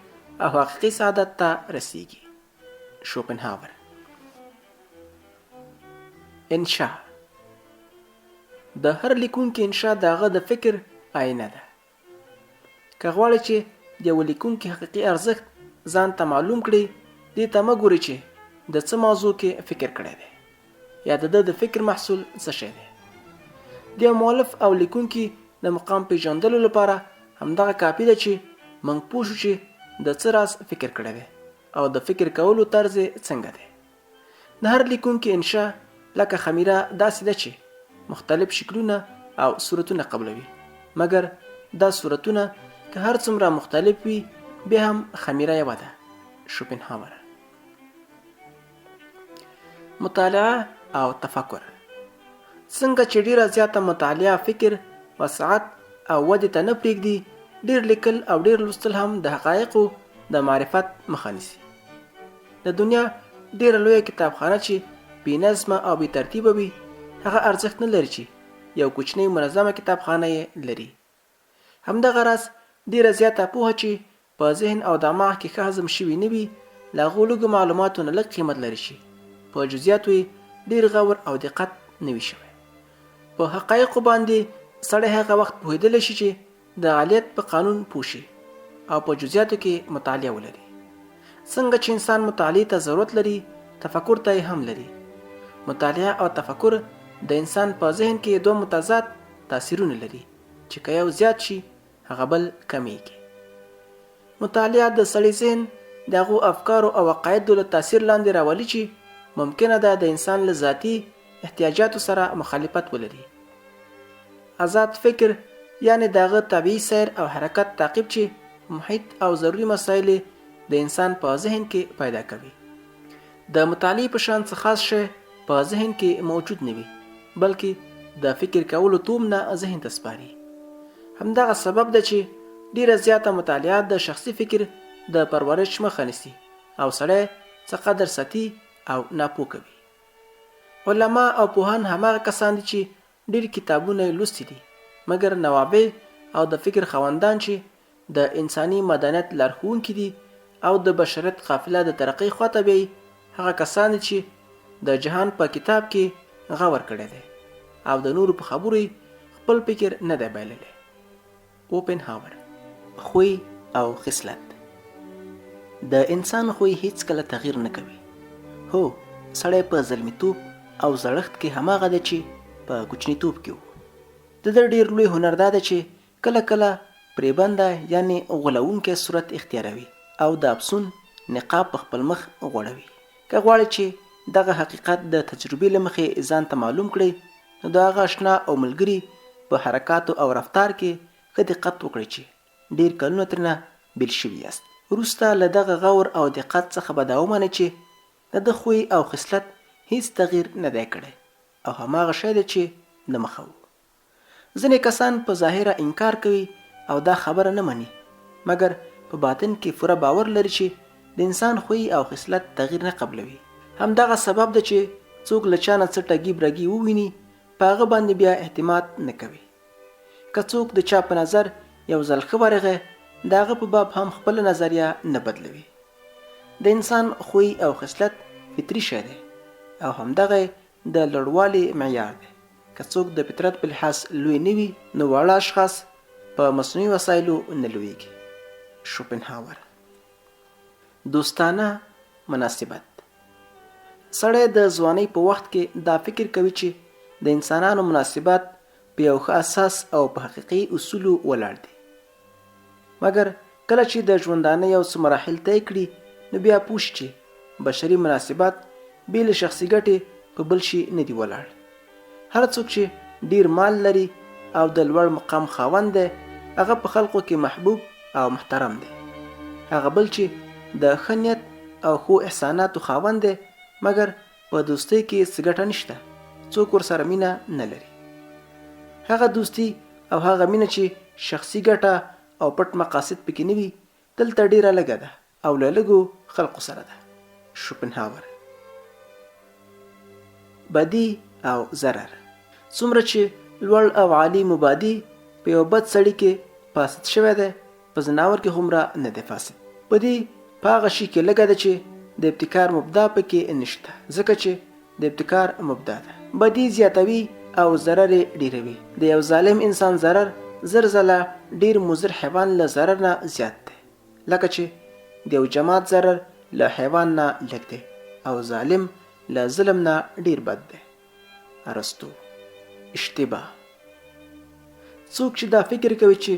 او حقیقي سعادت ته رسیږي. شوپنهاور. انشا د هر لیکونکي انشا د هغه د فکر آینه ده. که غواړئ چې د یوه لیکونکي حقیقي ارزښت ځان ته معلوم کړئ، دې ته مه ګورئ چې د څه موضوع کې فکر کړی دی یا د ده د فکر محصول څه شی دی. د یو مؤلف او لیکونکي د مقام پیژندلو لپاره همدغه کافي ده چې موږ پوه شو چې د څه راز فکر کړی دی او د فکر کولو طرز یې څنګه دی. د هر لیکونکي انشا لکه خمیره داسې ده چې مختلف شکلونه او صورتونه قبلوي، مګر دا صورتونه که هر څومره مختلف وي بیا هم خمیره یوه ده. شوپنهاور. مطالعه او تفکر. څنګه چې ډیره زیاته مطالعه فکر، وسعت او ودې ته نه پریږدي، ډیر لیکل او ډیر لوستل هم د حقایقو د معرفت مخه نیسي. د دنیا ډیره لویه کتابخانه چې بې نظمه او بې ترتیبه وي، هغه ارزښت نه لري چې یو کوچنۍ منظمه کتابخانه یې لري. همدغه راز ډیره زیاته پوهه چې په ذهن او دماغ کې ښه هضم شوي نه وي، له هغو لږو معلوماتو نه لږ قیمت لري چې په جزیاتو یې ډیر غور او دقت نه وي شوی. په حقایقو باندې سړی هغه وخت پوهېدلی شي چې د عالیت په قانون پوه شي او په جزیاتو کې مطالعه ولري. څنګه چې انسان مطالعې ته ضرورت لري، تفکر ته یې هم لري. مطالعه او تفکر د انسان په ذهن کې دوه متضاد تاثیرونه لري چې که یو زیات شي، هغه بل کمیږي. مطالعه د سړي ذهن د هغو افکارو او عقایدو له تاثیر لاندې راولي چې ممکنه ده د انسان له ذاتي احتیاجاتو سره مخالفت ولري. ازاد فکر یعنې د هغه طبیعي سیر او حرکت تعقیب چې محیط او ضروري مسایل یې د انسان په ذهن کې پیدا کوي. د مطالعې په شان څه خاص شی په ذهن کې موجود نه وي، بلکې د فکر کولو توم نه ذهن ته سپاري. همدغه سبب ده چې ډیره زیاته مطالعه د شخصي فکر د پرورش مخه نیسي او سړی څه قدر سطحي او ناپوه کوي. علما او پوهان هماغه کسان دي چې ډیر کتابونه یې لوستي دي، مګر نوابغ او د فکر خاوندان چې د انساني مدنیت لارښوونکي دي او د بشریت قافله د ترقۍ خواته بیایي، هغه کسان دي چې د جهان په کتاب کې غور کړی دی او د نورو په خبرو یې خپل فکر نه دی بایللی. اوپنهاور. خوی او خصلت. د انسان خوی هیڅکله تغییر نه کوي. هو، سړی په زلمیتوب او زړښت کې هماغه دی چې په کوچنیتوب کې و. د ده ډېر لوی هنر دا دی چې کله کله پرېبنده یعنې غولوونکی صورت اختیاروي او د افسون نقاب په خپل مخ غوړوي. که غواړئ چې دغه حقیقت د تجربې له مخې ځان ته معلوم کړئ، نو د هغه اشنا او ملګري په حرکاتو او رفتار کې ښه دقت وکړئ چې ډېر کلونه ترېنه بېل شوي یاست. وروسته له دغه غور او دقت څخه به دا ومنئ چې د ده خوی او خصلت هېڅ تغییر نه دی کړی او هماغه شی دی چې د مخه و. ځینې کسان په ظاهره انکار کوي او دا خبره نه مني، مګر په باطن کې پوره باور لري چې د انسان خوی او خصلت تغییر نه قبلوي. همدغه سبب دی چې څوک له چا نه څه ټګي برګي وویني، په هغه باندې بیا اعتماد نه کوي. که څوک د چا په نظر یو ځل ښه ورغی، د هغه په باب هم خپله نظریه نه بدلوي. د انسان خوی او خصلت فطري شی دی او همدغه یې د لوړوالي معیار دی. که څوک د فطرت په لحاظ لوی نه وي، نو واړه اشخاص په مصنوعي وسایلو نه لویږي. شوپنهاور. دوستانه مناسبت. سړی د ځوانۍ په وخت کې دا فکر کوي چې د انسانانو مناسبات په یو ښه اساس او په حقیقي اصولو ولاړ دي. مګر کله چې د ژوندانه یو څه مراحل طی کړي، نو بیا پوه شي چې بشري مناسبات بې له شخصي ګټې په بل شي نه دي ولاړ. هر څوک چې ډیر مال لري او د لوړ مقام خاوند دی، هغه په خلقو کې محبوب او محترم دی. هغه بل چې د ښه نیت او ښو احساناتو خاوند دی، مګر په دوستۍ کې څه ګټه نشته، څوک ورسره مینه نه لري. هغه دوستي او هغه مینه چې شخصي ګټه او پټ مقاصد پکې نه وي، دلته ډیره لږه ده او له لږو خلقو سره ده. شوپنهاور. بدي او ضرر. څومره چې لوړ او عالي مبادي په یو بد سړي کې فاسد شوی دی، په ځناور کې هومره نه دی فاسد. بدي په هغه شي کې لږه ده چې د ابتکار مبدا پکې نشته، ځکه چې د ابتکار مبدا ده. بدي زیاتوي او ضرر یې ډېروي. د یو ظالم انسان ضرر زر ځله ډېر مضر حیوان له ضرر نه زیات دی. لکه چې د یو جماعت ضرر له حیوان نه لږ دی او ظالم له ظلم نه ډیر بد دی. ارسطو. اشتباه. څوک چې دا فکر کوي چې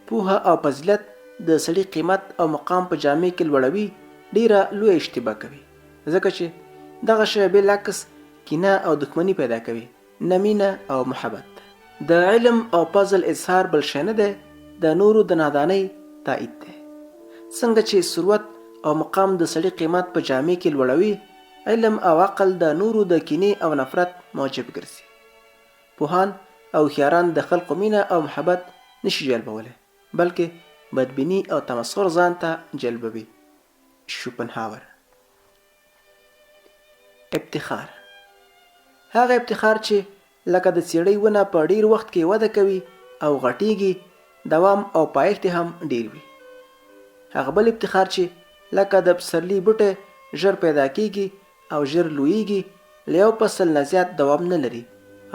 پوهه او فضیلت د سړي قیمت او مقام په جامع کې لوړوي، ډیره لویه اشتباه کوي، ځکه چې دغه شی بالعکس کینه او دښمني پیدا کوي، نه مینه او محبت. د علم او فضل اظهار بل شی نه دی، د نورو د نادانۍ تائید دی. څنګه چې ثروت او مقام د سړي قیمت په جامع کې لوړوي، علم او عقل د نورو د کینې او نفرت موجب ګرځي. پوهان او هوښیاران د خلقو مینه او محبت نشي جلبولی، بلکې بدبیني او تمسخر ځان ته جلبوي. شوپنهاور. افتخار. هغه افتخار چې لکه د څېړۍ ونه په ډېر وخت کې وده کوي او غټېږي، دوام او پایښت یې هم ډېر وي. هغه بل افتخار چې لکه د پسرلي بوټی ژر پیدا کېږي او ژر لویېږي، له یو فصل نه زیات دوام نه لري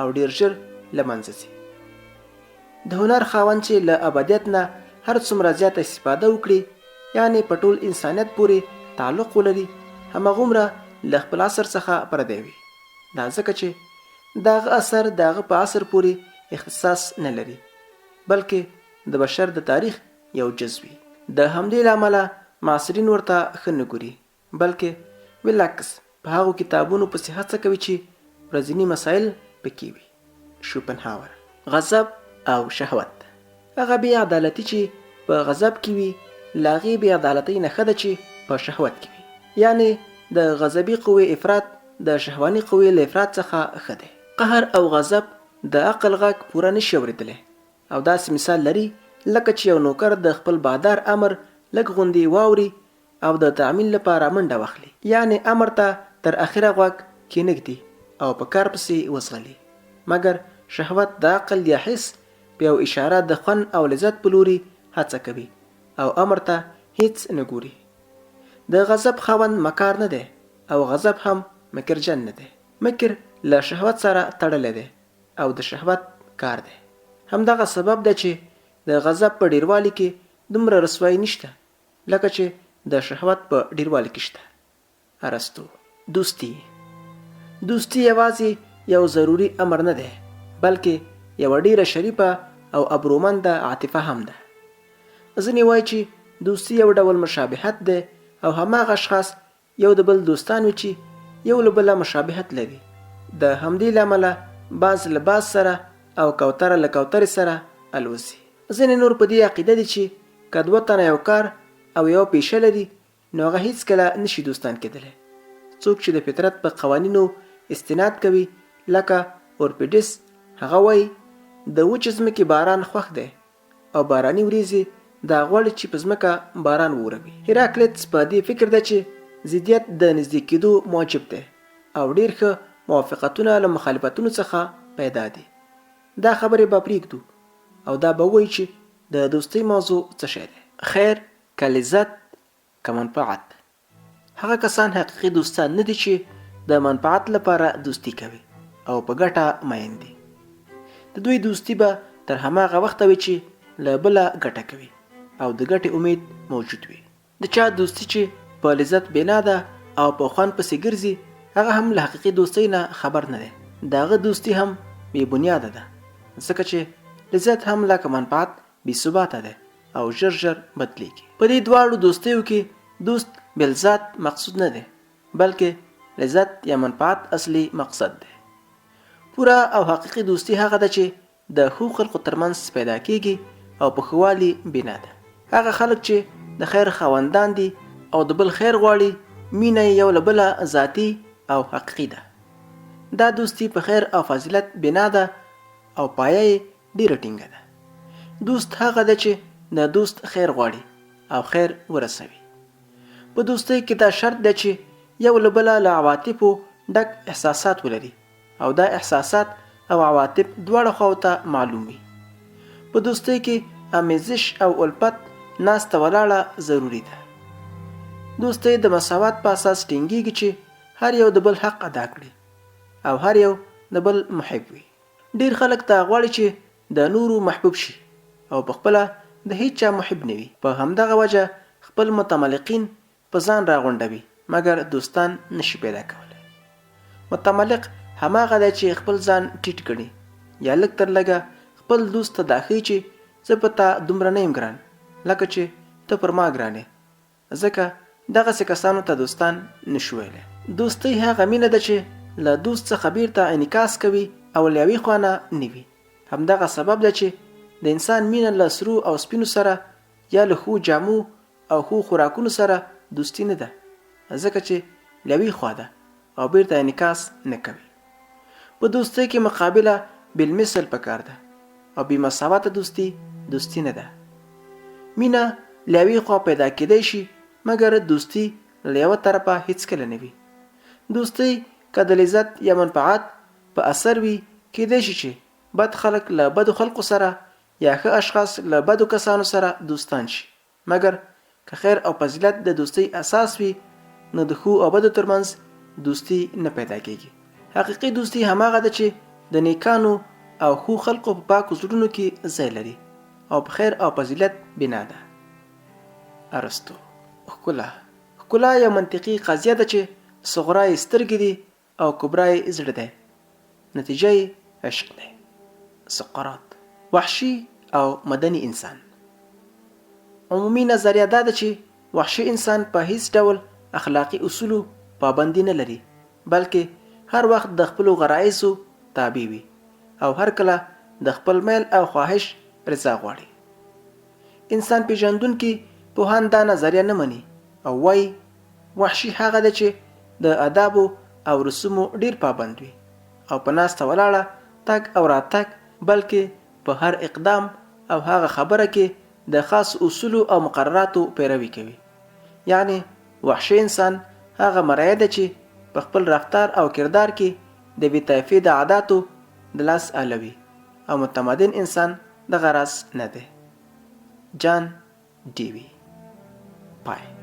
او ډېر ژر له منځه ځي. د هنر خاوند چې له ابدیت نه هر څومره زیاته استفاده وکړي، یعنې په ټول انسانیت پورې تعلق ولري، هماغومره له خپل عصر څخه پردی وي. دا ځکه چې د هغه اثر د هغه په عصر پورې اختصاص نه لري، بلکې د بشر د تاریخ یو جز وي. د همدې له امله معاصرین ورته ښه نه ګوري، بلکې بالعکس په هغو کتابونو پسې هڅه کوي چې ورځني مسایل پکې وي. شوپنهاور. غضب او شهوت. هغه بې عدالتي چې په غضب کې وي، له هغې بې عدالتۍ نه ښه ده چې په شهوت کې وي. یعنې د غضبي قوې افراط د شهواني قوې له افراط څخه ښه دی. قهر او غضب د عقل غږ پوره نه شي اورېدلی او داسې مثال لري لکه چې یو نوکر د خپل بادار امر لږ غوندې واوري او د تعمیل لپاره منډه واخلي، یعنې امر ته تر اخره غوږ کېنږدي او په کار پسې وځغلي. مګر شهوت د عقل یا حس په یو اشاره د خوند او لذت په لوري هڅه کوي او امر ته هیڅ نه ګوري. د غضب خاوند مکار نه دی او غضب هم مکرجن نه دی. مکر له شهوت سره تړلی دی او د شهوت کار دی. همدغه سبب دی چې د غضب په ډېروالي کې دومره رسوايي نشته لکه چې د شهوت په ډیروالي کې شته. ارسطو. دوستي. دوستي یوازې یو ضروري امر نه دی، بلکې یوه ډیره شریفه او ابرومنده عاطفه هم ده. ځینې وایي چې دوستي یو ډول مشابهت دی او هماغه اشخاص یو د بل دوستان وي چې یو له بله مشابهت لري. د همدې له امله باز له باز سره او کوتره له کوترې سره الوزي. ځینې نور په دې عقیده دي چې که دوه تنه یو کار او یوه پیشه لري نو هغه هیڅکله نشي دوستان کېدلی. څوک چې د فطرت په قوانینو استناد کوي لکه اورپیډس هغه وایي د وچې ځمکې باران خوښ دی او باراني وریځې دا غواړي چې په ځمکه باران ووروي. هیراکلیتس په دې فکر دی چې ضدیت د نږدې کېدو موجب دی او ډېر ښه موافقتونه له مخالفتونو څخه پیدا دي. دا خبرې به پرېږدو او دا به ووایو چې د دوستۍ موضوع څه شی دی؟ خیر که لذت که منفعت. هغه کسان حقیقي دوستان نه دي چې د منفعت لپاره دوستي کوي او په ګټه مین دي. د دوی دوستي به تر هماغه وخته وي چې له بله ګټه کوي او د ګټې امید موجود وي. د چا دوستي چې په لذت بنا ده او په خوند پسې ګرځي، هغه هم له حقیقي دوستۍ نه خبر نه دی. د هغه دوستي هم بې بنیاده ده، ځکه چې لذت هم لکه منفعت بې ثباته دی او ژر ژر بدلیږي. په دې دواړو دوستیو کې دوست بالذات مقصود نه دی، بلکې لذت یا منفعت اصلي مقصد دی. پوره او حقیقي دوستي هغه ده چې د ښو خلقو ترمنځ پیدا کیږي او په ښه والي بنا ده. هغه خلک چې د خیر خاوندان دي او د بل خیر غواړي، مینه یې یو له بله ذاتي او حقیقي ده. دا دوستي په خیر او فضیلت بنا ده او پایه یې ډیره ټینګه ده. دوست هغه دی چې د دوست خیر غواړي او خیر ورسوي. په دوستۍ کې دا شرط دی چې یو له بله له عواطفو ډک احساسات ولري او دا احساسات او عواطف دواړه خواو ته معلوم وي. په دوستۍ کې امیزش او الفت ناسته ولاړه ضروري ده. دوستۍ د مساوات په اساس ټینګیږي چې هر یو د بل حق ادا کړي او هر یو د بل محب وي. ډیر خلک دا غواړي چې د نورو محبوب شي او په خپله د هیچا محب نه وي. په همدغه وجه خپل متملقین په ځان راغونډوي مګر دوستان نه شي پیدا کولی. متملق هماغه دی چې خپل ځان ټیټ ګڼي یا لږ تر لږه خپل دوست ته دا ښیي چې زه په تا دومره نه یم ګران لکه چې ته پر ما ګران یې ځکه دغسې کسانو ته دوستان نه شو ویلی. دوستۍ هغه مینه ده چې له دوست څخه بیرته انعکاس کوي او له یوې خوا نه نه وي. همدغه سبب دی چې د انسان مینه له سرو او سپینو سره یا له ښو جامو او ښو خوراکونو سره دوستي نه ده، ځکه چې له یوې خوا ده او بیرته انعکاس نه کوي. په دوستۍ کې مقابله بالمثل پکار ده او بې مساواته دوستي دوستي نه ده. مینه له یوې خوا پیدا کېدای شي، مګر دوستي له یوه طرفه هیڅکله نه وي. دوستۍ که د لذت یا منفعت په اثر وي، کېدای شي چې بد خلک له بدو خلکو سره یا ښه اشخاص له بدو کسانو سره دوستان شي. مګر که خیر او فضیلت د دوستۍ اساس وي نو د ښو او بدو ترمنځ دوستي نه پیدا کیږي. حقیقي دوستي هماغه ده چې د نیکانو او ښو خلقو په پاکو زړونو کې ځای لري او په خیر او فضیلت بنا ده. ارسطو. ښکلا. ښکلا یو منطقي قضیه ده چې صغرا یې سترګې دي او کبرا یې زړه دی. نتیجه یې عشق دی. سقراط. وحشي او مدني انسان. عمومي نظریه دا ده چې وحشي انسان په هیڅ ډول اخلاقي اصولو پابندي نه لري، بلکې هر وخت د خپلو غرایزو تابع وي او هر کله د خپل میل او خواهش رضا غواړي. انسان پیژندونکي پوهان دا نظریه نه مني او وايي وحشي هغه دی چې د ادابو او رسومو ډیر پابند وي او په ناسته ولاړه، تګ او راتګ، بلکې په هر اقدام او هغه خبره کې د خاصو اصولو او مقرراتو پیروي کوي. یعنې وحشي انسان هغه مریی دی چې په خپل رفتار او کردار کې د یوې طایفې د عاداتو د لاس آله وي او متمدن انسان دغه راز نه دی. جان ډیوي. پای.